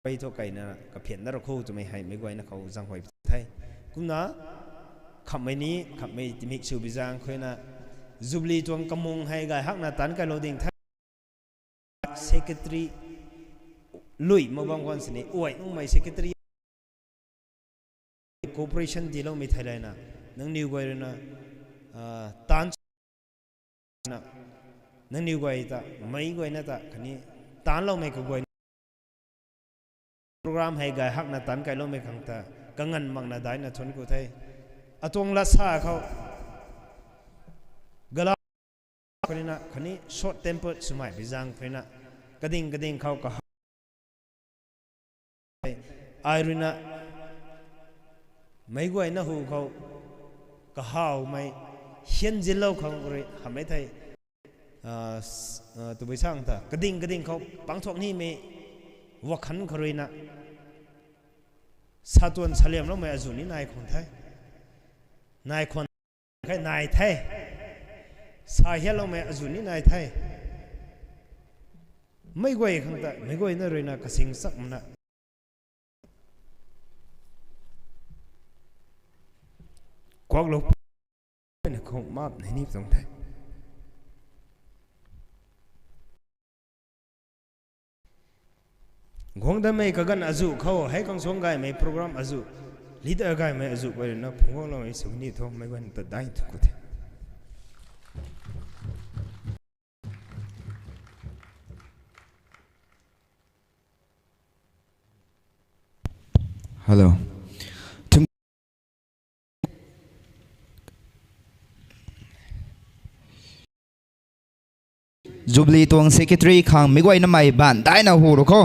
pei thu kaina kaphian na ra kho twmei hei meic guayna khou zaenghuay the. Kumna khamhmei ni khamhmei timik sw bi zaeng khou ruina Jubilee tuang kamung hei gay hakna taanc kailou ding the. Secretary lui mak bam khwan sini uai nungmei secretary cooperation tiiloumei thei layna nangniw guay ruina, ah, taanc na, nangniw guay ta meic guayna ta khatni taancloumei kaguay program hei gay hakna taanc kailoumei khang ta kanganv makna daina thuanc ku the. Atuang lat sa khou gala khou ruina khatni short temper swmei bi zaeng khou ruina kading kading khou kaha ai ruina meic guayna hu khou kahawmei hianzinlou khang rui hamhmei thei, ah, s-, ah, tabui sang ta kading kading khou pangthuak nimei wakhan khou ruina satuan saliamloumei azu ni nai khwan the. Nai khwan khe nai the. Sa hianloumei azu ni nai the. Meic guay khang ta meic guayna ruina kasing sak mana kuaklou na khou map nei ni tuang the. Guang damei kaganv azu khou hei kang suang gaymei program azu, leader gaymei azu guay ruina phungc guangloumei sw ni thu meic guayna ta dai thu ku the. Hello. Jubilee tuang secretary khang meic guaynamei baan daina hu rou kho.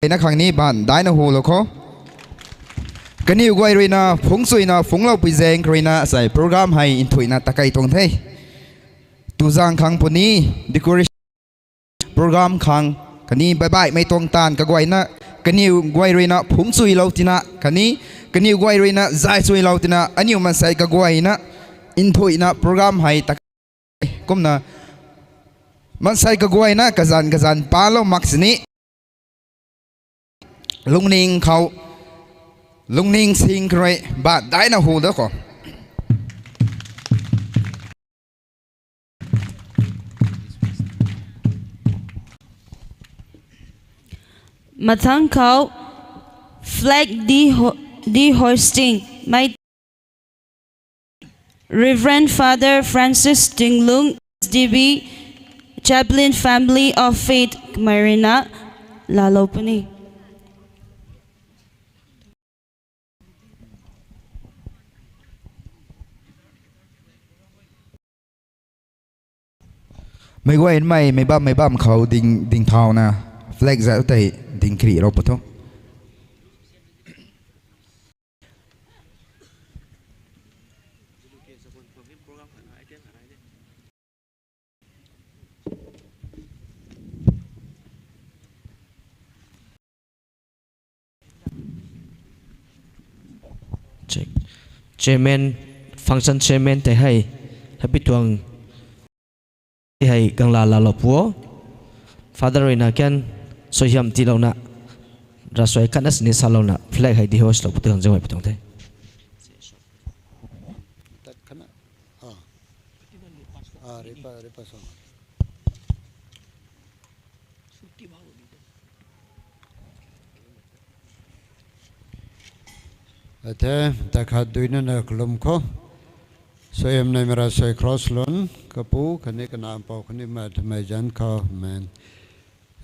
Na khang ni baan daina hu lou kho. Kaniw guay ruina phungc suina phungclou pui zaeng khou ruina asei program hei nthuihna takei tuang the. Tuzaeng khang puni decoration program khang khatni baibaihmei tuang taanv kaguayna Kaniw guay ruina phungchuilou tina khatni kaniw guay ruina zaychuilou tina aniu mansei kaguayna nthuihna program hei ta kumna mansei kaguayna kazanc kazanc palou mak sini lungning khou lungning sing kharui ba daina hu da khou. Mathang khou flag de-, dehoisting mei Reverend Father Francis Tinglung, S D B, Chaplain Family of Faith, kamei ruina laalou puni. Meic guaymei, meic bammei bam khou ding, ding thauna flag zat tei ding kri rou pu tho. Chairman, function chairman tei hei, hei pi tuang tei hei gangla laalou pu o. Father ruina kan suaihiam tiilouna, ravsuai khatna sini salouna flag hei dehoist lou pu tei khang zingmei pi tuang the. Athe, ta khat duina na kalum khou. Suaihiam nei mara suai cross lun, kapu, khatni kanac pou, khatni mat mei zanc khou, amen.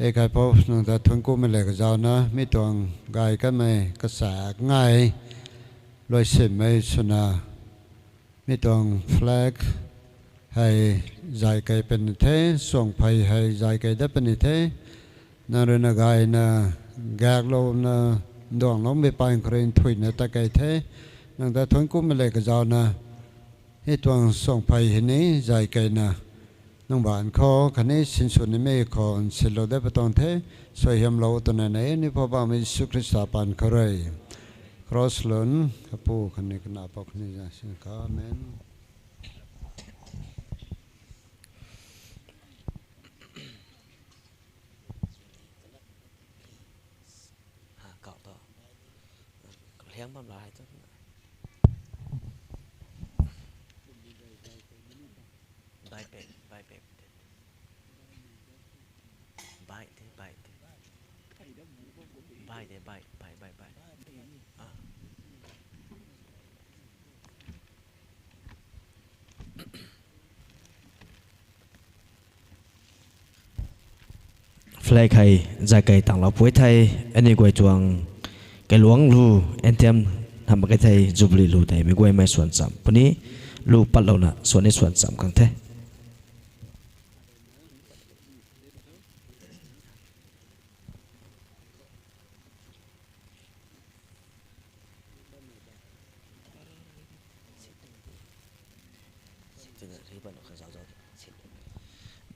E kaipou, nang ta thuanc kumei le kazauna, mi tuang gay kanmei, kasak ngai, luaisinmei swna, mi tuang flag hei zay kei puni the, suangphey hei zay kei dat puni the, nang ruina gayna, gaklouna, nduangloumei paan khou rui nthuihna ta kei the, nang ta thuanc kumei le kazauna, hei tuang suangphey hei ni zay keina, nang baanc khou khatni sinsw nimei khou nsinlou dat pu tuang the, suaihiamlou twna nei ni Poubauhmei Jisu Khrista paan khou rui. Cross lun, kapu khatni kanac pou khatni zanc sin khou, amen. Ha, kau tho. Liang bam la hei tu. Bai pe, bai pe. Bai de, bai de. Bai de, bai, bai, bai, bai. Ah. Flag hei zay kei tanglou pui thei, aniw guay tuang kailuangc lu, anthem hamh mak khe thei, Jubilee lu tei meic guaymei swan cham puni, lu patlouna swan ni swan cham khang the.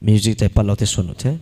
Music tei patlou tei swan u the.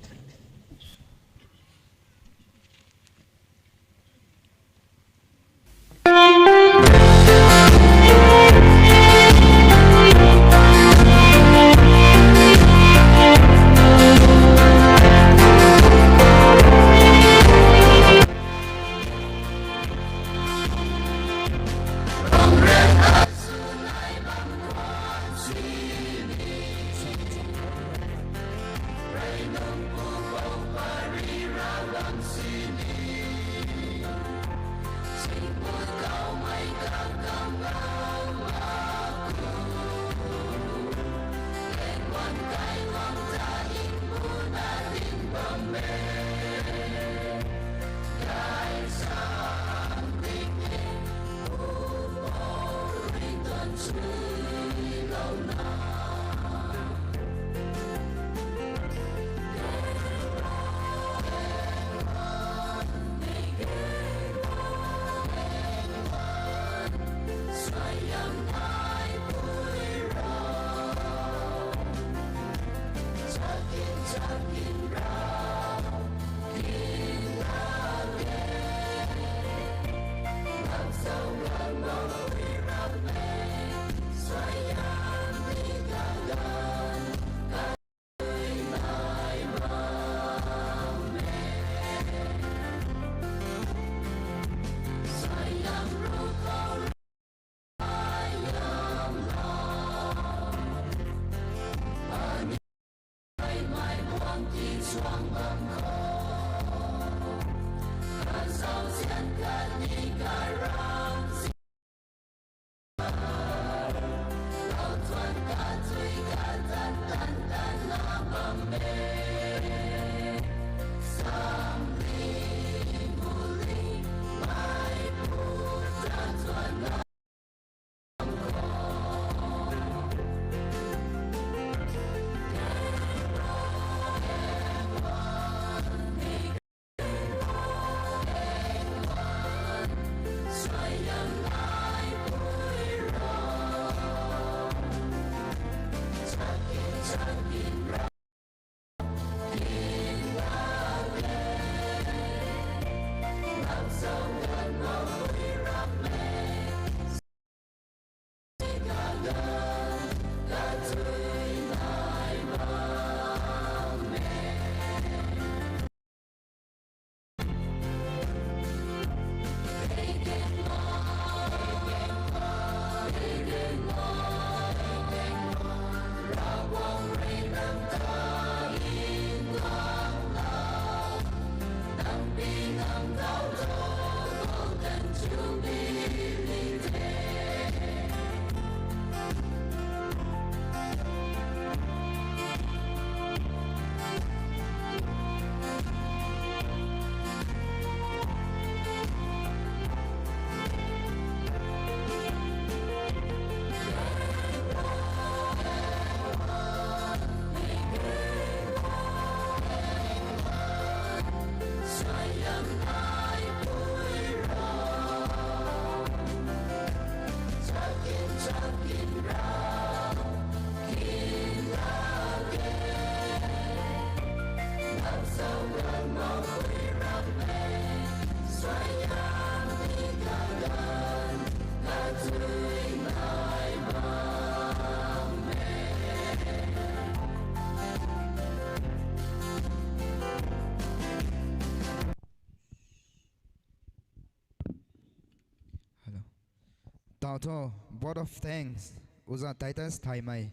Tau tho, vote of thanks, Oja Titus Thaimei,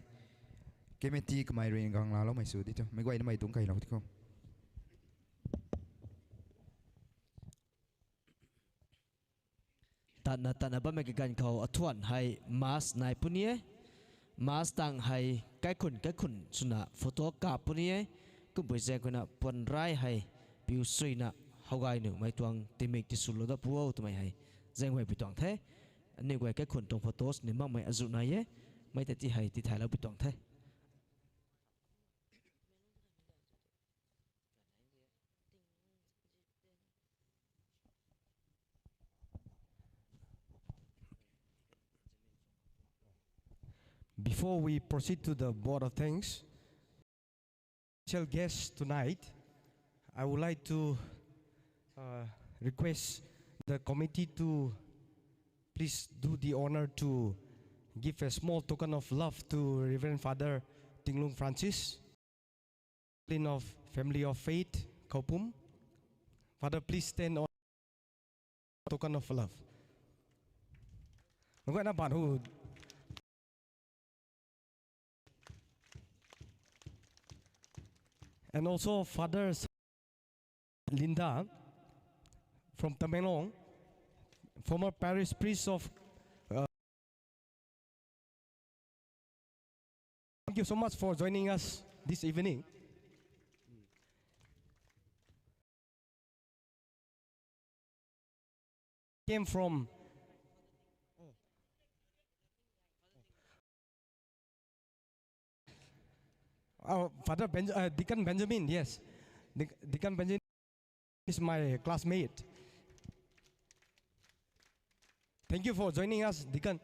committee kamei rui ganglaloumei sw di tho, meic guaynamei tuang kailou di khou. Tatna tatna bammei kaganv khou athuan hei mass nai puni e. Mass tang hei kaikhun kaikhun swna photo kap puni e. Kumpui zaeng khou na puan rai hei piu suina howgay nuhmei tuang timik tiswlou dat pu o twmei hei zaeng guay pui tuang the. Aniw guay kaikhun tuang photos ni makmei azuh nai e. Mei ta ti hei tithaylou pui tuang the. Before we proceed to the vote of thanks, special guest tonight, I would like to uh, request the committee to please do the honor to give a small token of love to Reverend Father Tinglung Francis, chaplain of Family of Faith, Khoupum. Father, please stand on token of love. Nunc guayna ban hu. And also Father Linda from Tamenglong, former parish priest of uh, Thank you so much for joining us this evening. Came from uh, Father Benj- uh, Deacon Benjamin, yes. Dec- Deacon Benjamin is my classmate. Thank you for joining us, Deacon.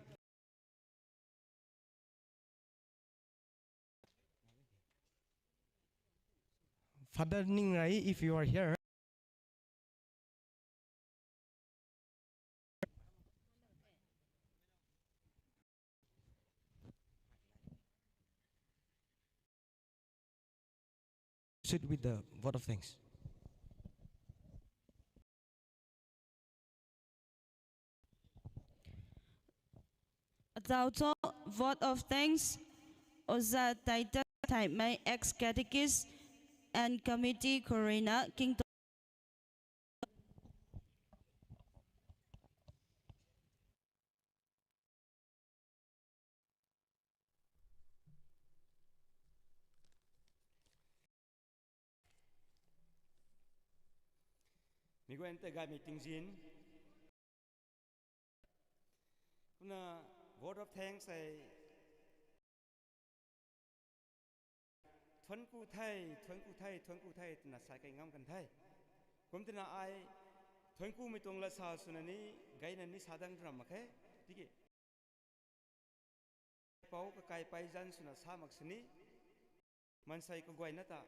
Father Ningrai, if you are here, proceed with the vote of thanks. Atau tho, vote of thanks, Oja Titus Thaimei, ex-catechist and committee khou ruina kingto. Mi guay ta gaymei tingzin. Kumna vote of thanks hei thuanc ku the, thuanc ku the, thuanc ku the twna sa kei ngam kan the. Kum twna ai thuanc kumei tuang lat sa swna ni, gayna ni sa dang ram mak khe. Tiki pou kakai pei zanc swna sa mak sini. Maansei kaguayna ta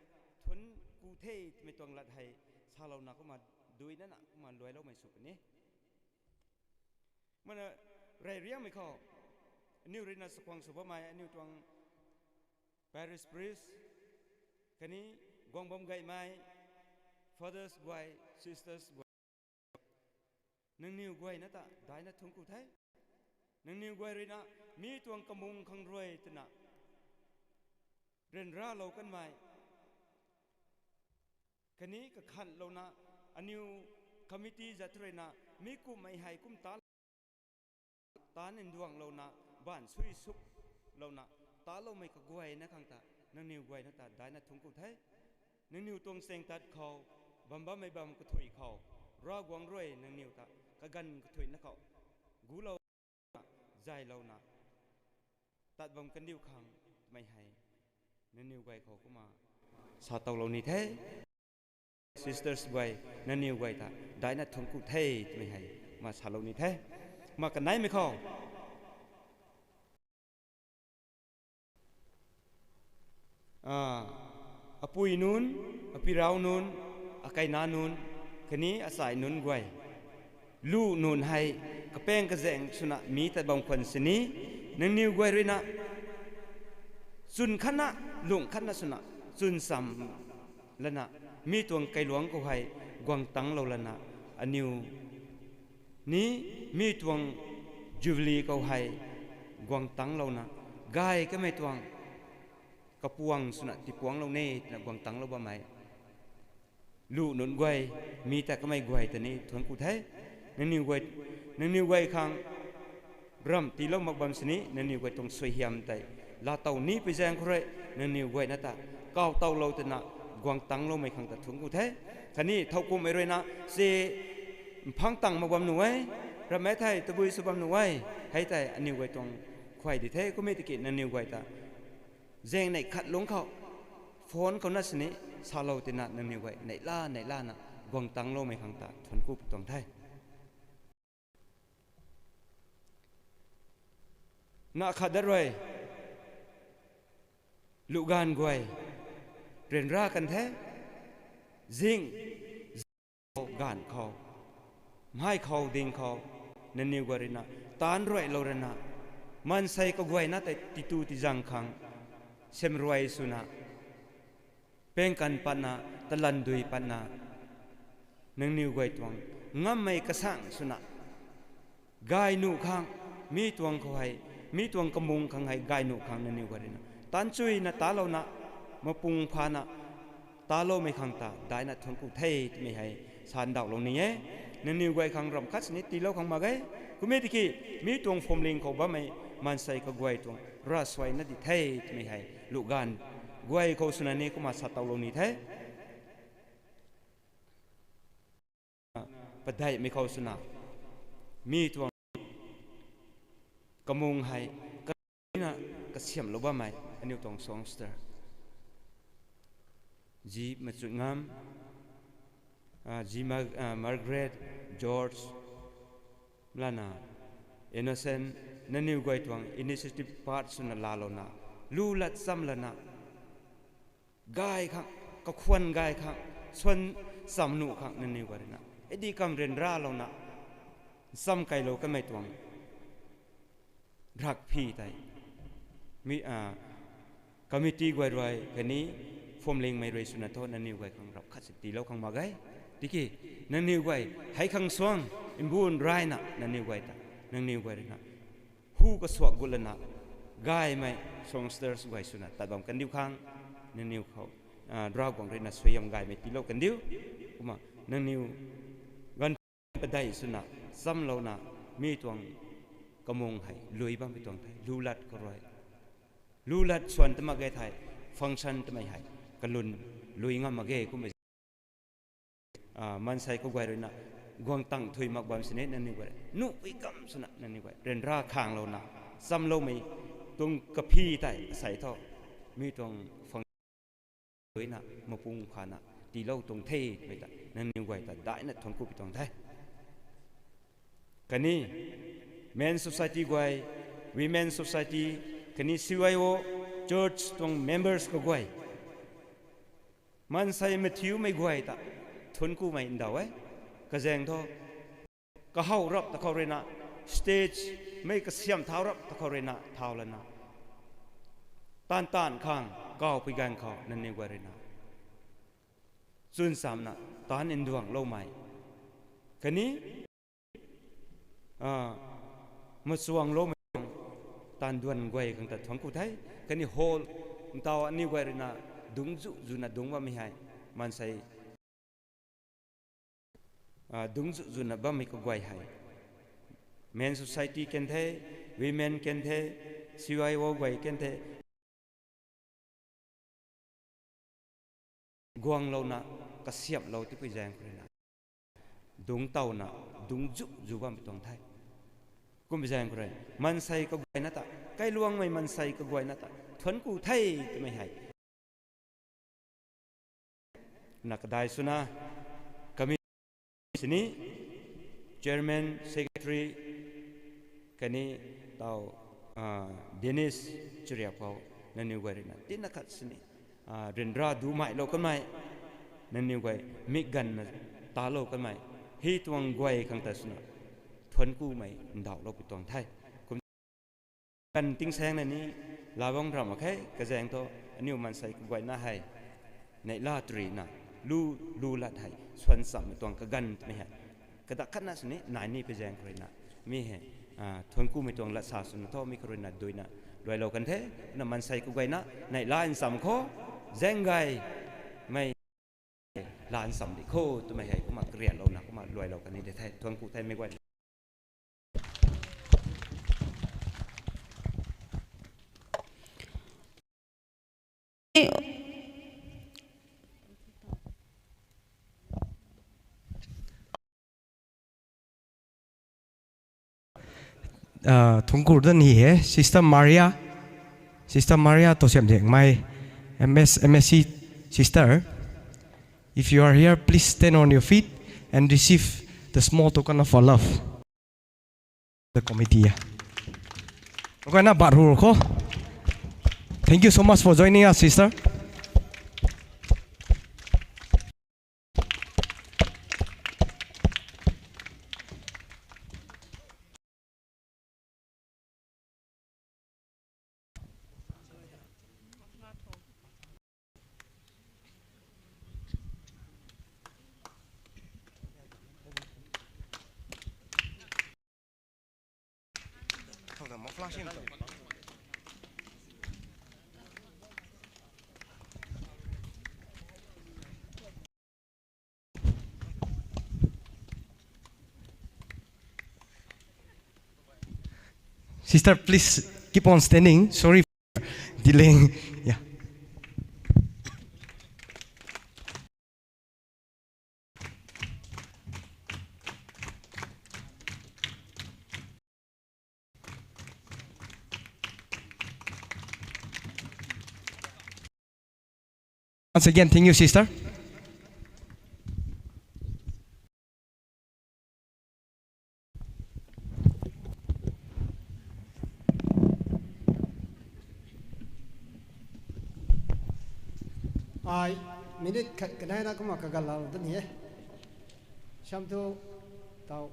thuanc ku the twmei tuang lat hei salouna kumna duinana kumna luailoumei sw puni. Kumna rey riangmei khou aniw ruina chakhwang sw bammei aniw tuang parish priest khatni guang bam gaymei fathers guay, sisters guay, nangniw guayna ta daina thuanc ku the. Nangniw guay ruina mi tuang kamung khang rui twna ryanralou kanmei khatni kakhanlouna aniw committee zat ruina mi kumhmei hei kum ta taanv nduanglouna, baanv sui suklouna taloumei kaguayna khang ta nangniw guayna ta daina thuanc ku the. Nangniw tuang chaeng tat khou, bam bammei bam kathuic khou, Ravguangc rui nangniw ta kaganv kathuicna khou gulou zaylouna tat bam kandiu khang twmei hei nangniw guay khou kumna sa towlou ni the. Sisters guay, nangniw guay ta daina thuanc ku the twmei hei kumna salou ni the. Kumna kaneimei khou apui nunc, apui rau nunc, akai na nunc, khatni asai nunc guay, lu nunc hei kapaeng kazaeng swna mi tat bam khwan sini, nangniw guay ruina chwn khatna, lungh khatna swna chwn cham lana, mi tuang kailuangc khou hei guang tanglou lana, aniw ni mi tuang Jubilee khou hei guang tangclouna, gay kamei tuang kapuang swna tipuangclou ne twna guang tangclou bammei lu nunc guay, mi ta kamei guay ta ni thuanc ku the. Nangniw guay, nangniw guay khang ramh tiilou mak bam sini, nangniw guay tuang suaihiam tei laatow ni pui zaeng khou rui, nangniw guayna ta kawtawlou twna guang tangcloumei khang ta thuanc ku the. Khatni thowkumhmei ruina se mphang tang mak bam nuh e, ramh e thei tabui sw bam nuh e, hei tei aniw guay tuang khuay di the. Kummei tiki nangniw guay ta zaeng neih khat lungc khou, phone khou na sini salou tina nangniw guay neihla neihlana guang tangcloumei khang ta thuanc ku pui tuang the. Na khat dat rui, luh gaanv guay ryanra kan the, zing, ganv khou, mhai khou ding khou, nangniw guay ruina taanc ruailou rana, maansei kaguayna tei titu tizang khang, siamruai swna, pengkan patna, talan dui patna, nangniw guay tuang ngammei kasang swna, gay nuh khang, mi tuang khou hei, mi tuang kamung khang hei gay nuh khang nangniw guay ruina taanchuina talouna, mapung phana taloumei khang ta daihna thuanc ku the twmei hei sandauhlou ni e. Nangniw guay khang ramh khat sini tiilou khang mak ge. Kummei tiki mi tuang phuamling khou bammei maansei kaguay tuang ravsuaina di the twmei hei luh gaanv guay khou swna ni kumna satowlou ni the. Padeihmei khou swna, mi tuang kamung hei, kaniw na kasiamhlou bammei aniw tuang songster, ji Machut Ngam, ah, ji Ma-, ah, Margaret, George, lana Innocent, nangniw guay tuang initiative part swna laalouna, lu lat cham lana, gay khang, kakhwan gay khang, swan cham nuh khang nangniw guay ruina, edi kam ryanralouna, cham kailou kamei tuang rakphi tei, mi, ah, committee guay rui khatni phuamlingmei rui swna thu nangniw guay khang ramh khat si tiilou khang mak ge. Tiki, nangniw guay hei khang suang, mbun rayna nangniw guay ta, nangniw guay ruina hu kasuak gut lana, gaymei songsters guay swna tat bam kandiu khang, nangniw khou, ah, Ravguangc ruina suaihiam gaymei tiilou kandiu. Kumna, nangniw ganv padeih swna, chamlouna, mi tuang kamung hei lui bammei tuang the, lu lat khou rui. Lu lat swan ta mak ge thei, function twmei hei kalun lui ngam mak ge kummei, ah, maansei kaguay ruina guang tang thui mak bam sini nangniw guay nuhpui gam swna nangniw guay ryanra khanglouna, chamloumei tuang kaphi tei asei thu, mi tuang function ruina mapung phana tiilou tuang the twmei ta nangniw guay ta daihna thuanc ku pui tuang the. Khatni Men's Society guay, Women's Society, khatni C Y O, church tuang members kaguay, maansei mathiumei guay ta thuanc kumei ndauh e. Kazaeng thu, kahaw rap ta khou ruina, stage mei kasiam thau rap ta khou ruina thau lana, taanv taanv khang kawpui ganv khou nangniw guay ruina chwn chamna taanv nduangloumei, khatni, ah, machuangloumei taanv duan guay khang ta thuanc ku the. Khatni hall ntau aniw guay ruina dungc zu zuna dungc bammei hei, maansei, ah, dungc zu zuna bammei kaguay hei, Men's Society kan the, Women kan the, C Y O guay kan the, guanglouna, kasiamhlou tipui zaeng khou ruina, dungc tawna, dungc zu zu bammei tuang the. Kummei zaeng khou rui, maansei kaguayna ta, kailuangmei maansei kaguayna ta thuanc ku the twmei hei na kadai swna, committee sini, chairman, secretary, khatni tau, ah, Dennis Chariapou, nangniw guay ruina tina khat sini, ah, ryanra dumei lou kanmei, nangniw guay mik ganvna talou kanmei, hei tuang guay khang ta swna thuanc kumei ndauhlou pui tuang the. Kum kan tingsaengna ni laa bam ramh mak khe, kazaeng thu aniw maansei kaguayna hei, neihla tarina, lu, lu lat hei swan chammei tuang kaganv twmei hei, kadak khatna sini nai ni pui zaeng khou ruina, mi hei Ah, thuanc kumei tuang lat sa swna tho, mi kharuina duina luailou kan the. Na mansei ku gayna, nei la ncham kho, zaeng gay, mei la ncham di kho, twmei hei kumna karianlouna, kumna luailou kan ni de the, thuanc ku the mei guay. Uh, thuanc ku dan hi e, Sister Maria, Sister Maria Tosiamzengmei, M S, M S C sister. If you are here, please stand on your feet and receive the small token of our love. The committee, yeah. Okay, na baru ko. Thank you so much for joining us, sister. Sister, please keep on standing. Sorry for delaying. Yeah. Once again, thank you, sister. Ai, minute khat kanei na kumna kagalou dun e. Sam thu, tau,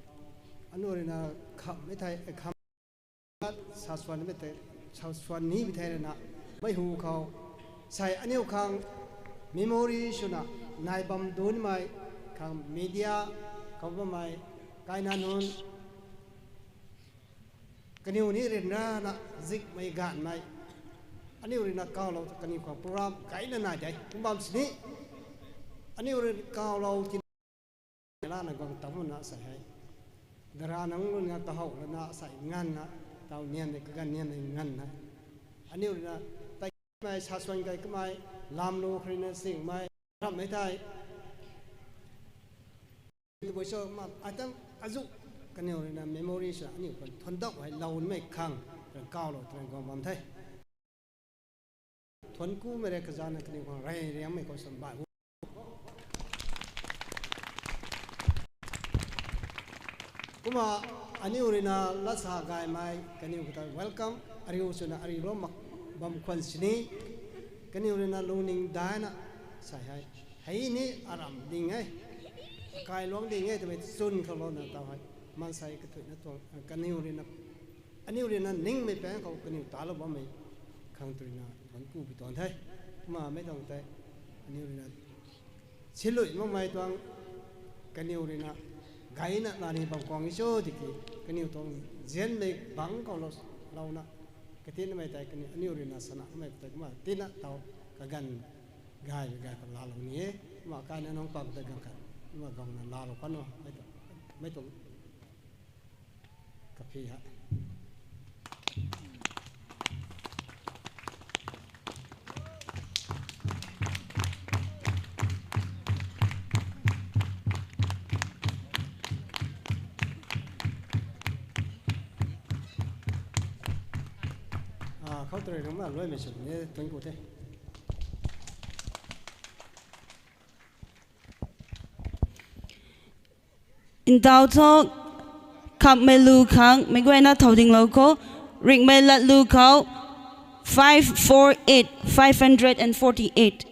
anu rui na kham mei thei, eh, kham sa swan mei thei, sa swan ni mei thei rui na, mei hu khou, sei aniu khang memory swna, nai bam dunmei, khang media khou bammei, kaina nunc, kaniw ni ryanrana zikmei ganvmei, aniu rui na kawlou kaniw khang program kaina nai de, kum bam sini, aniu rui kawlou ti lana guang tam na sei hei. Dara nang rui na kahow lana sei nganvna, tau nian de kaganv nian de nganvna. Aniu rui na, taimei sa swan kai kamei, lam lu kharina singmei, rammei thei. Tibui cho ma, atam azu, kaniw rui na memory sa, aniu kan thuandauh hei loumei khang, kan kawlou, kan guang bam the. Thuanc kumei rui kazana kaniw khang rey riangmei khou sam bai. Kumna aniu rui na lat sa gaymei kaniw khou ta welcome, ariu swna ariulou mak bam khwan sini, kaniw rui na lungning daina sei hei, hei ni aram ding e, akailuang ding e twmei chwn khou louna tau hei, maansei kathuina tuang, kaniw rui na, aniu rui na ningmei paeng khou kaniw talou bammei khang tu rui na thuanc ku pi tuang the. Kumna mei tuang tei, aniu rui na silui makmei tuang kaniw rui na gayna nani bam kuang i cho tiki, kaniw tuang zianmei bangc khou lou, louna, katinmei tei kaniw, aniu rui na sana kamei tei kumna tina tau kaganv gaymei gay khou laalou ni e, kumna kaina nunc pang tei ganv khat, kumna guangna laalou kan o, mei tuang, mei tuang kaphi hei. Ah, khou tei rui na luaimei sw ni, thank you the. Ndau tho, khamhmei lu khang mei guayna thow dinglou kho, ringhmei lat lu khou, five four eight, five hundred and forty-eight.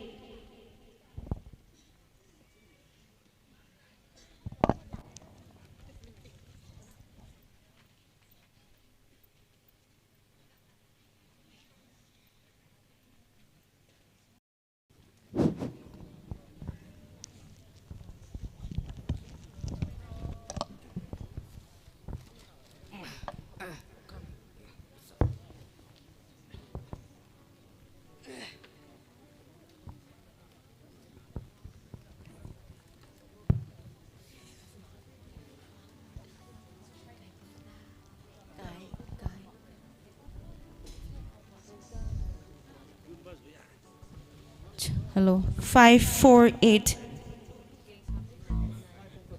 Hello. Five four eight.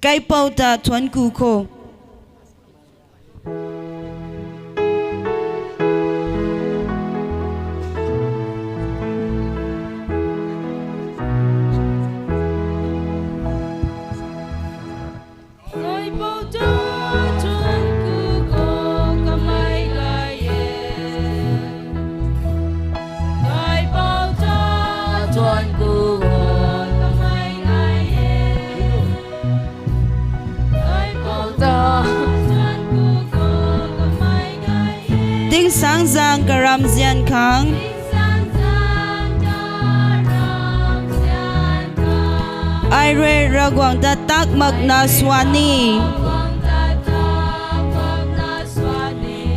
Kaipouc ta thuanc ku kho. Tingsaengzaeng karamzian khang. Ai rui Ravguangc ta tak makna swan ni.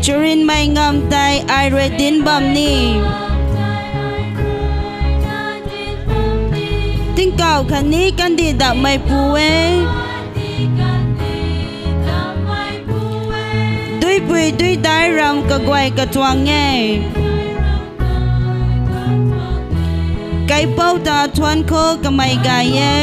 Charynmei ngamv tei ai rui dinc bam ni. Tingkauh khatni kandih dammeipu e. Duipui duidai ramv kaguay katuang e. Kaipouc ta thuanc kho, kamei gay e.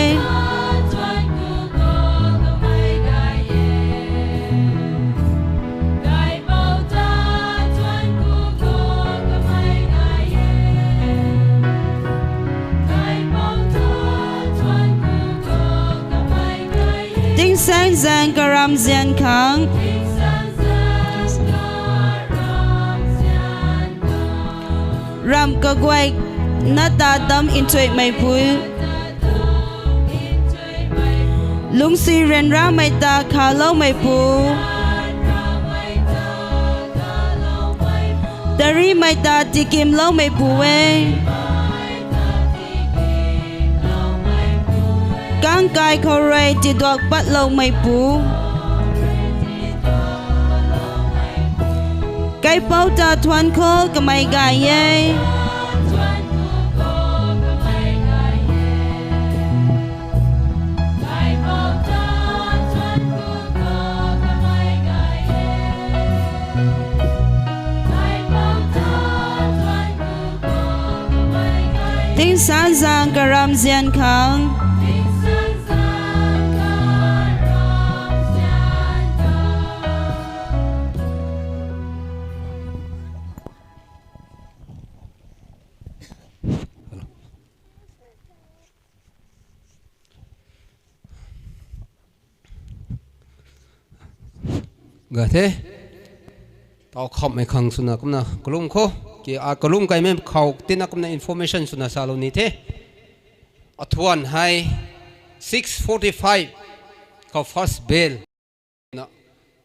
Tingsaengzaeng karamzian khang. Ramv kaguay nata dam nthuihmeipu. Lungcsi ryanramei ta khaloumeipu. Tarimei ta tikimloumeipu e. Kangkai khou rui tiduak patloumeipu. Kaipouc ta thuanc kho, kamei gay e. Tingsaengzaeng karamzian khang. Ga the. Tau khamhmei khang swna kumna kalum kho. Ki a kalum kaimei khou tina kumna information swna salou ni the. Athuan hei six forty-five khou first bell na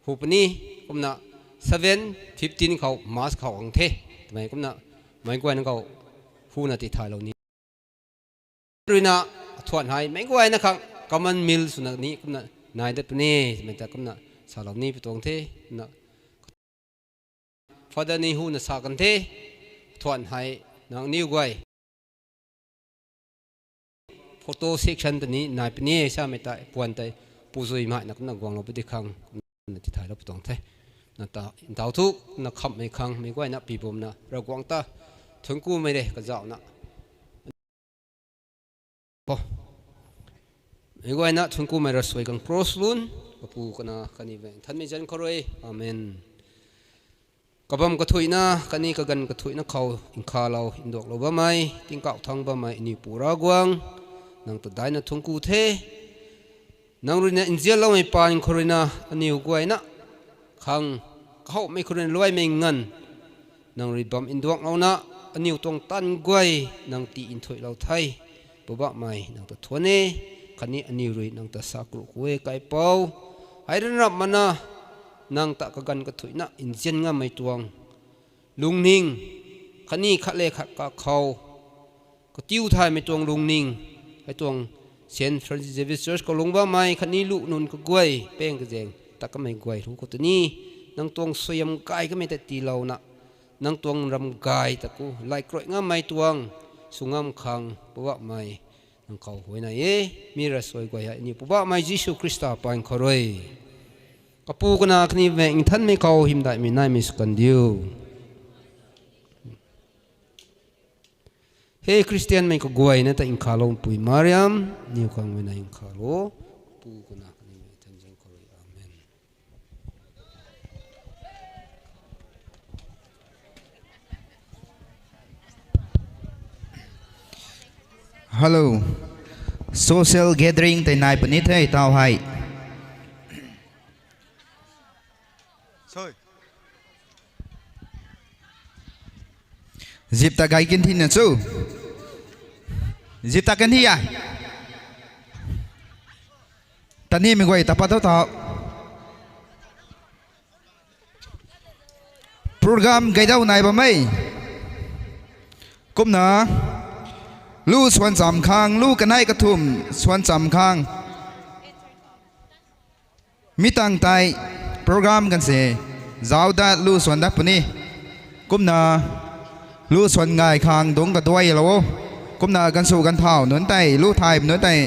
hu puni, kumna seven fifteen khou mass khou ang the. Twmei kumna meic guayna khou huna tithaylou ni. Ruina athuan hei meic guayna khang common meal swna ni kumna nai dat puni, twmei ta kumna salou ni pi tuang the. Na Father ni huna sa kan the, athuan hei nangniw guay photo section ta ni nai puni samei tei puan tei puzuimei na kumna guanglou pu di khang kumna tithaylou pi tuang the. Na ta ntau thu na khamhmei khang meic guayna pibumna Ravguangc ta thuanc kumei de kazauhna. Meic guayna thuanc kumei rasuai khang cross lun, Kapu, Kanac khatni Nthanmei zanc khou rui. Amen. Kabam kathuicna khatni kaganv kathuicna khou nkhavlou nduaklou bammei tingkauh thangc bammei aniw Pu Ravguangc, nang ta daihna thuanc ku the. Nang ruina nzianloumei paan khou ruina aniw guayna khang kahouhmei khou ruina luaimei nganv nang rui bam nduaklouna aniw tuang taanv guay nang tii nthuihlou the. Poubauhmei, nang ta thuanc e, khatni aniw rui nang ta sa kru ku e, Kaipouc. Hei ryanrap mana nang ta kaganv kathuicna nzian ngammei tuang lungning, khatni khat le khat kakhou katiu thaymei tuang lungning, hei tuang Saint Francis Xavier Church khou lungc bammei khatni lu nunc kaguay pang kazaeng ta kamei guay ru khou tei ni nang tuang suaihiam gay kamei ta tiilouna nang tuang ram gay ta ku laikruai ngammei tuang sw ngam khang Poubauhmei nang khou huayney e. Mi rasuai guay hei aniw Poubauhmei Jisu Khrista paan khou rui. Kapu, Kanac khatni Nthanmei khou hymdaihmei naimei sw kan diu. He Christian mei kaguayna ta nkhavlou Pui Mariam, niw khang mei na nkhavlou, Pu, Kanac khatni Nthanzang khou rui. Amen. Hello. Social gathering tei nai puni the tau hei. Zip ta gay kin thina chu. Zip ta kan hi a. Tani mei guay ta pat tho tho. Program gaydau nai bam e. Kumna, lu swan cham khang, lu kanei kathumh swan cham khang. Mi tang tei program kan se zauc dat lu swan dat puni. Kumna, lu swan ngai khang dungc kaduailou o. Kumna, ganvsu ganvthau nunc tei, lu thay nunc tei,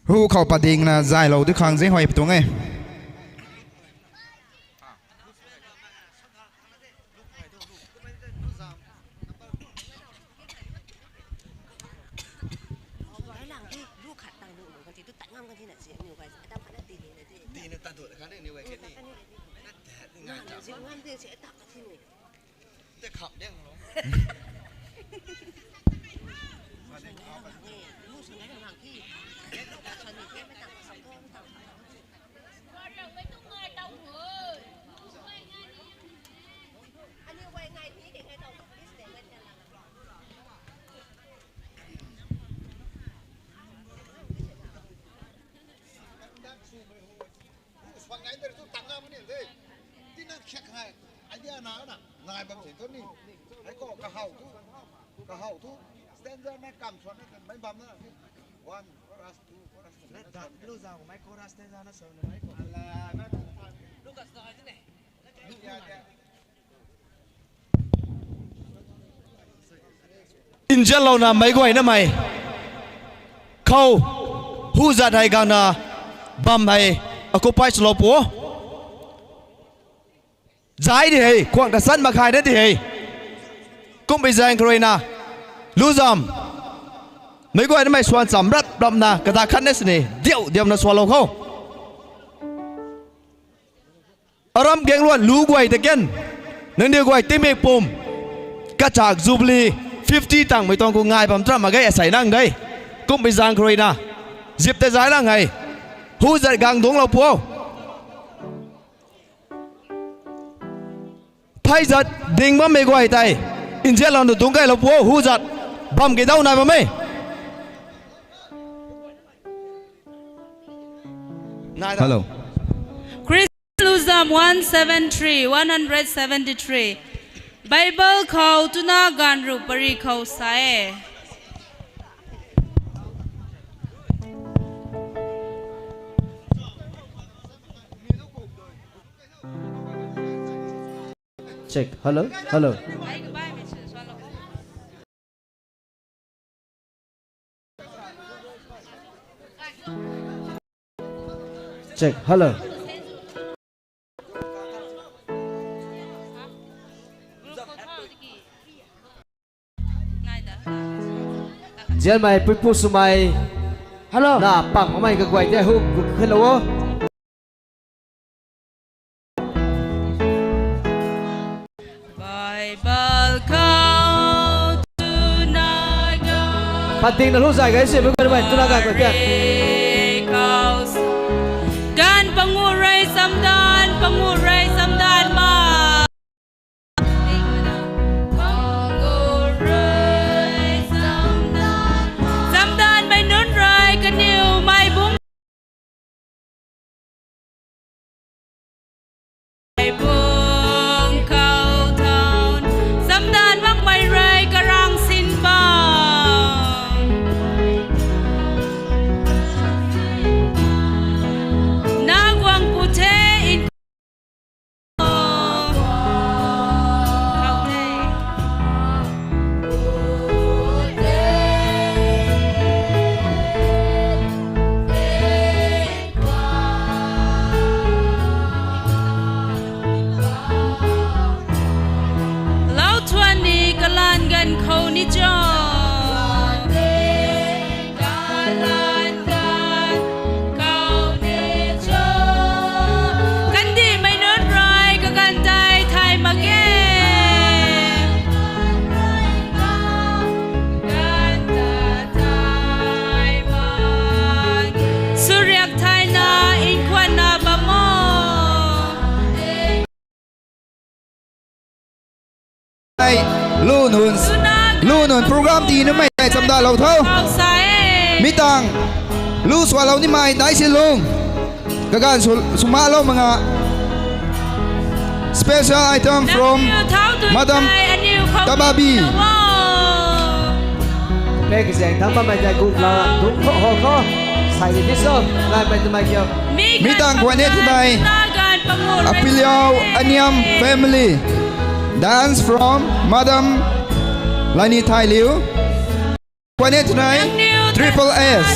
hu khou padingna zaylou di khang zinghuay patuang e. Swan ngai der tu tang ngam ni de. Tina khiak hai. Idea na na. Nai bam se tu ni. Hei khou kahaw tu. Kahaw tu. Stanza na kam swan na kan mai bam na. One, chorus, two, chorus. Let that lu zau mai chorus stanza na so na mai ko. Ala, na tu. Lucas na hai ne. Injatlouna meic guayna mei khou hu zat hei gangna bam hei occupy swlou pu o. Zai di hei, khwang ta san mak khay na di hei. Kumpui zaeng khou ruina, lu zam, meic guayna mei swan cham rap rapna kata khat na sini diau diauna swalou khou. Aram gaengluan lu guay ta ken, nangniw guay tingmik pum, kachak Jubilee fifty tangmei tuang khou ngai bam tram mak ge asei nang de. Kumpui zaeng khou ruina, zip tei zai lang hei, hu zat gang dungclou pu o. Thei zat ding bammei guay tei, nzianlou na dungc kailou pu o, hu zat bam kidau nai bam e. Hello. Chris Luzam one seven three, one hundred seventy-three. Bible khou twna ganv ruh pary khou sa e. Check. Hello. Hello. Check. Hello. Nzianmei puipu swmei. Hello. Na pang mamei kaguay tei hu khalou o. Bible khou twna ganv. Pating na lu zai gai si, mei guay twna ganv khou tei. Ganv pangu rui samdan, pangu rui samdan ma. Samdanmei nunc rui kaniw mei bung. Bung khou thaun, samdan makmei rui karang sin bam. Lu nunc, lu nunc program tii numei tei chamdalou tho. Mi tang lu sualou nimei dai si lung. Kaganv sw, swmaclou mak nga. Special item from Madam Tababi. Pek zeng thang bammei tei guk la dungc khou ho khou. Sai di so, nai pai twmei kiu. Mi tang khwan e twmei. Apiliau Aniam family. Dance from Madam Lani Thailiu. Khwan e twmei Triple S.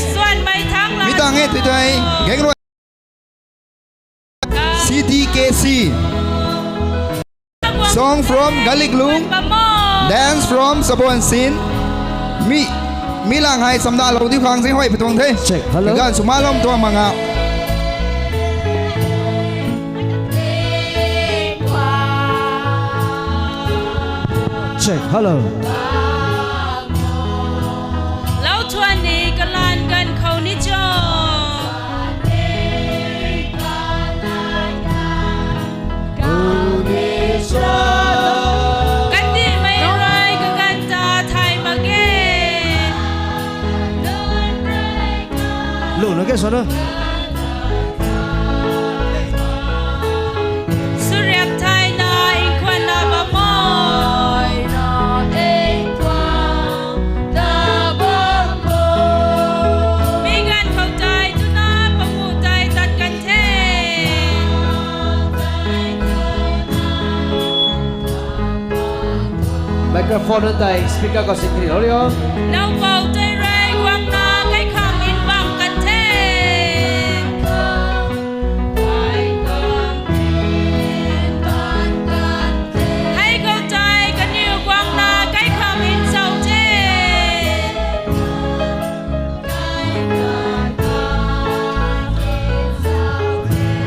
Mi tang e twmei Gengrui. C D K C. Song from Galiklung. Dance from Sabonsin. Mi, mi lang hei chamdalou diu khang zing huay patuang the. Check, hello. Kaganv swmaclou tuang mak nga. Check, hello. Lou thuan ni kalan ganv khou ni cho. Kandihmei rui kaganv ta thay mak ge. Lu na ke sana. Suriak thayna nkhwanna bam o. Mi ganv khou tei twna panguh tei tat kan the. Microphone tei speaker khou sin kri lou rio. Naupou tei rui guangna kaikhang nbang kan the. Hei khou tei kaniw guangna kaikhang nchau the.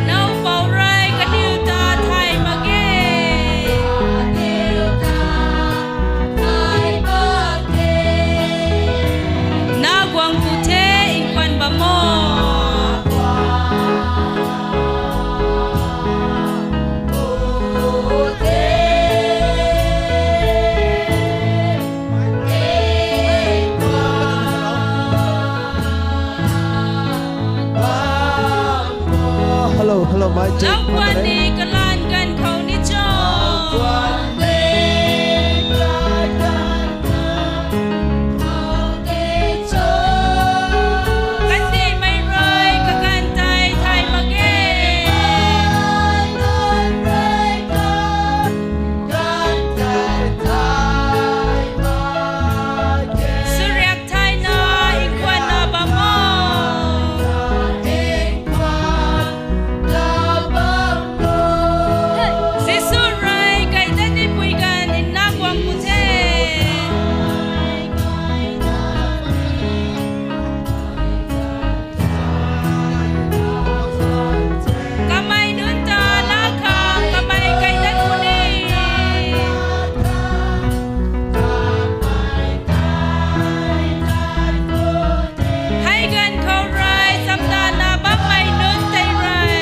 Naupou rui kaniw ta thay mak ge. Na guang pu the nkhwan bam o. Hello, hello, mic check. Naupou ni kalan ganv khou ni cho. Kandihmei rui kaganv tei thay mak ge. Suriak thayna nkhwanna bam o. Jisu rui kai dat ni pui ganv nna guang pu the. Kamei nunc ta laa khang kamei kai dat puni. Hei ganv khou rui chamdana bammei nunc tei rui.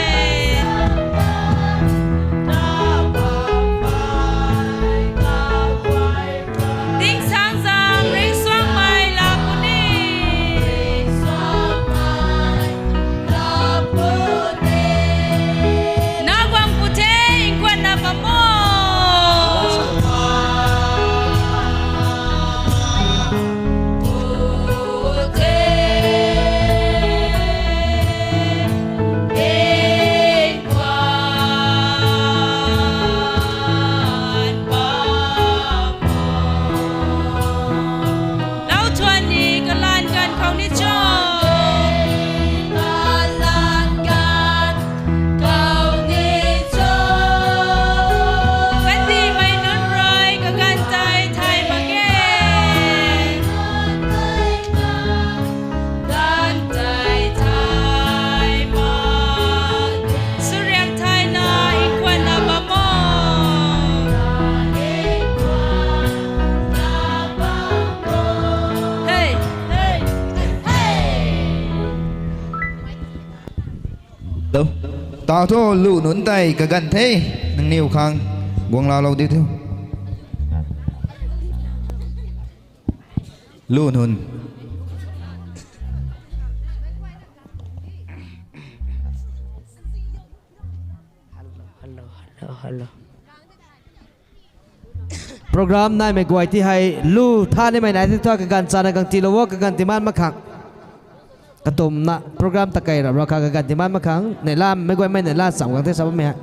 Tingsaengzaeng ringcsuangmei laa puni. Na guang pu the, nkhwanna bam o. Lou thuan ni kalan ganv khou ni cho. Kalan ganv khou ni cho. Kandihmei nunc rui kaganv tei thay mak ge. Ganv tei thay mak. Suriak thayna nkhwanna bam o. Hey, hey, hey. Hello. Tau thu lu nunc tei kaganv the, nangniw khang guang laalou di thu. Lu nunc. Hello, hello, hello. Program naimei guay ti hei lu tha nimei nai the thu kaganv chana gang tiilou o, kaganv timan mak khang. Katumna program ta kei rap ra kha kaganv timan mak khang. Neihlamei guay mei neihla cham gang the sa bammei hei.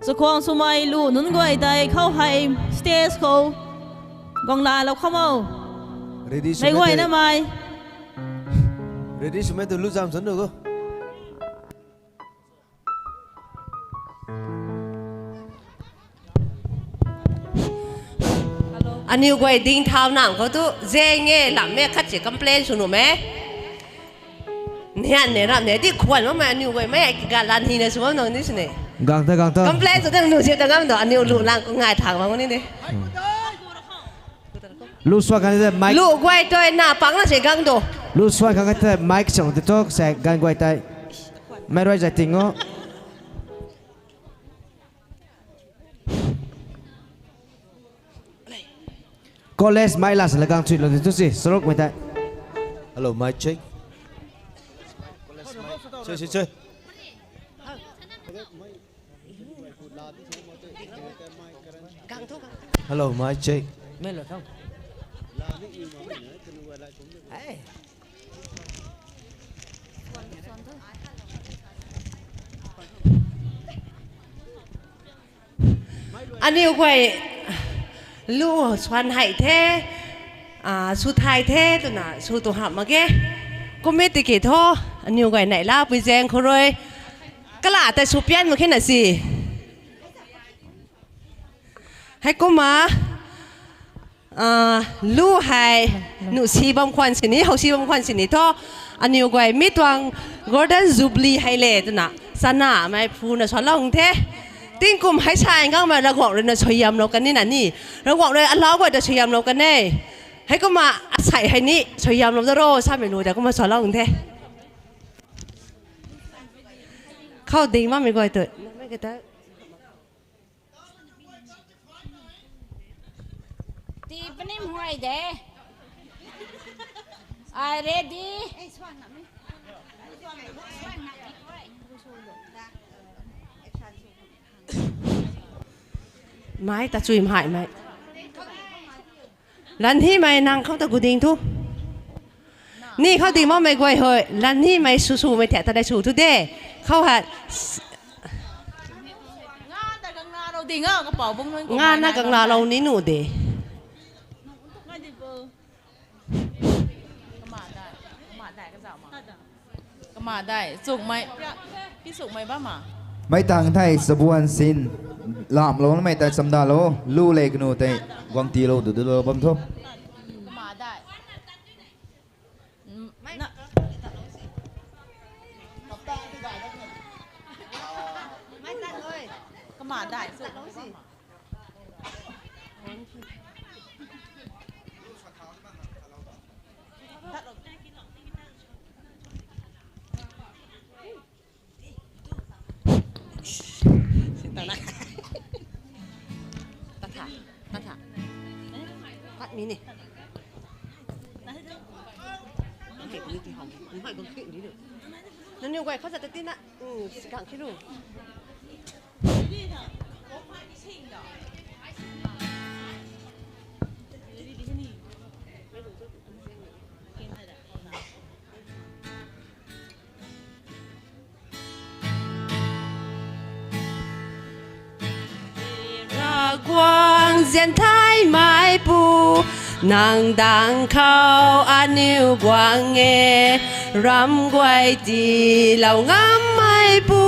Chakhwang swmei lu nunc guay tei khou hei stage khou guang laalou kham o. Ready swmei guay namei. Ready swmei tu lu zam san nu ko. Aniu guay ding thau nang khou tu zeng e lam e khat si complain sw nuh me. Nian ne ram ne di khwan makmei aniu guay mei kiga lan hi na sw bam nang ni sini. Gang ta gang ta. Complain sw tang nu si ta ngam do aniu lu lang khou ngai thang bam ni de. Lu swan kan te mic. Lu guay tei na pangna se gang do. Lu swan kan te mic song te tok se gan guay tei. Mei rui zai ting o. College mic la se la gang chuilou di tu si saruk mei tei. Hello, mic check. College mic. Check, check, check. Hello, mic check. Aniu guay lu swan hei the, sw thay the twna sw tu hamh mak ge. Kum e tiki thu, aniu guay neihla pui zaeng khou rui kala tei sw pian mak khe na si. Heikumna lu hei nuh si bam khwan sini, how si bam khwan sini thu, aniu guay mi tuang Golden Jubilee hei le twna chanamei phuna salou the. Tingkum hei sa ngangmei Ravguangc rui na suaihiamlou kan ni na ni, Ravguangc rui alau guay ta suaihiamlou kan e. Heikumna asei hei ni suaihiamlou da ro samei lu ta kumna salou the. Khou ding makmei guay tu. Tii puni mhuay de. Ai ready. Mei ta chui mhaimei. Lanhimei nang khou ta gu ding thu. Ni khou ding makmei guay hei lanhimei sw swmei thei ta dei sw thu de. Khou hat. Ngana ganglalou ni nuh de. Kama dai, kama dai, kazauh ma. Kama dai, chukmei, pi chukmei bam ma. Mei tang thei chabuan sin, lamlou namei tei chamdalou, lu le kanu tei guang tiilou du dulou bam tho. Kama dai. Kama dai, chukmei bam ma. Nangniw guay khou zat ta tina, sikang khe lu. Ravguangc zian thaymeipu, nang dang khou aniw guang e, ram guay tiilou ngammeipu.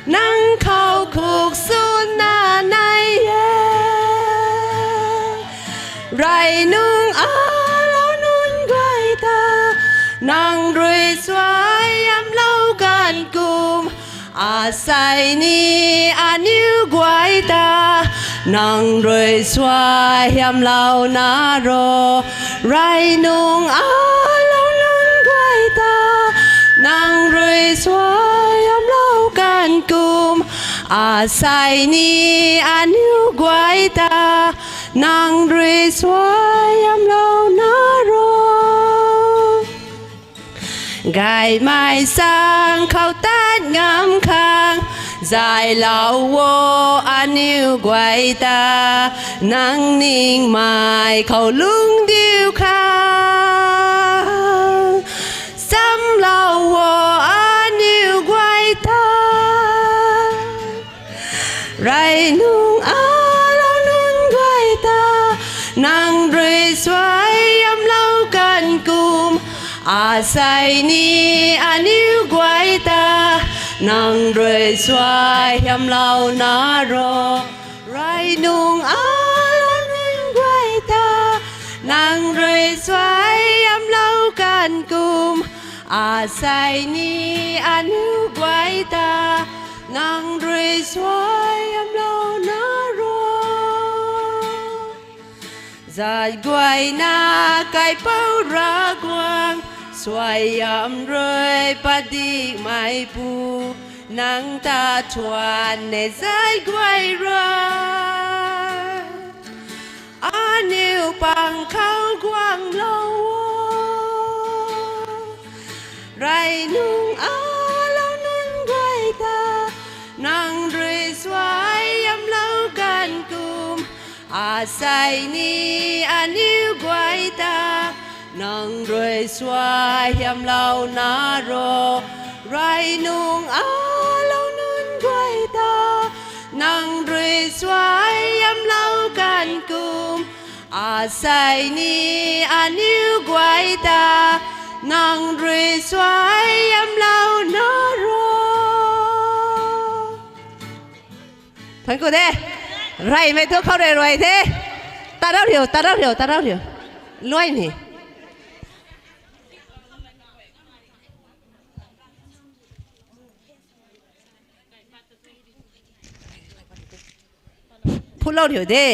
Nang khou khuk suna nai e. Rey nung alou nunc guay ta, nang rui suaihiamlou ganv kum, asei ni aniw guay ta, nang rui suaihiamlouna ro. Rey nung alou nunc guay ta, Nang rui suaihiamlou kan kum, asei ni aniu guay ta, nang rui suaihiamlou na ro. Gaymei sang khou tat ngam khang, zaylou o aniu guay ta, nang ningmei khou lungcdiu khang. Samlou o aniu guay ta, rey nung alou nunc guay ta, nang rui suaihiamlou kan kum, asei ni aniu guay ta, nang rui suaihiamlou na ro. Rey nung alou nunc guay ta, nang rui suaihiamlou kan kum, asei ni aniu guay ta, nang rui suaihiamlou na ro. Zat guayna kaipouc Ravguangc, suaihiam rui padikmeipu, nang ta thuan e zat guay rui. Aniu pang khou guanglou o, rey nung alou nunc guay ta, nang rui suaihiamlou kan kum, asei ni aniu guay ta, nang rui suaihiamlou na ro. Rey nung alou nunc guay ta, nang rui suaihiamlou kan kum, asei ni aniu guay ta, nang rui suaihiamlou na ro. Thangc ku de. Reymei thu khou rey ruay the. Tarau riu, tarau riu, tarau riu. Luai ni. Phulou riu de.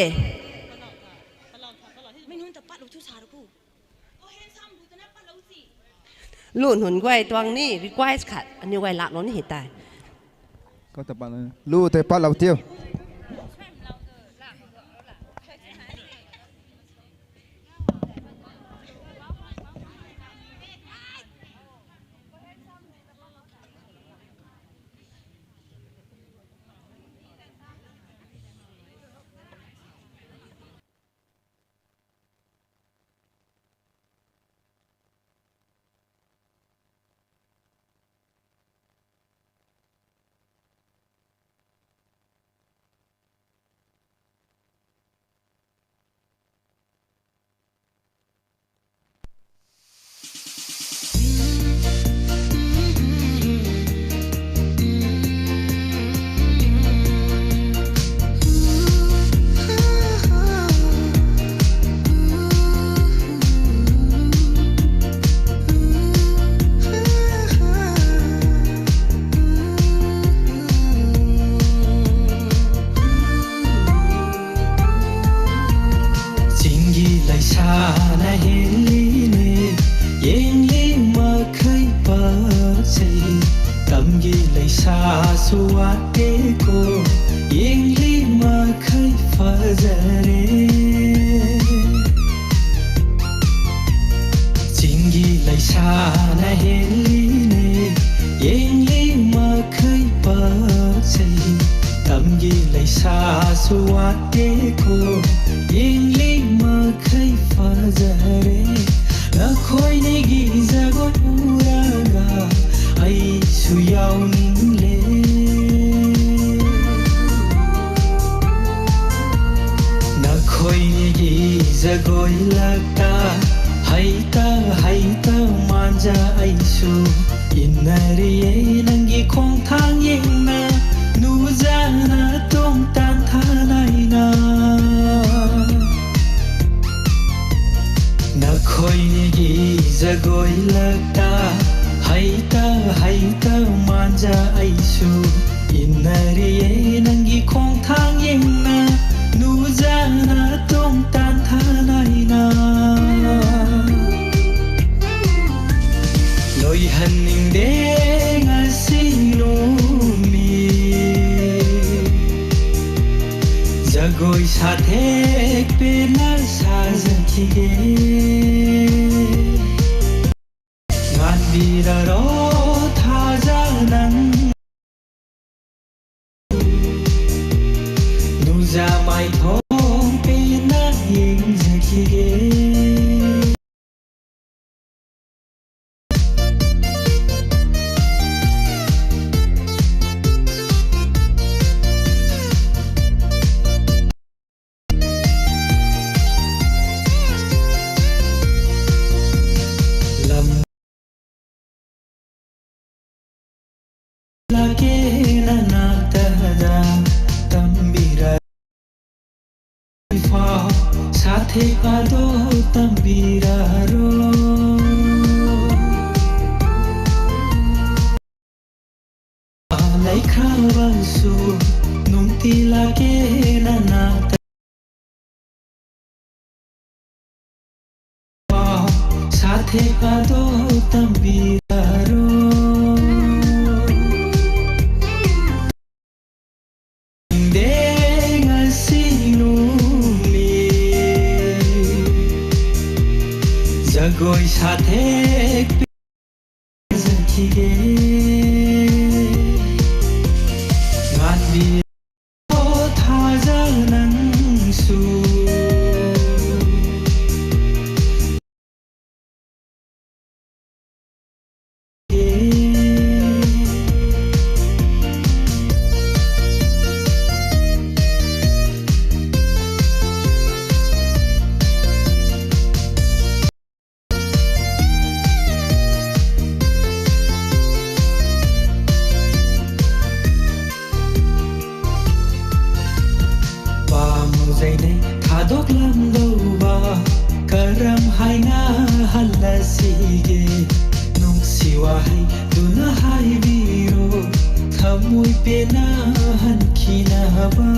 Lu nunc guay tuang ni request khat aniu guay laklou ni hei tei. Lu tei patlou tiu. Chinggi leisa na heli ne, yengli makhei pa se. Tamgi leisa suat te ko, yengli makhei fazare. Chinggi leisa na heli ne, yengli makhei pa se. Tamgi leisa suat te ko, yengli makhei fazare. Nakhoi ni gi zagoi uraga, ai suyau ning le. Nakhoi ni gi zagoi lakta, hei ta, hei ta manja ai su. Inna ri e nang gi khong thang yengna, nu zana tuang tan thanai na. Nakhoi ni gi zagoi lakta, hei ta, hei ta manja ai su. Inna ri e nang gi khong thang yengna, nu zana tuang tan thanai na. Loi han ning de. Zagoi sa thek pena sa zan ki ge. Nganbi ra ro tha za nang. Nuzamei thong pena ying zan ki ge. Lam lake na na ta da tambi ra. Pha sa the ka do tambi ra ro. Alei khra bang su nung ti lake na na ta. Sa the ka do tambi ra ro. Deng a si nu mi. Zagoi sa thek pena zan ki ge. Nganbi o tha za nang su. Pamu zai ne thadok lam dou ba, karam hai na han la si ge. Nung si wa hei duna hai bi ro, thamui pena han ki na ba.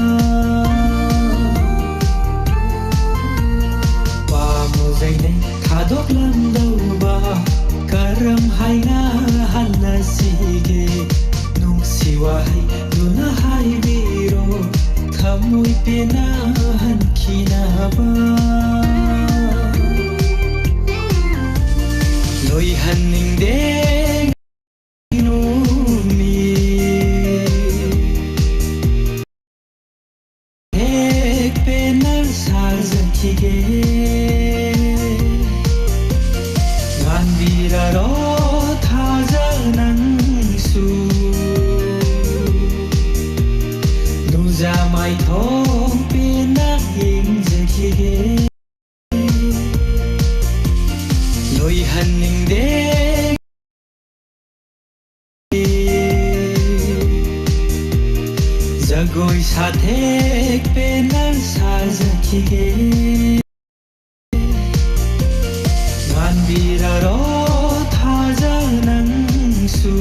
Pamu zai ne thadok lam dou ba, karam hai na han la si ge. Nung si wa hei duna hai bi ro, thamui pena han ki na ba. Lui han ning de nu mi. Hek pena sa zan ki ge. Nganbi ra ro tha za nang su. Nuzamei thong pena ying zan ki ge. Lui han ning de. Zagoi sa thek pena sa zan ki ge. Nganbi ra ro tha za nang su.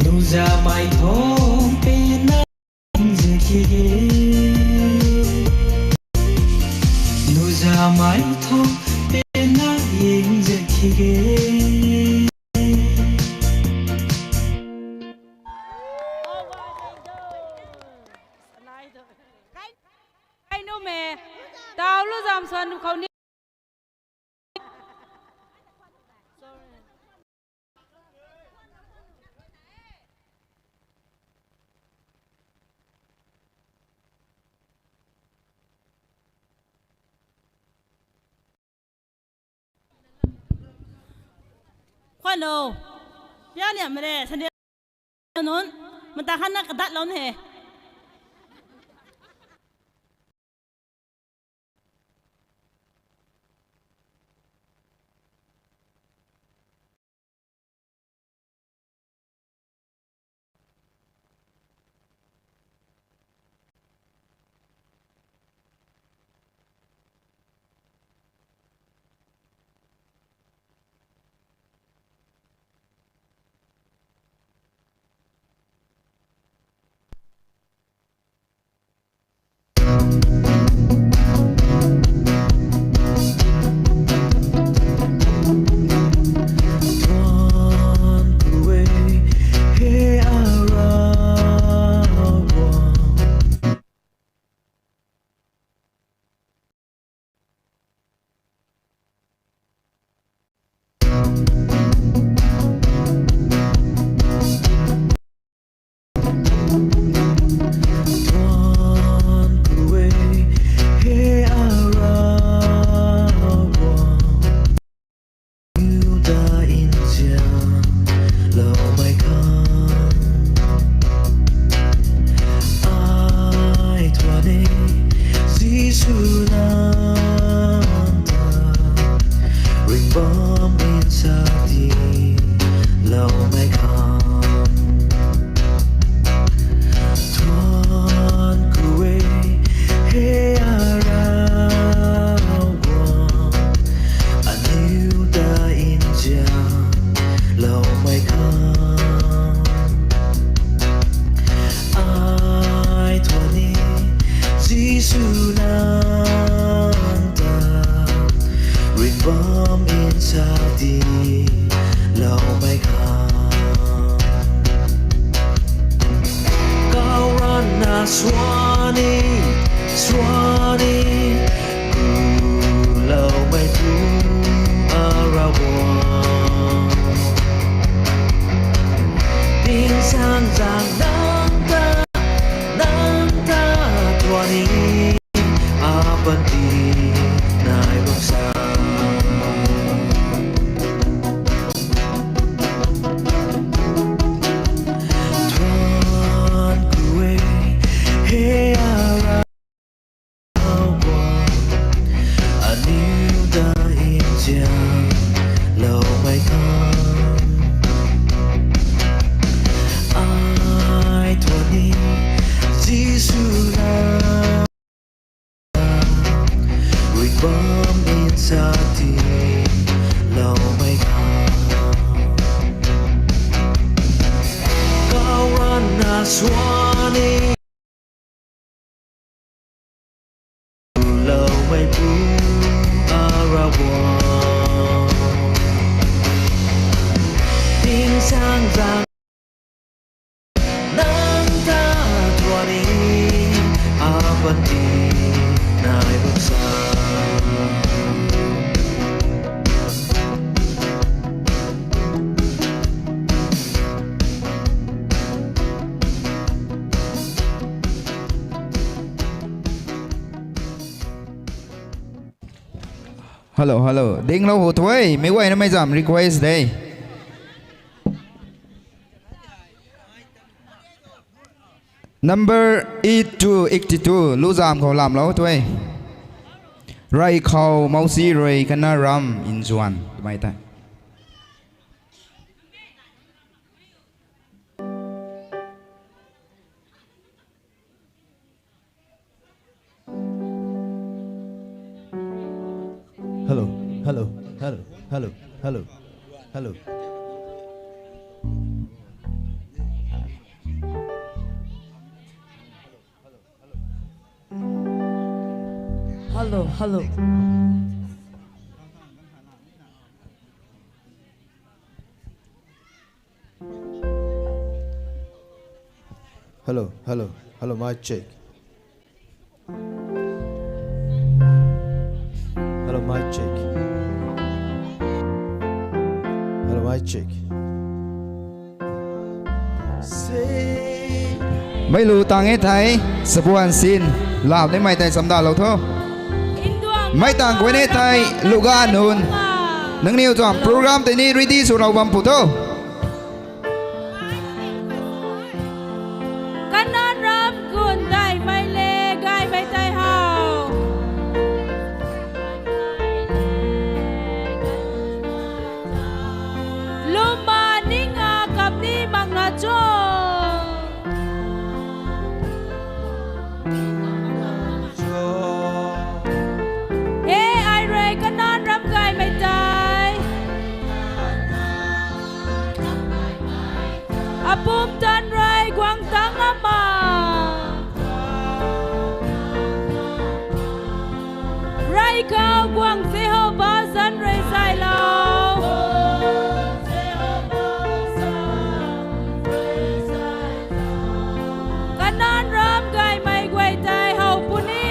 Nuzamei thong pena ying zan ki ge. Nuzamei thong pena ying zan ki ge. Kai nu me. Tau lu zam san khou ni. Khwano, pian niam re, sani nun, mata khan na kadat lou he. Jisu nang ta ringbam nsa tiloumei khang, kau ranna suani, suani kuloumei pu a Ravguangc. Tingsaengzaeng nang ta, nang ta tuani apanty nai bam sa. Thuan ku e, he a Ravguangc, aniu ta nzianloumei khang. Ai tuani Jisu na ringbam nsa tiloumei khang, kau ranna suani kuloumei pu a Ravguangc. Tingsaengzaeng nang ta tuani apanty nai bam sa. Hello, hello. Dinglou hu twe, meic guayna mei zam request de. Number eight to eighty-two, lu zam khou lamlou twe. Rey khou mousi rui kana ram nzuan twmei tei. Hello, hello, hello, hello, hello, hello. Hello, hello. Hello, hello, hello, mic check. Hello, mic check. Hello, mic check. Meic lu tang e thei, sabuan sin, lam nimei tei chamdalou tho. Meic tang guay e thei, luga nunc. Nangniw tuang program tei ni ready swlou bam pu tho. Kanan ram gun daihmei le gaymei tei how. Lwmna ning a kap ni makna cho. He ai rui Kanan ram gaymei tei. Apumtan rui guang tang ama. Rey khou guang Jehova zanc rui zaylou. Kanan ram gaymei guay tei how puni.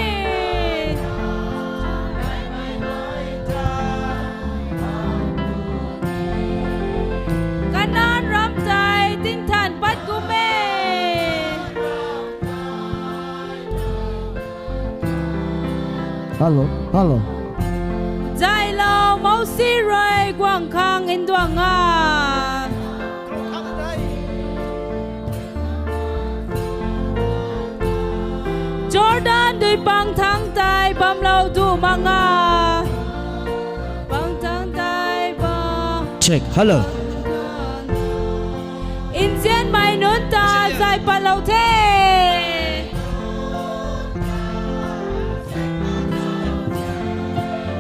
Kanan ram tei tingthan pat kum e. Hello, hello. Zaylou mousi rui guang khang nduang a. Jordan dui pang thangc tei bamlou du mak nga. Pang thangc tei bam. Check, hello. Nzianmei nunc ta zay patlou the.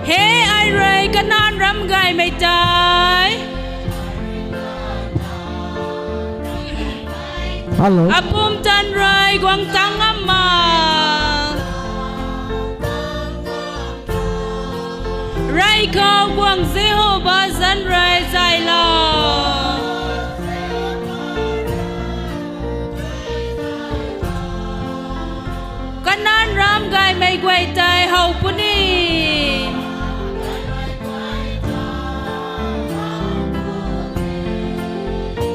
He ai rui Kanan ram gaymei tei. Hello. Apumtan rui guang tang ama. Khou guang Jehova zanc rui zaylou. Kanan ram gaymei guay tei how puni.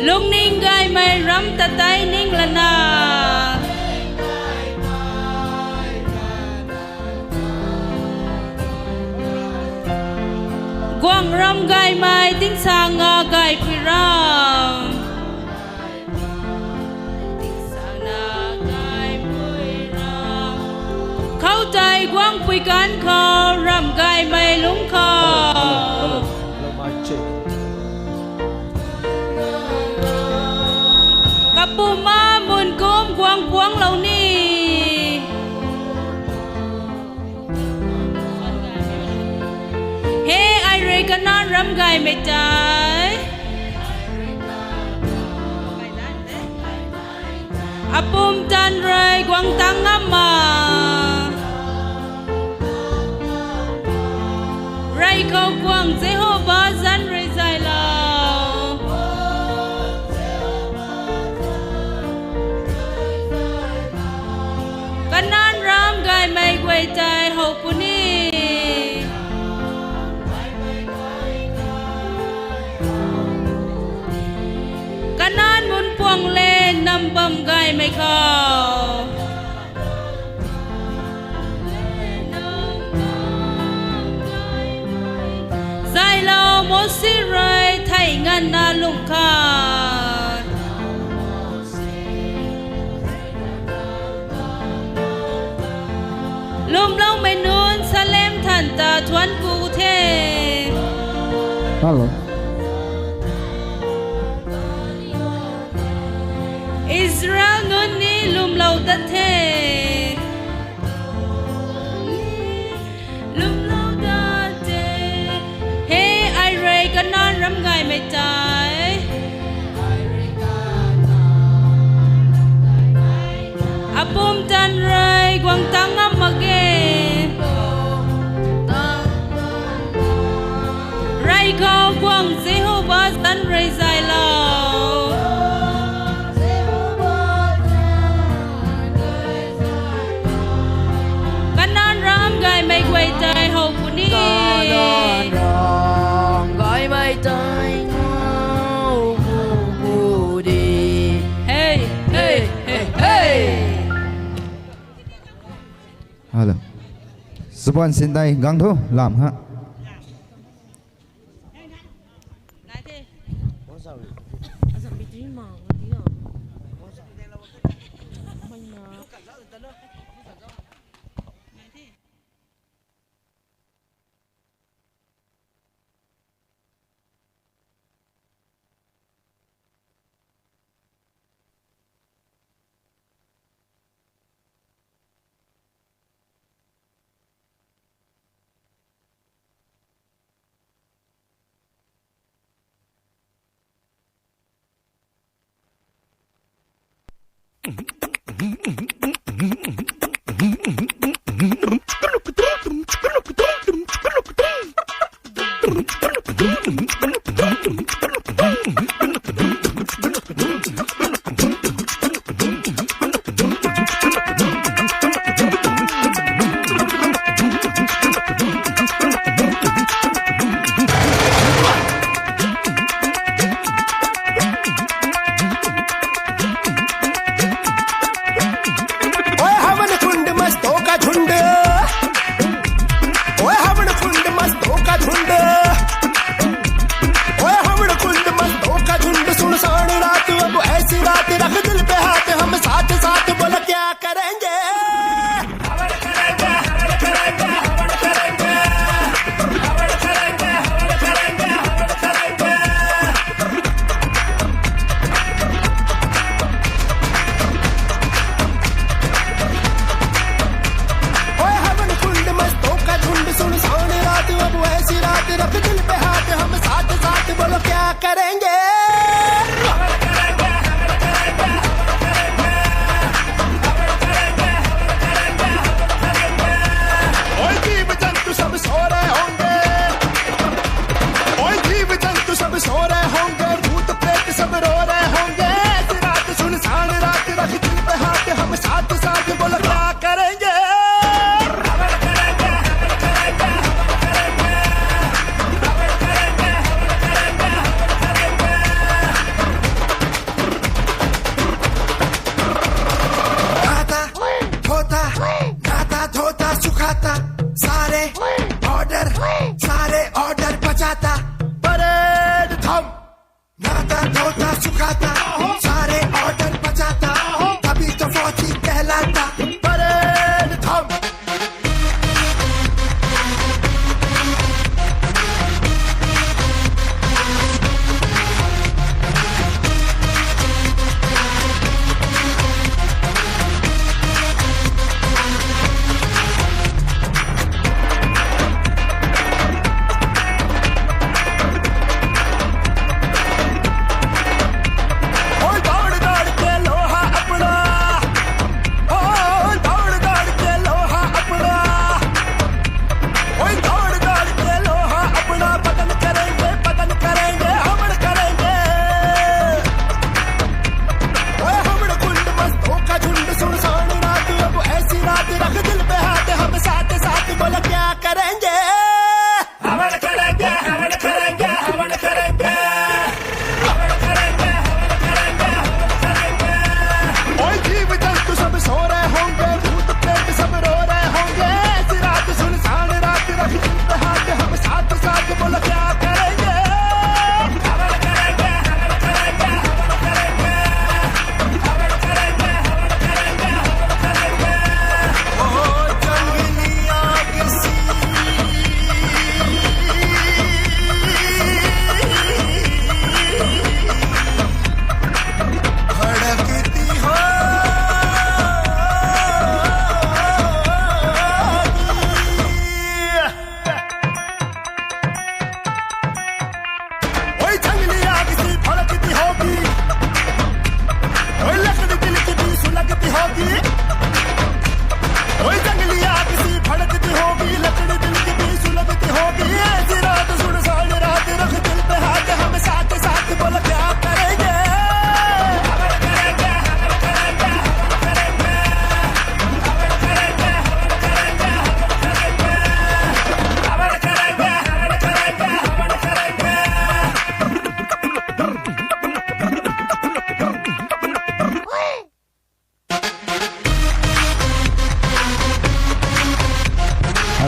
Lungning gaymei ram ta tei ning lana. Guang ram gaymei tingsaeng na gaypui ram. Khoutei guangpui ganv khou ram gaymei lungc khou. Kapumc a mun kum guang puanglou ni. He, ai rui Kanan ram gaymei tei. Apumtan rui guang tang ngam ma. Rey khou guang Jehova zanc rui zaylou. Kanan ram gaymei guay tei how puni. Kanan mun puang le nam bam gaymei khou. Zaylou Mosi rui thei nganvna lungc khat. Lwmloumei nunc Salem than ta thuanc ku the. Hello. Israel nunc ni lwmlou dat the. Lwmlou dat the. He, ai rui Kanan ram gaymei tei. Apumtan rui guang tang ngam mak ge. Rey khou guang Jehova zanc rui zaylou. Kanan ram gaymei guay tei how puni. Kanan ram gaymei tei how puni. Hey, hey, hey, hey. Hello. Suban sin tei gang thu lam ha.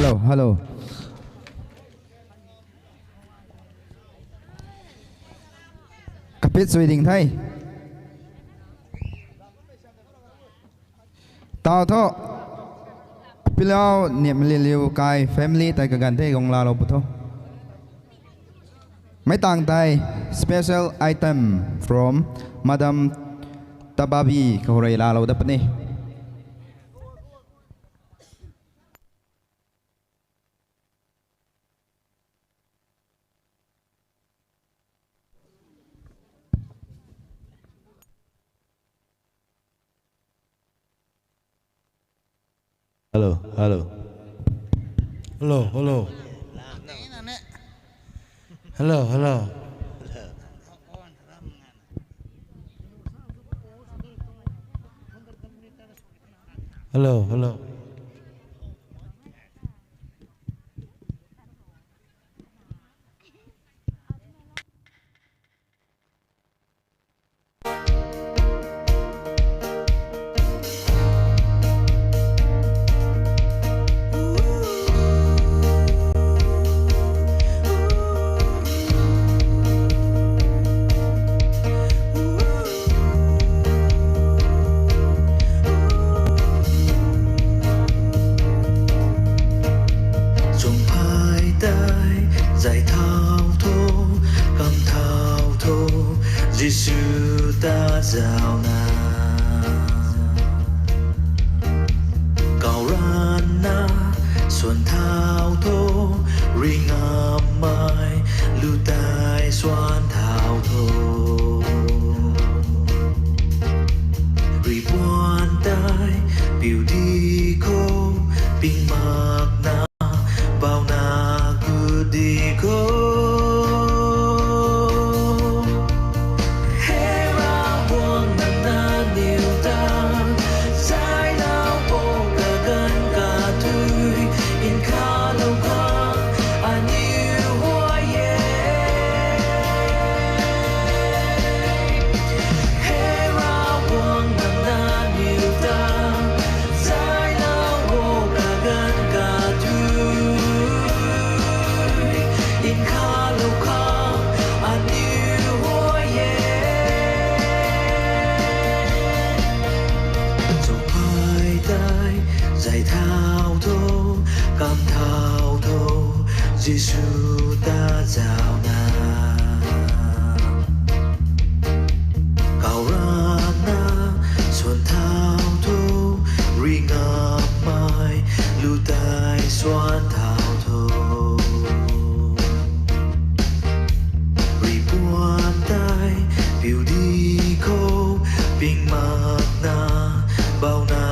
Hello, hello. Kapit sui ding the. Tau tho. Pilau Niamliliu kai family tei kaganv the guang laalou pu tho. Mei tang tei special item from Madam Tababi khou rui laalou dat puni. Hello, hello. Hello, hello. Hello, hello. Hello, hello. Chumphai tei zay thau tho, kam thau tho, Jisu ta zauna. Kauranna swan thau tho, ringammei lu tei swan thau tho. Ripuan tei piu di kho, ping makna bauna gut di kho. Hei Ravguangc nang na niw ta, zaylou pw kaganv kathuic, nkhavlou khang aniw huay e. Hei Ravguangc nang na niw ta, zaylou pw kaganv kathuic, nkhavlou khang aniw huay e. Chumphai tei zay thau tho, kam thau tho, Jisu ta zauna. Kauranna swan thau tho, ringammei lu tei swan thau tho. Ripuan tei piu di kho, ping makna bauna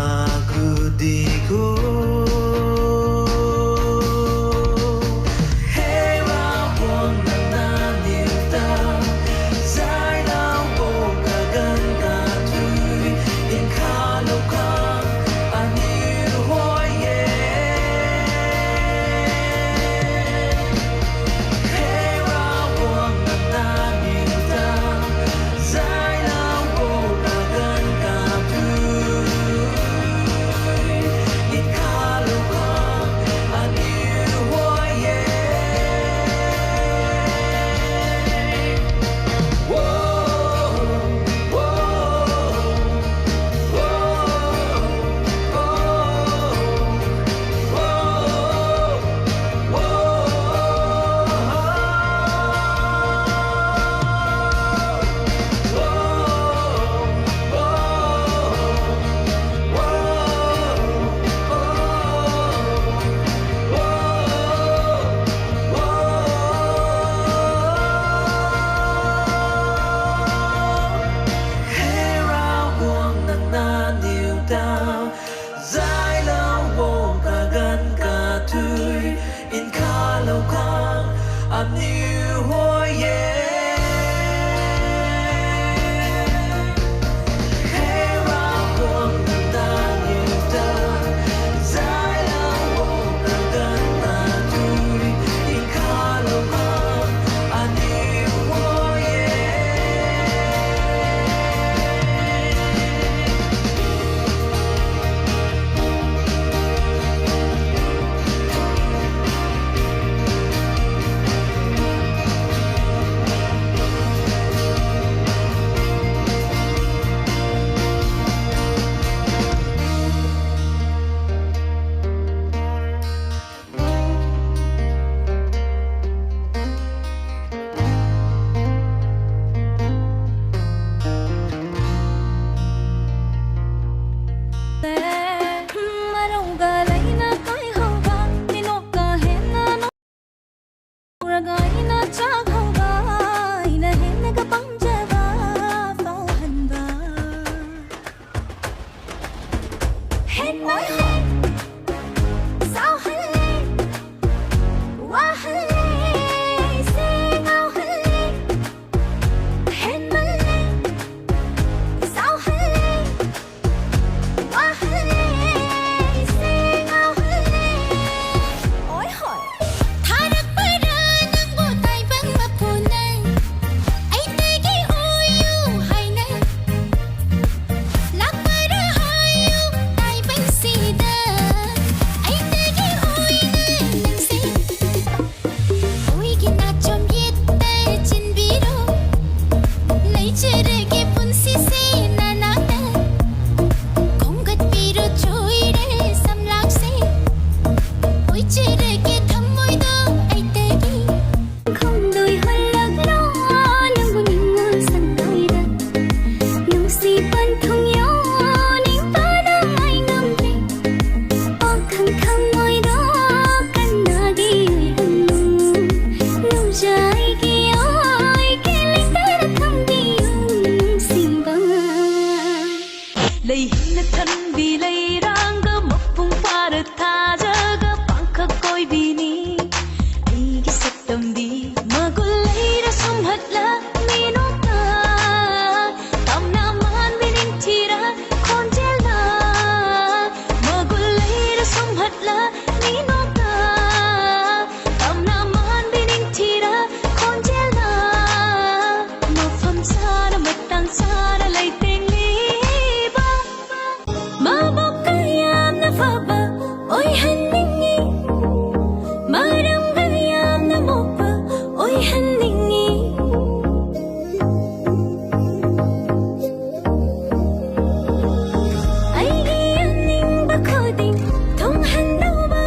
gut di kho. Hei Ravguangc nang na niw ta, zaylou pw kaganv kathuic, nkhavlou khang aniw huay e. Hei Ravguangc nang na niw ta, zaylou pw kaganv kathuic, nkhavlou Hei, oi, hei. Zau hei le. Wa hei le. Se ngau hei le. Hei ma le. Zau hei le. Wa hei le. Se ngau hei le. Oi, hoi. Tharak para nang bu tai bang ma pu nai. Ai te ki oi u hai nai. Lak para hai u tai bang si da. Ai te ki oi nai nang si. Ui ki na chom yet tei chin bi ro. Lei chere ke pun si se na na ta. Kong gat bi ro chui re sam lak se. Ui chere ke tham moi do ai te ki. Khong dui hoi lak lo, nang bu ning ngang san dui da. Nung si pan thung yo, ning pa nang ai ngam le. Pak khang khang moi do, kan na di ui hang nu. Nung jai ki oi, ki ling ta ra khang di ung sing bang. Lei hina than bi lei rang ga mapung para tha ja ga pang kha koi bi ni. Ei ki sak tam bi magul lei ra sum hat la mi nu ta. Tam na man bi ning thi ra khon jel na. Magul lei ra sum hat la mi nu ta. Tam na man bi ning thi ra khon jel na. Mafam sa na matang sa na lei ting li ba. Mabam kayam na fa ba, oi han ning e. Maram kayam na mok ba, oi han ning e. Ai gi an ning ba kho ding, thung han dau ba.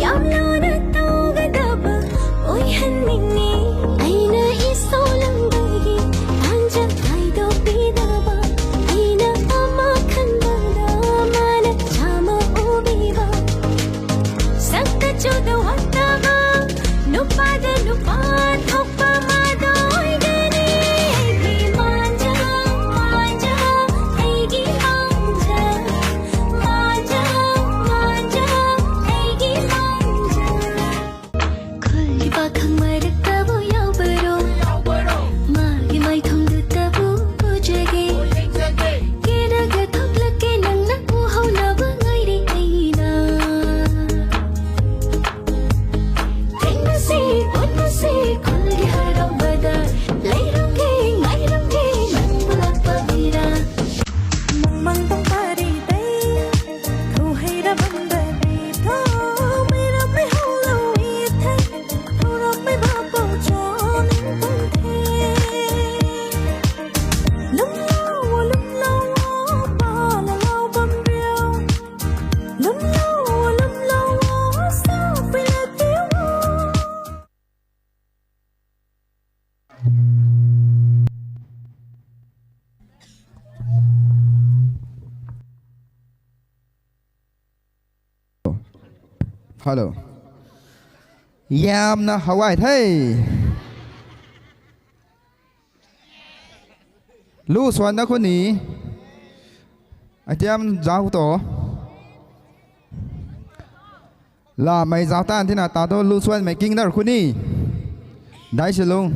Yam lo na tu ga da ba, oi han ning e. Ai na i so lang ba gi, an ja ai do pi da ba. Ai na ama khan ba da, ma na cha ma u bi ba. Sak ka chu da wat da ba, nu pa da nu pa thok pa ma doi da ni. Ai gi man ja, man ja, ai gi man ja. Manja, manja, ai gi manja. Khul ki pa khang mai rak ta bu yau baro. Ma ki mai thum du ta bu bu jage. Kena ga thok la ke nang na u hau na ba ngai ri ai na. Thing na si, pun na si, khul ki ha rau ba da. Lei rau ke, ngai rau ke, nang bu lak pa bi ra. Mung mang tang pari tei, thu hei ra bam da bi tho, mei ra mei hou lou i thei, thu ra mei ba pou cho ning tung the. Lum lou o, lum lou o, ba la lou bam riu. Lum lou o, lum lou o, sa pui la tiu o. Hello. Yamna hawai the. Lu swan na khuni. Atiam zau to. Lamei zautan tina ta do lu suanmei king dar khuni. Dai silung.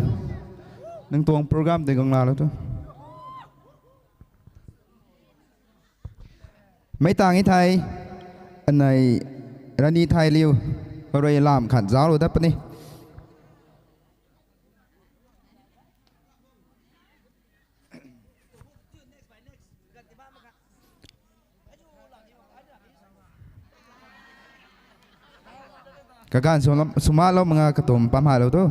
Nang tuang program tei gang la lo tu. Mei tang i thei. Anei rani thei liu. Karui lam khat zau lo dat puni. Kaganv suma lou manga katum pam ha lou tu.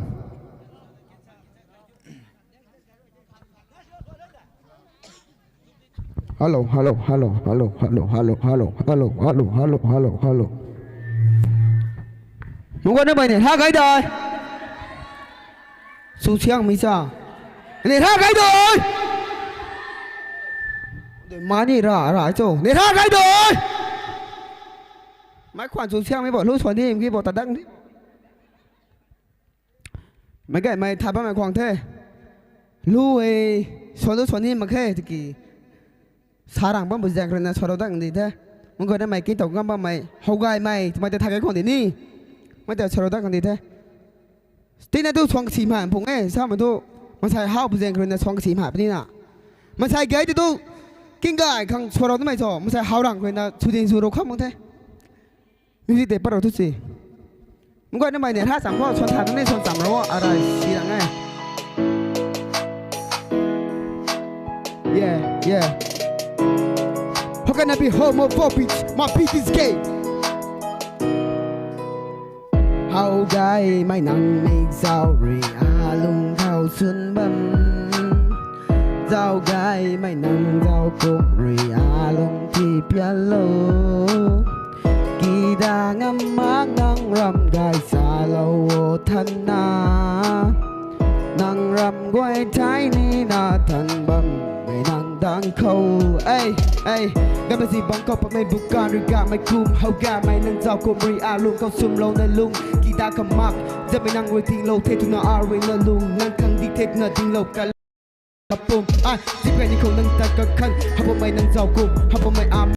Hello, hello, hello, hello, hello, hello, hello, hello, hello, hello, hello, hello. Mungkana bai ne, ha gai dai. Su siang mi cha. Ne ha gai dai. Mani ra, ra cho. Ne ha gai dai. Mai khwan su siang mi bo, lu swan ni mi bo ta dang ni. Mei gaymei tha bammei khwang the. Lu e, swan lu swan ni mak khe tiki. Sa rang bam bu zaeng khou ruina swarou dat kan di the. Mungkoi na mei king tow ngam bammei, how gaymei, twmei ta thak kei khwan di ni. Mei ta swarou dat kan di the. Tina tu suang kasi mei pung e, sa mei tu. Masai how bu zaeng khou ruina suang kasi mei puni na. Masai gay ti tu, king gay khang swarou namei so, masai how rang khou ruina sudin su rou kham mak the. Music tei pat rou thu si. Mungkoi na mei ni ha cham khou, suan tha ni suan cham rou, arai si rang e. Yeah, yeah. How can I be homophobic? My beat is gay. How gaymei nang mik zau rui alung khou sun bam. Zau gaymei nang zau kum rui alung ti pialou. Kida ngam mak nang ram gay salou o than na. Nang ram guay thai ni na than bam mei nang dang khou. Ei, ei, gam na si bang khou pamei bukan rui gamei kum how gaymei nang zau kum rui alung khou sumlou na lung. Kida kamak, zamei nang rui tinglou the twna arui na lung. Nang khang di the twna tinglou ka. Kapum, ai, zip kai ni khou nang tat kakhan, habumei nang zau kum, habumei am.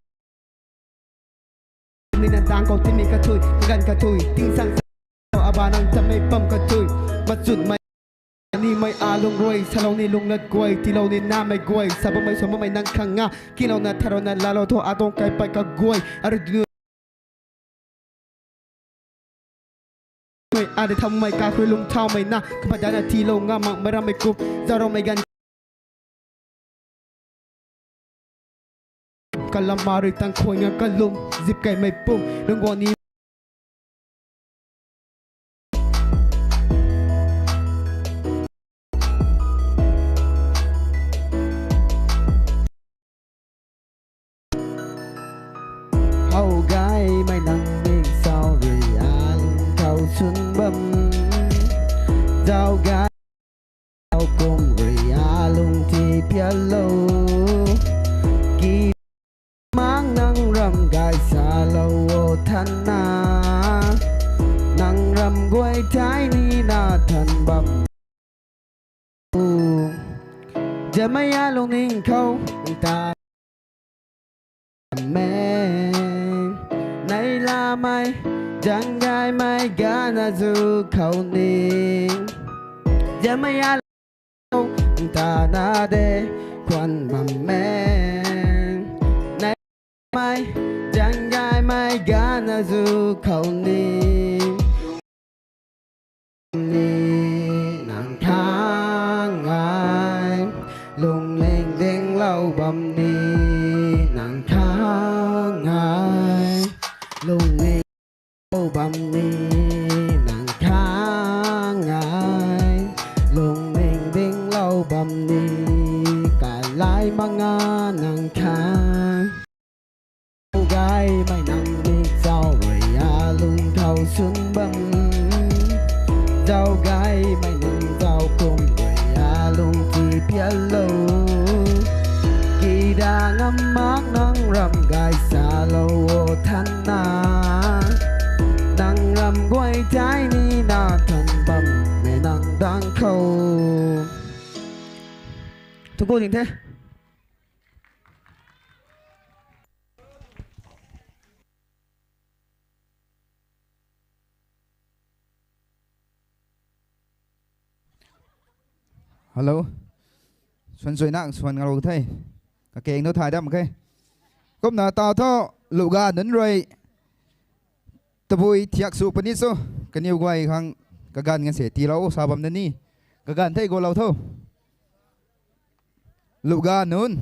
Ni nang dang khou timi kathui, kagan kathui, ting sang sa, aba nang tamei pam kathui, machunmei, nimei alung rui, salou ni lung lat guay, tiilou ni namei guay, sa bammei sw bammei nang khang nga, kilou na tharou na lalou thu, atong kai pat kaguay, arui dunu mei, adi thaumei, kakrui lung thaumei na, kapat dana tiilou nga mak, mei rammei kum, zaroumei gan. Kalam ma rui tang khuay nga kalum, zip kaimei pum, lung guang ni. How gaymei nang mik zau rui alung khou sun bam. Zau gay zau kum rui alung ti pialou. Ki mang nang ram gay salou o than na. Nang ram guay thai ni na than bam. Jamei alung ning khou ta mei, nai lamei, zang gaymei gana zu khou ni. Jamei alung ta na de, khwan bam mei. Nai lamei, zang gaymei gana zu khou ni. Ni nang khang ai, lungning dinglou bam ni nang khang ai, lungning lou bam ni nang khang ai, lungning dinglou bam ni kalai manga nang khang. Zau gaymei nang mik zau rui alung khou sun bam. Zau gaymei nang zau kum rui alung ti pialou. Kida ngam mak nang ram gay salou o than na. Nang ram guay thai ni na than bam mei nang dang khou. Thuanc ku ding the. Hello. Suan sui nang, suan ngarou the. Kakeng nu thay dam khe. Kumna taw thu, luh ga nunc rui. Tabui thiak su puni su, kaniw guay khang kaganv nga se tiilou sa bam na ni. Kaganv thei golou tho. Luh ga nunc.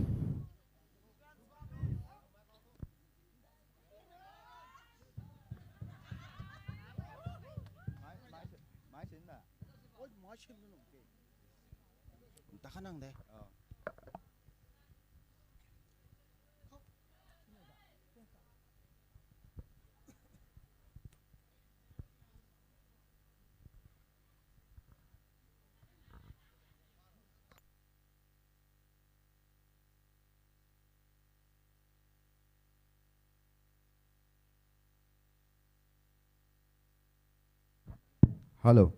Hello.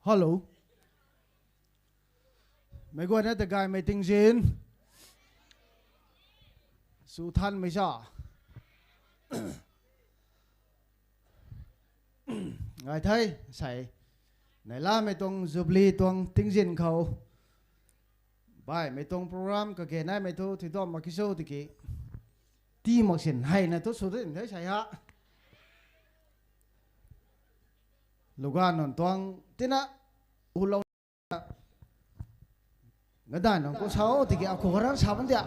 Hello. Meic guayna ta gaymei tingzin sw thanmei sa. Ngai the, sei. Neihlamei tuang Jubilee tuang tingzin khou baihmei tuang program kage naimei thu thuidam mak ki sw tiki. Tii mak sin hei na thu sw din the sei ha. Lugan nunc tuang tina ulou Gandai nunc khou sa o tiki akhou kha rang sa bam dia.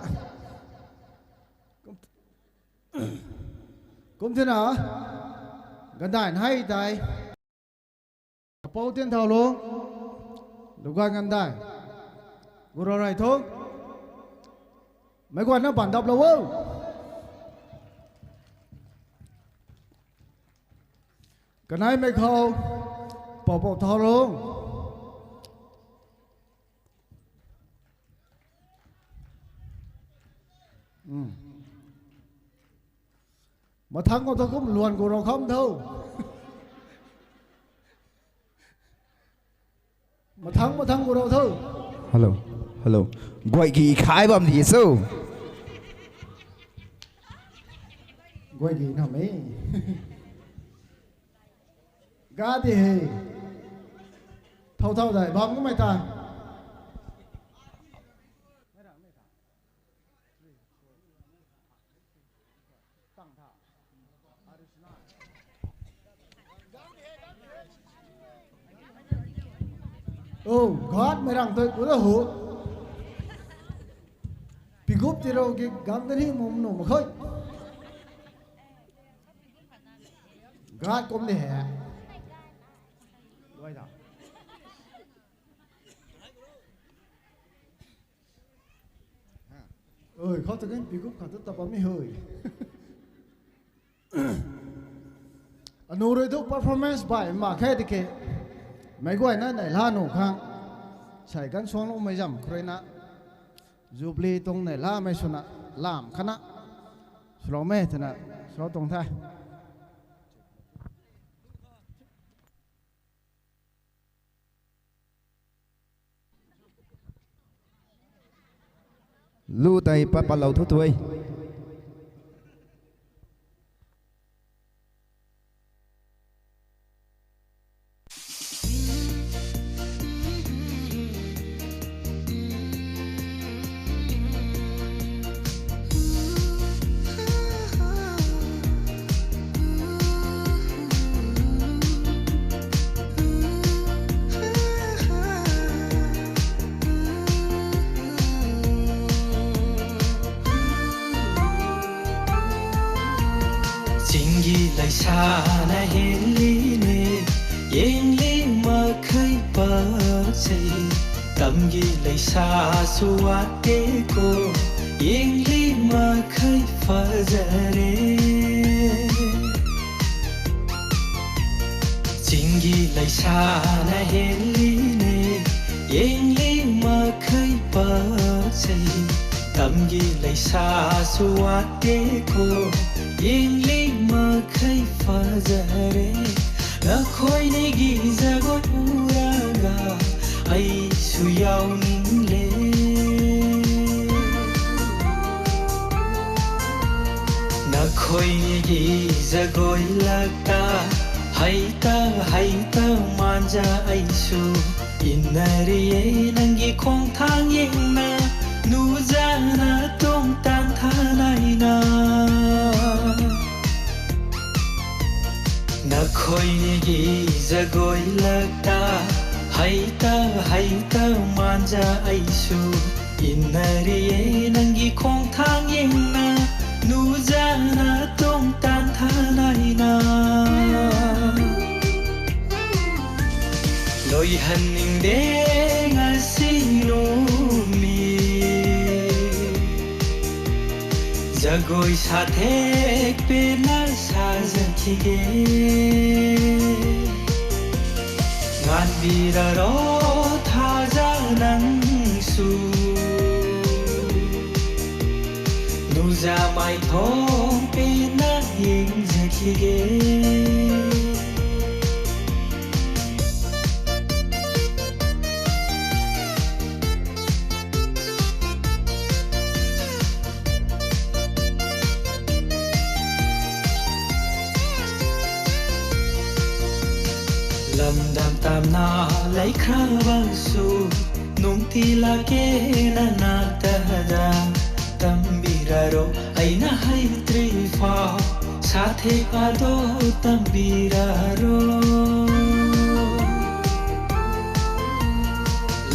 Kum tina, gandai hei tei. Apou tin thau lo. Lugan gandai. Gura rai tho. Meic guayna bandap lou o. Kaneimei khou, pou pou thau lo. Mathangc khou thu kum luan gu rou kham tho. Mathangc, mathangc gu rou tho. Hello, hello. Guay gi khai bam di so. Guay gi na mei. Ga di he. Thau thau dai bam kumei ta. Oh, God mei rang tei ula hu. Pigup ti rou ki gam dan hi mum nu mak khe. God kum ni he. Luai da. Oi, khou ta kan pigup khat tu tapamei hui. Anu rui thu performance bai mak khe tiki. Meic guayna neihla nuh khang. Sei kan suangloumei zam khou rui na. Jubilee tuang neihlamei swna lam khana. Swloumei twna swlou tuang the. Lu tei pat patlou thu tui. Chinggi leisa na henli ne, yengli mak khe pa se. Tamgi leisa suat te khou, yengli mak khe pa za re. Chinggi leisa na henli ne, yengli mak khe pa se. Tamgi leisa suat te khou, yengli mak khe pa za re. Nakhoini gi zaguay ura ga, ai sw yau ning le. Nakhoini gi zaguay lak ta, hei ta, hei ta, manza ai sw. Inna ri e nang gi khwang thang yeng na, nu zana tuang tan tha nai na. Nakhoini gi zaguay lak ta, hei ta, hei ta, manza ai sw. Inna ri e nang gi khwang thang yeng na, nu zana tuang tan tha nai na. Lui han ning de nga sing lu mi. Zaguay sa thek pe na sa zan ki ge. Ngan bi ra ro tha za nang sw. Nu za mai thong pe na yeng za ki ge. Lamdam tamna lei khra bang sw, nungti la ke na na ta da. Tambi ra ro, ai na hei tri pha, sa the pa do tambi ra ro.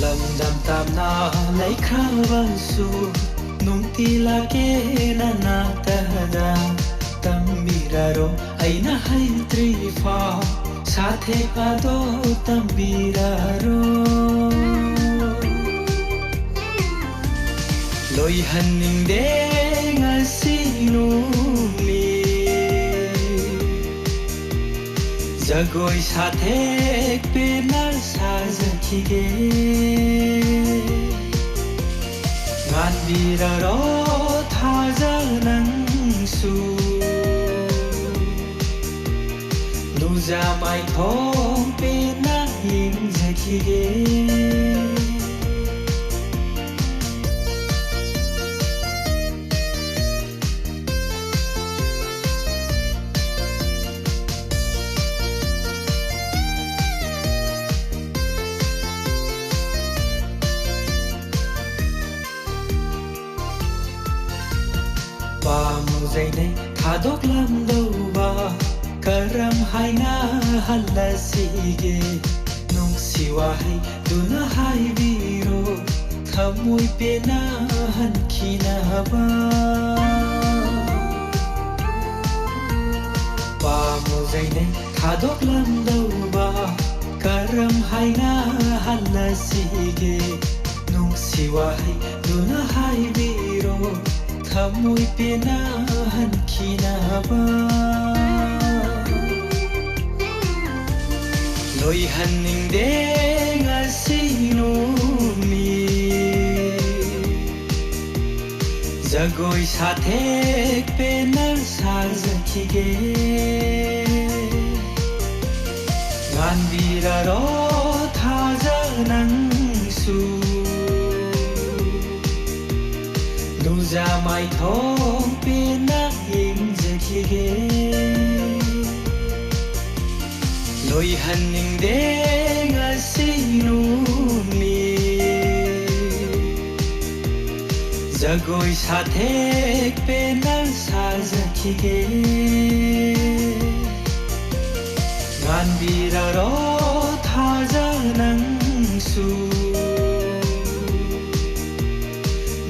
Lamdam tamna lei khra bang sw, nungti la ke na na ta da. Tambi ra ro, ai na hei tri pha, sa the pa do tambi ra ro. Lui han ning de nga si nu mi. Zagoi sa thek pe na sa zaki ge. Ngan bi ra ro tha za nang sw. Nu za mai thong pe na hing zaki ge. Pamu zei nei thadok lam dou ba, karam hai na han la si ge. Nung siwa hei duna hei bi ro, thamui pe na han ki na ba. Pamu zei nei thadok lam dou ba, karam hai na han la si ge. Nung siwa hei duna hei bi ro, thamui pe na han ki na ba. Lui han ning de nga si nu mi. Zagoi sa thek pe na sa zaki ge. Ngan bi ra ro tha za nang sw. Nu za mai thong pe na hing zaki ge. Lui han ning de nga si nu mi. Zagoi sa thek pe na sa zaki ge. Ngan bi ra ro tha za nang sw.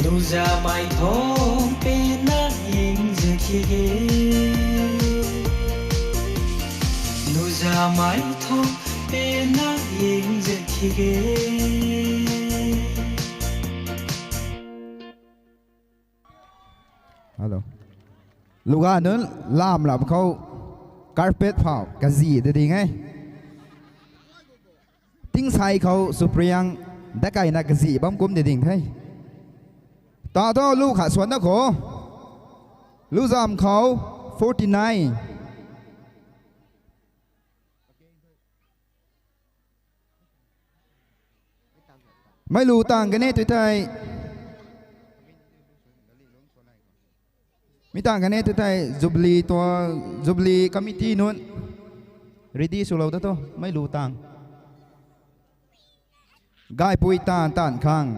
Nu za mai thong pe na hing zaki ge. Nu za mai thong pe na hing zaki ge. Hello. Luga nunc lam rap khou carpet phau kazi de ding e. Tingsai khou Supriang dakai na kazi bam kum de ding the. Ta tho lu kha swan na kho. Lu zam khou forty nine. Mei lu tang kane tu tei. Mi tang kane tu tei Jubilee tua, Jubilee committee nunc ready swlou da tu mei lu tang. Gaipui tan tan khang.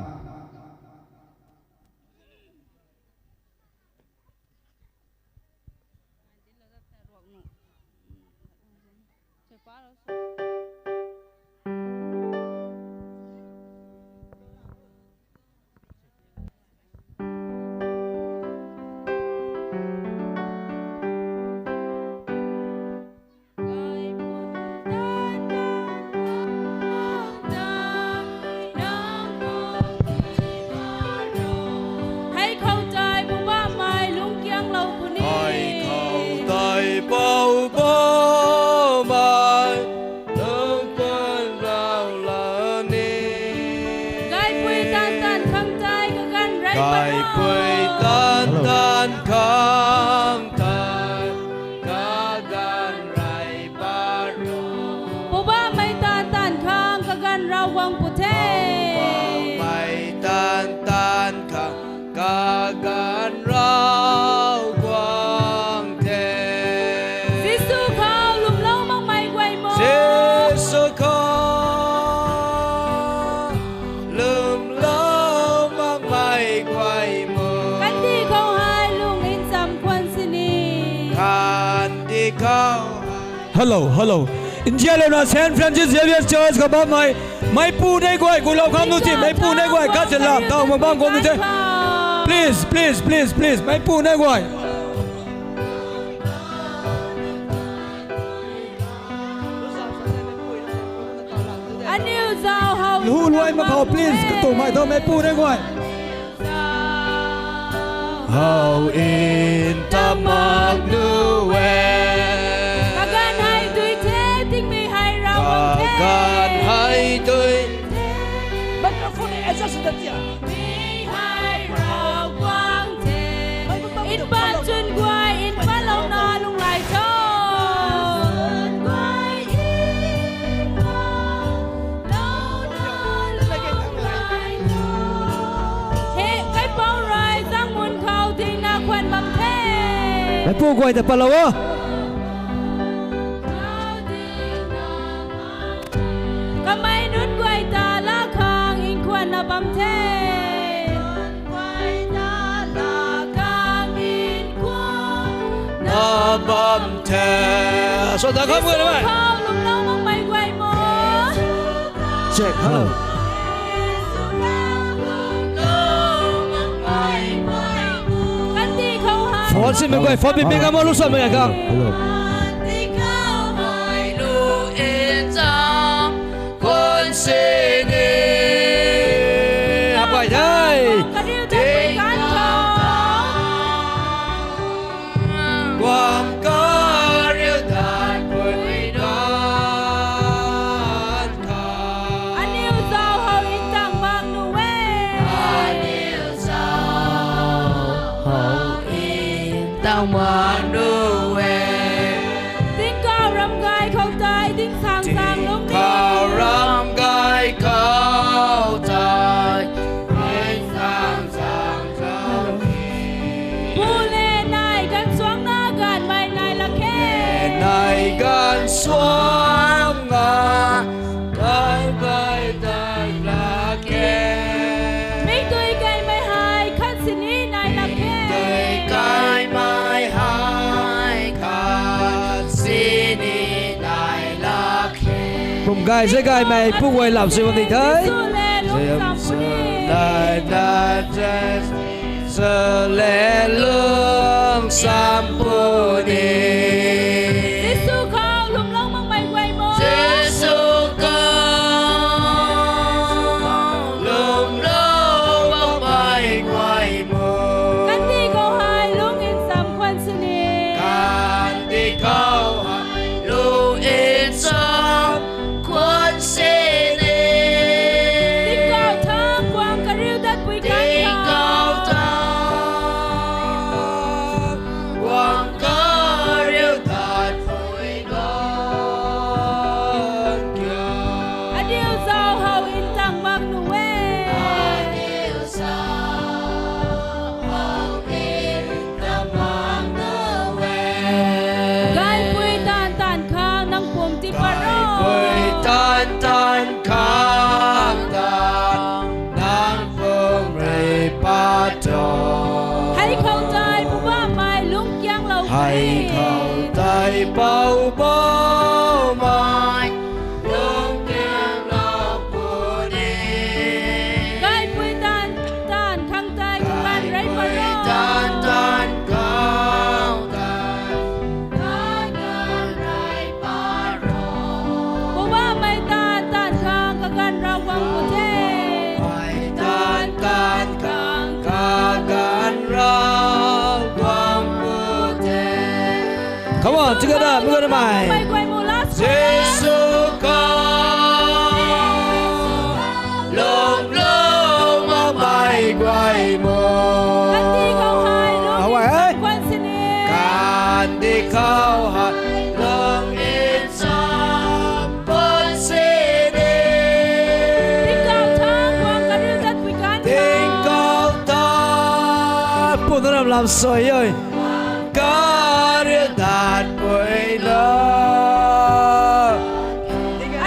Hei khou tei Poubauhmei lungckianglou puni. Hei khou tei Poubauhmei lungckianglou la ni. Gaipui tan tan khang tei kaganv rey pat ro. Gaipui tan tan khang tei kaganv rey pat ro. Poubauhmei tan tan khang kaganv Ravguangc pu the. Poubauhmei tan tan khang kaganv Ravguangc the. Jisu khou lwmlou makmei guay mo. Jisu Hello, hello. India lana Saint Francis Xavier Church khou bammei, meipu nei guay, gulou khang nu ti, meipu nei guay, khat se lam taw mak bam khou nu te. Please, please, please, please, meipu nei guay. Aniu zau hau. Lu luai mak khou, please, katuang mei tho, meipu nei guay. How in the manu e. Kaganv hei dui the, tingmei hei Ravguangc the. Kaganv hei dui. Microphone adjust ta tia. Mei hei Ravguangc the. In pan chwn guay, in pan lou na lung lai tho. He, kaipouc rui zang mun khou dingna khwan bam the. Meipu guay ta patlou o. Kamei nunc guay ta laa khang nkhwanna bam the. Na bam the. So da kham guay na mai. Khou lwmlou makmei guay mo. Check, hello. Kandih khou hei. Phone simei guay, phone pi pi kamo lu samei guay khang. Hello. Kandih khou hei lu in zang. Khwan sini. Apai thei. Kariu ta pui kan tho. Guang kariu ta pui kan tho. Aniu zau hau in tang mak nu e. Aniu zau hau in tang mak nu e. Tingkauh ram gay khou tei, ting sang sang lung ni. Tingkauh ram gay khou tei, ting sang sang lung ni. Pu le nai ganv suangna ganvmei nai lak khe. Nai ganv suangna ganvmei nai lak khe. Mei tui kaimei hei khat sini nai lak khe. Mei tui kaimei hei khat sini nai lak khe. Kum gay se gaymei pu guay lam se bam di the. Jisu le lung sam puni. Jisu le lung sam puni. Jisu khou lwmlou makmei guay mo. Jisu khou lwmlou makmei guay mo. Kandih khou hei lung in sam khwan sini. Kandih khou hei lung in sam khwan sini. Tingkauh thangc guang kariu dat pui kan tho. Tingkauh thangc guang kariu dat pui kan tho. Aniu zau hau in tang mak nu e. Aniu zau hau in tang mak nu e. Gaymei taanv taanv khang nang pum ti pat ro. Gaymei taanv taanv khang ta nang pum rui pat ro. Hei khou tei Poubauhmei lungckianglou puni. Hei khou tei Poubauhmei lungckianglou puni. Gaymei taanv taanv khang tei kaganv rey pat ro. Gaymei taanv taanv khang tei kaganv rey pat ro. Poubauhmei taanv taanv khang kaganv Ravguangc pu the. Poubauhmei taanv taanv khang kaganv Ravguangc pu the. Come on, together, mi guay na mei. Jisu khou lwmlou makmei guay mo. Kandih khou hei lung in sam khwan sini. Kandih khou hei lung in sam khwan sini. Tingkauh thangc guang kariu dat pui kan tho. Tingkauh thangc puna ram lam sui e. Kariu dat pui lo.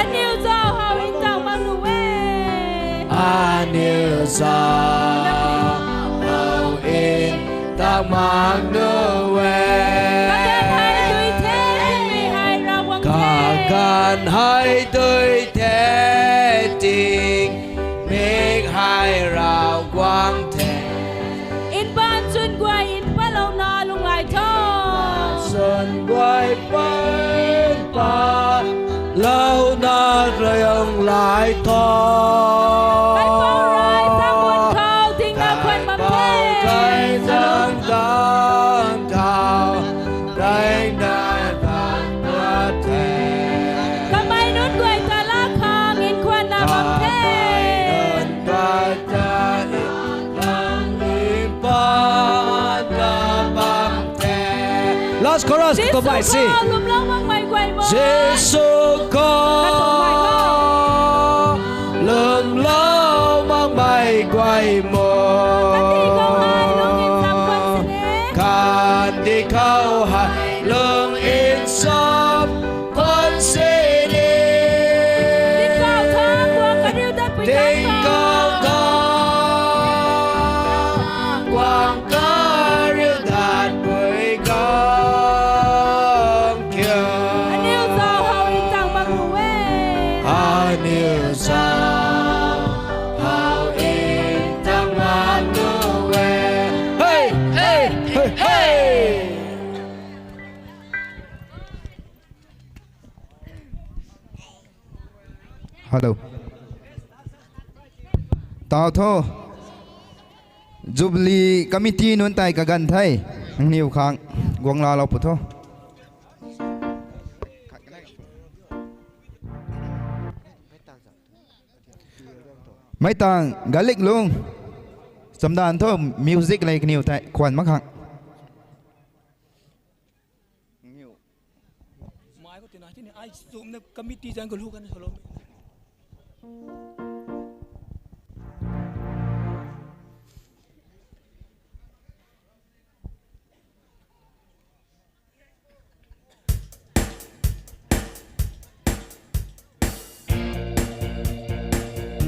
Aniu zau hau in tang mak nu e. Aniu zau hau in tang mak nu e. Kaganv hei dui the, tingmei hei Ravguangc Dui the ting, mik hei rau guang the. Inpaan chwn guay inpalou na lung lai tho. Chwn guay pan pa, lou na rayang lai tho. Kaipouc rui sang gun khou tingna khwan bam the. Kaipouc rui sang gun khou tingna khwan bam the. Kamei nunc guay ta laa khang nkhwanna bam the. Last chorus, Jisu khou lwmlou makmei guay mo. Jisu khou lwmlou makmei guay mo. Kandih khou hei lung ncham khwan sini. Kandih khou hei lung ncham khwan sini. Tingkauh thangc guang kariu datpui khang. Tingkauh thangc guang kariu datpui khang. Aniu zauc how ncham bam nuh e. Aniu zauc how ncham bam nuh e. Hey, hey, hey, hey. Hello. Tau tho. Jubilee committee nunc tei kaganv the. Nangniw khang guang laalou pu tho. Mei tang galik lung. Chamdan tho music le kaniw tei khwan mak khang. Mai ko tina chini ai sumna committee zang ko lu kan solo.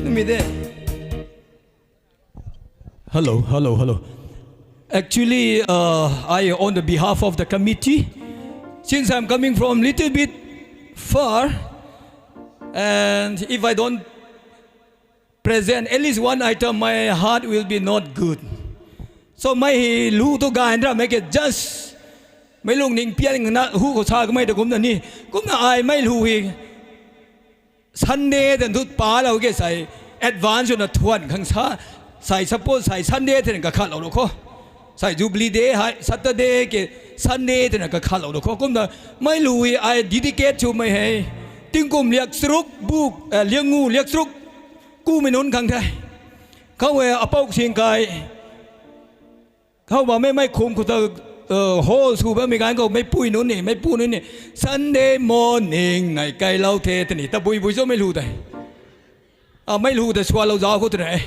Numide. Hello, hello, hello. Actually, uh, I, on the behalf of the committee, since I'm coming from little bit far, and if I don't present at least one item, my heart will be not good. So mei hei lu tu gain ra mei ke just mei lungning pian na hu khou sa kamei ta kumna ni, kumna ai mei lu hei Sunday dan thu palou ke sai advance na thuan khang sa, sai suppose sai Sunday then kakhatlou lo kho. Sai Jubilee Day hei Saturday ke Sunday then kakhatlou lo kho. Kumna mei lu hei ai dedicate sw mei hei tingkum liak charuk bu, eh, liangngu liak charuk kumei nunc khang the. Khou e apou sing kai. Khou bammei mei khum khou ta, uh, hall sw bammei ganv khou meipui nunc ni, meipui nunc ni, Sunday morning nai kailou the tini, tabui bui cho mei lu tei. Ah, mei lu tei sualou zauc khou tini.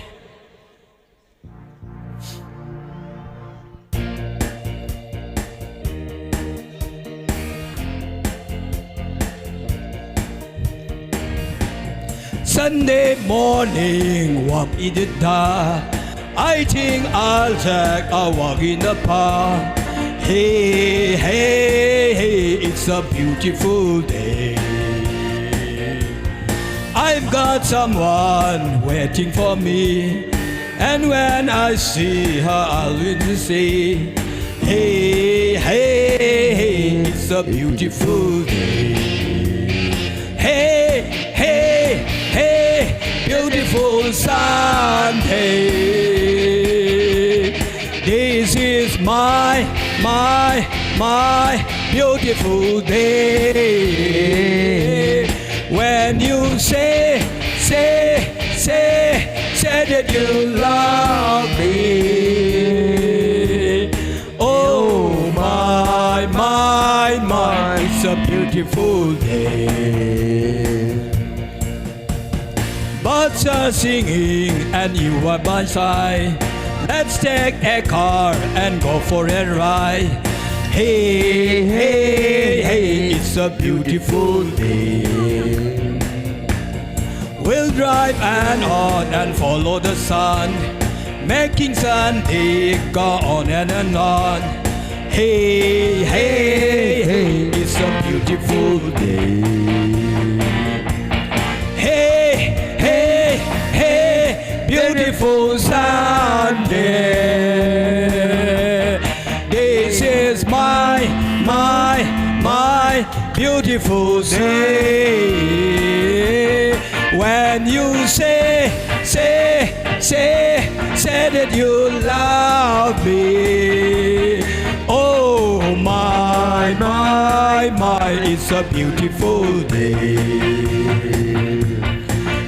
Sunday morning, walk in the dark. I think I'll take a walk in the park. Hey, hey, hey, it's a beautiful day. I've got someone waiting for me. And when I see her, I'll really say, hey, hey, hey, it's a beautiful day. Hey, hey, hey, beautiful Sunday. This is my, my, my beautiful day. When you say, say, say, say that you love me. Oh my, my, my, it's a beautiful day. Birds are singing and you are by side. Let's take a car and go for a ride. Hey, hey, hey, it's a beautiful day. We'll drive and on and follow the sun, making Sunday go on and, and on. Hey, hey, hey, it's a beautiful day. beautiful Sunday. This is my, my, my beautiful day. When you say, say, say, say that you love me. Oh my, my, my, it's a beautiful day.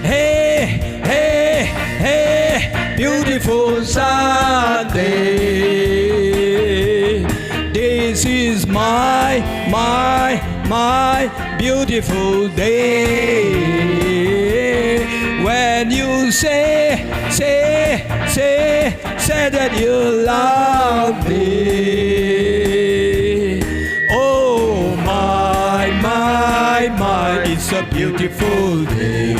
Hey, hey, hey, beautiful Sunday. This is my, my, my beautiful day. When you say, say, say, say that you love me. Oh my, my, my, it's a beautiful day.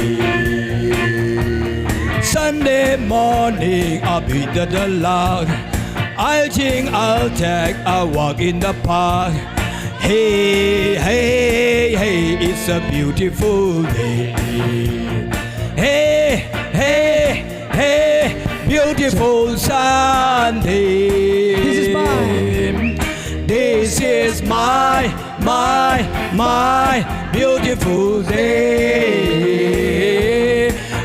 Sunday morning, I'll be at the lot. I'll think, I'll take a walk in the park. Hey, hey, hey, it's a beautiful day. Hey, hey, hey, beautiful Sunday. This is mine. This is my, my, my beautiful day.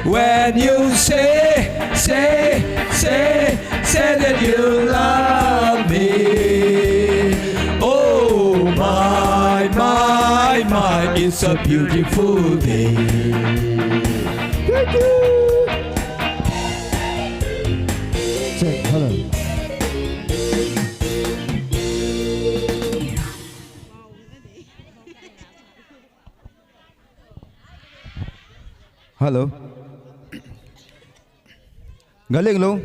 When you say, say, say, say that you love me. Oh my, my, my, it's a beautiful day. Thank you. Check, hello. Hello. Galing lo.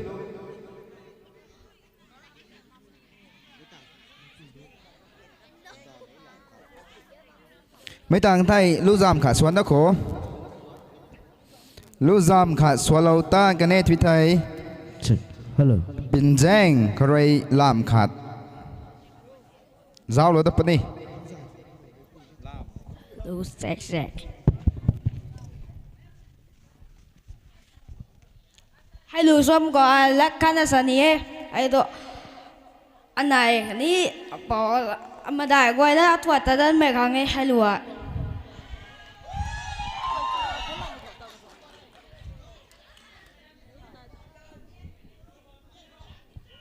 Mei tang thei lu zam khat swan da kho. Lu zam khat swalou ta kane thui thei. Check. Hello. Pinzeng kharui lam khat. Zaulo da puni. Lu check, check. Hei lu swam khou a lak khatna sa ni e. Hei tu anei ni apou amadai guay na thuat ta dan mei khang e hei lu a.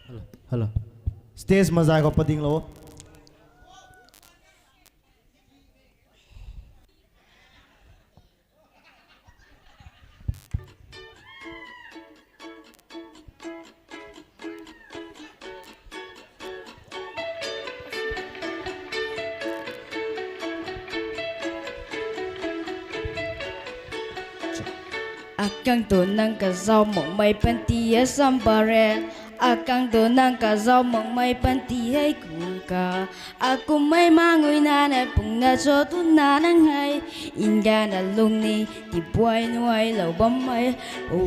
Hello, hello. Stage mazai khou pading lo. Akang tu nang kazauh makmei panty e sam pare. Akang tu nang kazauh makmei panty hei kum ka. Akumhmei mangui na na pung na cho tu na nang hei. Ingana lung ni tipuai nuai lou bammei. O,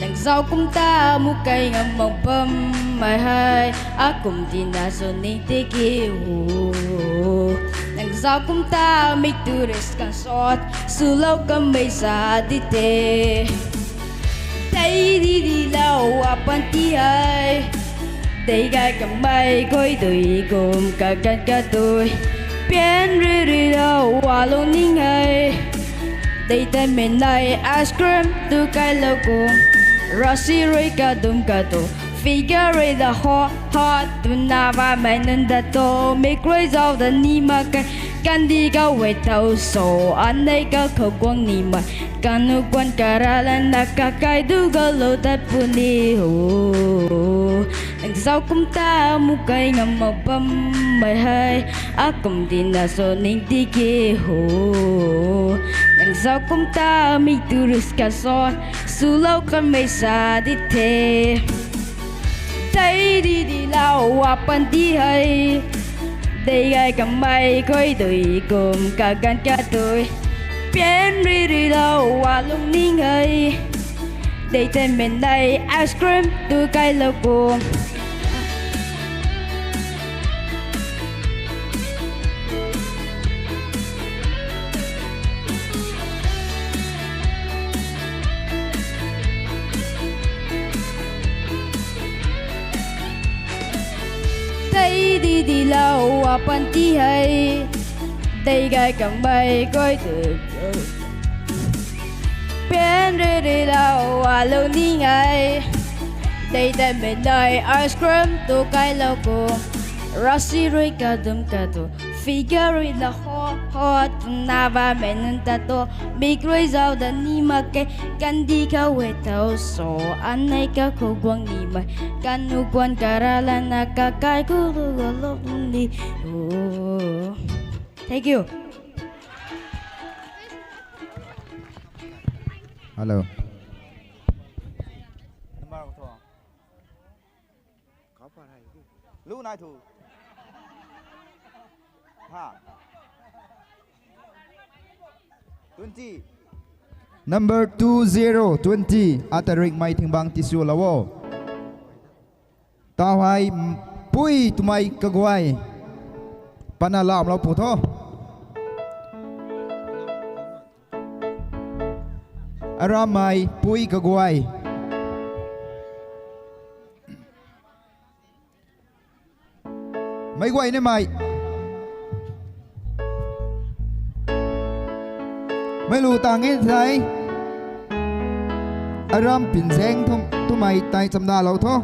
nang zauh kum ta mukai ngam mak bammei hei. Akum tina cho ning tiki o. Nang zauh kum ta mik tu ris kan sot. Swlou kammei sa di te. Tei di di lou a panty hei. Tei gay kamei koi dui kum kagan kadui. Pian ri ri lou a lung ning hei. Tei tanmei nai ice cream tu kai lou kum. Rasi rui kadum kadu. Figure rui da hot hot. Tuna va mei nunc da to. Mik rui zauh da ni mak kai. Kandi ka wei thau so. Anei ka khou guang ni mak. Kanu guan kara lana kakai du galou dat puni o. Nang zauh kum ta mukai ngam mak bammei hei. Akum tina cho ning tiki o. Nang zauh kum ta mik tu ris kan sot. Swlou kammei sa di the. Tei di di lou a panty hei. Tei gay kamei koi dui kum kagan kadui. Pian ri ri lou a lung ning hei. Tei tanmei nai ice cream tu kai lou kum. Dilou a panty hei, dei gay kamei koi tu. Pen rui rui lou a lou ning ai, dei dei mei nai ice cream tu kai lou kum. Rasi rui kadum kadu, figure rui la ho ho, na ba mei nun ta tu, mik rui zau da ni mak ke, kandi ka we tau so, anei ka khou guang ni mei, kanu guan kara lana kakai ku lu ga lou ni. Oh. Thank you. Hello. Number ko tho. Kau pa hai. Lu nai thu. Ha. Twenty. Number two zero twenty. Atarik mei thingbang tisu lou o. Tau hei, pui twmei kaguay. Pana lam lou pu tho. Aram mei pui kaguay. Mei guay ni mei. Mei lu tang e thei. Aram pinzeng thum, twmei tei chamda lou tho.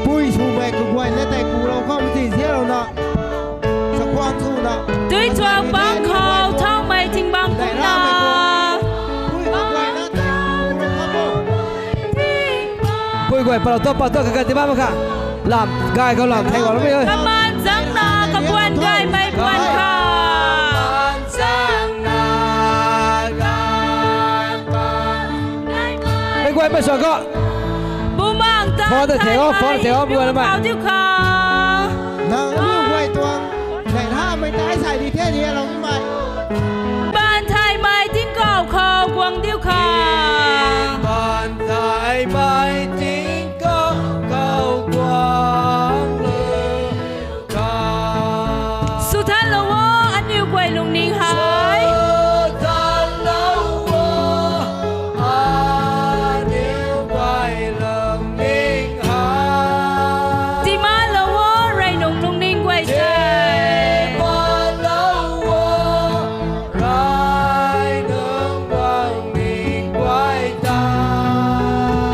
Pui swmei kaguay le tei ku lou khou mti zia lou na. Sakhwang sw na. Tui chuang bang khou thangmei thingbang kumna. Pui kaguay na tei ku lou khou. Pui guay, palou tu, palou tu, kakan ti ba mak kha. Lam, gay khou lam, thei guang mei. Kaman zangna, kabuan gaymei buan kha. Mei guay, mei suan kho. Bumang ta. Phone thei o, phone thei o, bumang mei. Diu kha. Nang lu guay tuang. Nai na mei tai sai di the di lou mei. Ban thaymei tingkauh khou guang diu kha. Ban thaymei tingkauh khou guang diu kha. Suthan lou o, aniu guay lungning hei. Suthan lou o, aniu guay lungning hei. Tima lou o, rey nung lungning guay se. Tima lou o, rey nung lungning guay ta.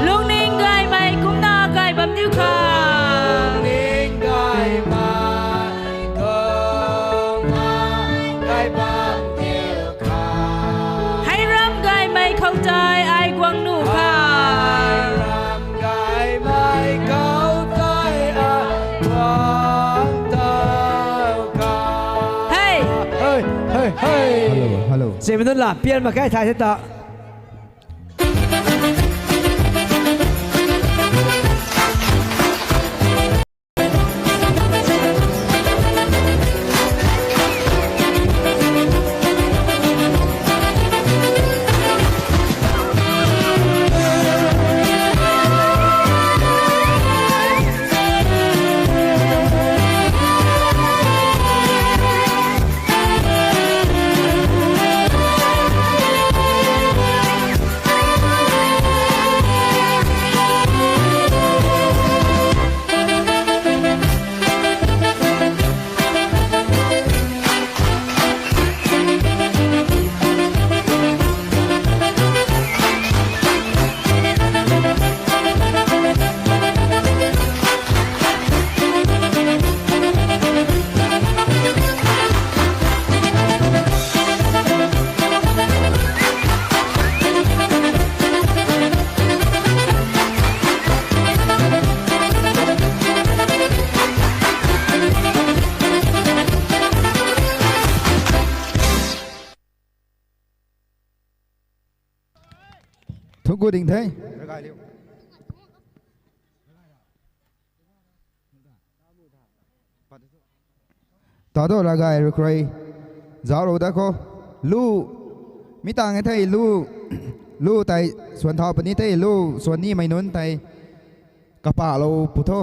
Lungning gaymei kumna gay bam diu kha. Lungning gaymei kumna gay bam diu kha. Hei ram gaymei khou tei ai guang nu kha. Hei ram gaymei khou tei ai guang tau kha. Hey! Hey, hey, hey! Hello, hello. Simi nunc la pian mak khe thai the ta. Thungc ku ding the. Ta tu ravgay rui khou rui zauclou dat khou. Lu, mi tang e thei lu, lu tei swan thau puni thei lu, swan nimei nunc tei kapahlou pu tho.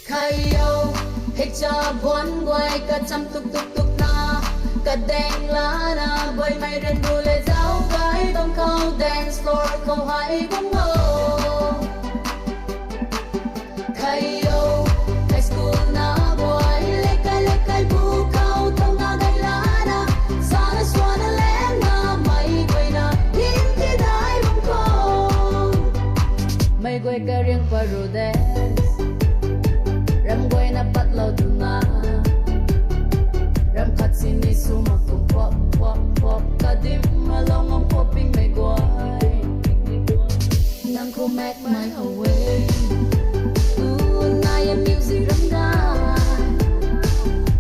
Khayo, hei cha buan guay kacham tuk tuk tuk na, kadeng lana, buaimei rin ru le zau gay bam khou dance floor khou hei bam o. Khayo, high school na guay, lekai lekai bu khou tau na gay lana, sana suana lem na, mei guayna, him ti dai bam khou. Mei guay kariang paru de, ram guayna patlou tu na, ram khat sini sw mak kum pop pop pop, kadim along am pop ping mei guay. Nang khou mek mai how e. Tunai a music ram da.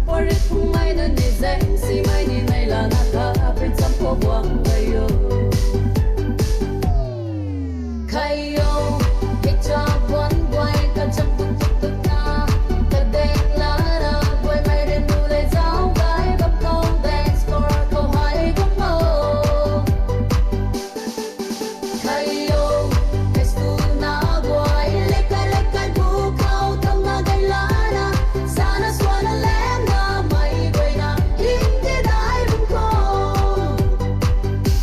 Pori phung mai na ni zeng si mai ni nai la na ka, apin cham khou buang gay o. Khayo, hei cha buan guay kacham tuk tuk tuk na, kadeng lana, buaimei rin ru le zau gay bam khou dance floor khou hei bam o. Khayo, high school na guay, lekai lekai bu khou tau na gay lana, sana suana lem na, mei guayna, him ti dai bam khou.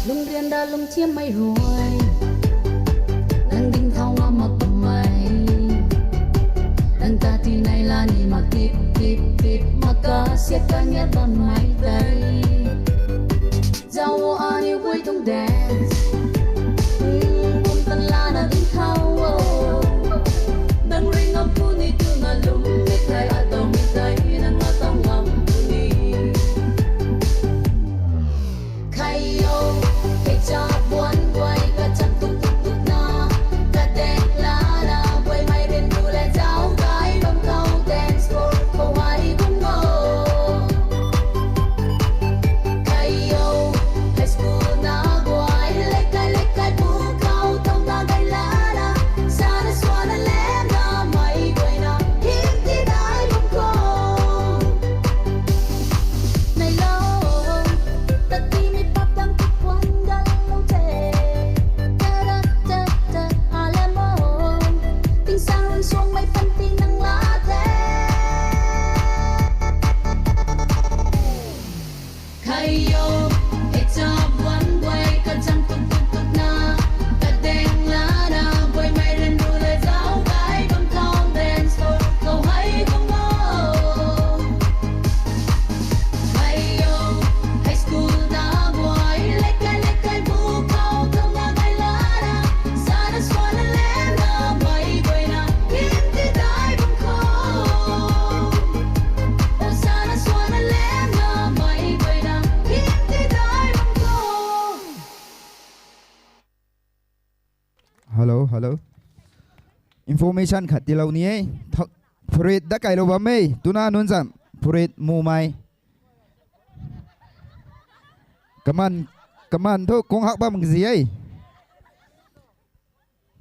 Lungrian da lungthiam mei rui, nang ding thau ngam mak bammei, nang ta tinai la ni mak tip tip tip, mak ka siat ka ngiat bammei tei. Zau o aniu guay tuang dance, kum tan lana ding thau o. Nang ring ngam puni tuna lum mi tei, atau mi tei, nang atau ngam puni. Khayo, hei cha buan guay kacham tuk tuk tuk na, kadeng lana, buaimei rin ru le zau gay bam khou dance floor khou hei bam o. Khayo, high school na guay, lekai lekai bu khou tau na gay lana, sana suana lem na, mei guayna, him ti dai bam khou. Nai lo, tat ti mi pap dang tu kuan gan lo te. Ta ra ta ta, a le mo. Ting sang rui suang mei pan ti nang la te. Khayo, hei cha buan guay kacham tuk tuk tuk na, kadeng lana, buaimei rin ru le zau gay bam khou dance floor khou hei bam o. Khayo, high school na guay, lekai lekai bu khou tau na gay lana, sana suana lem na, mei guayna, him ti dai bam khou. O sana suana lem na, mei guayna, him ti dai bam khou. Hello, hello. Information khat tiilou ni e. Tha-, phurit da kailou bam e. Tuna nunc zam phurit mumei. Kaman, kaman thu kung hak bam zi e.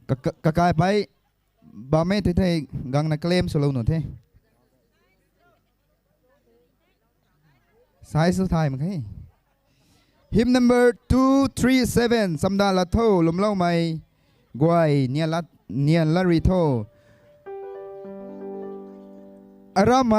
Ka, ka, kakai pai bam e tei tei gangna claim swlou nu the. Sai sw thay mak khe. Hymn number two three seven, chamdan lat tho, lwmloumei guay, nian lat, nian lat ri tho. Aram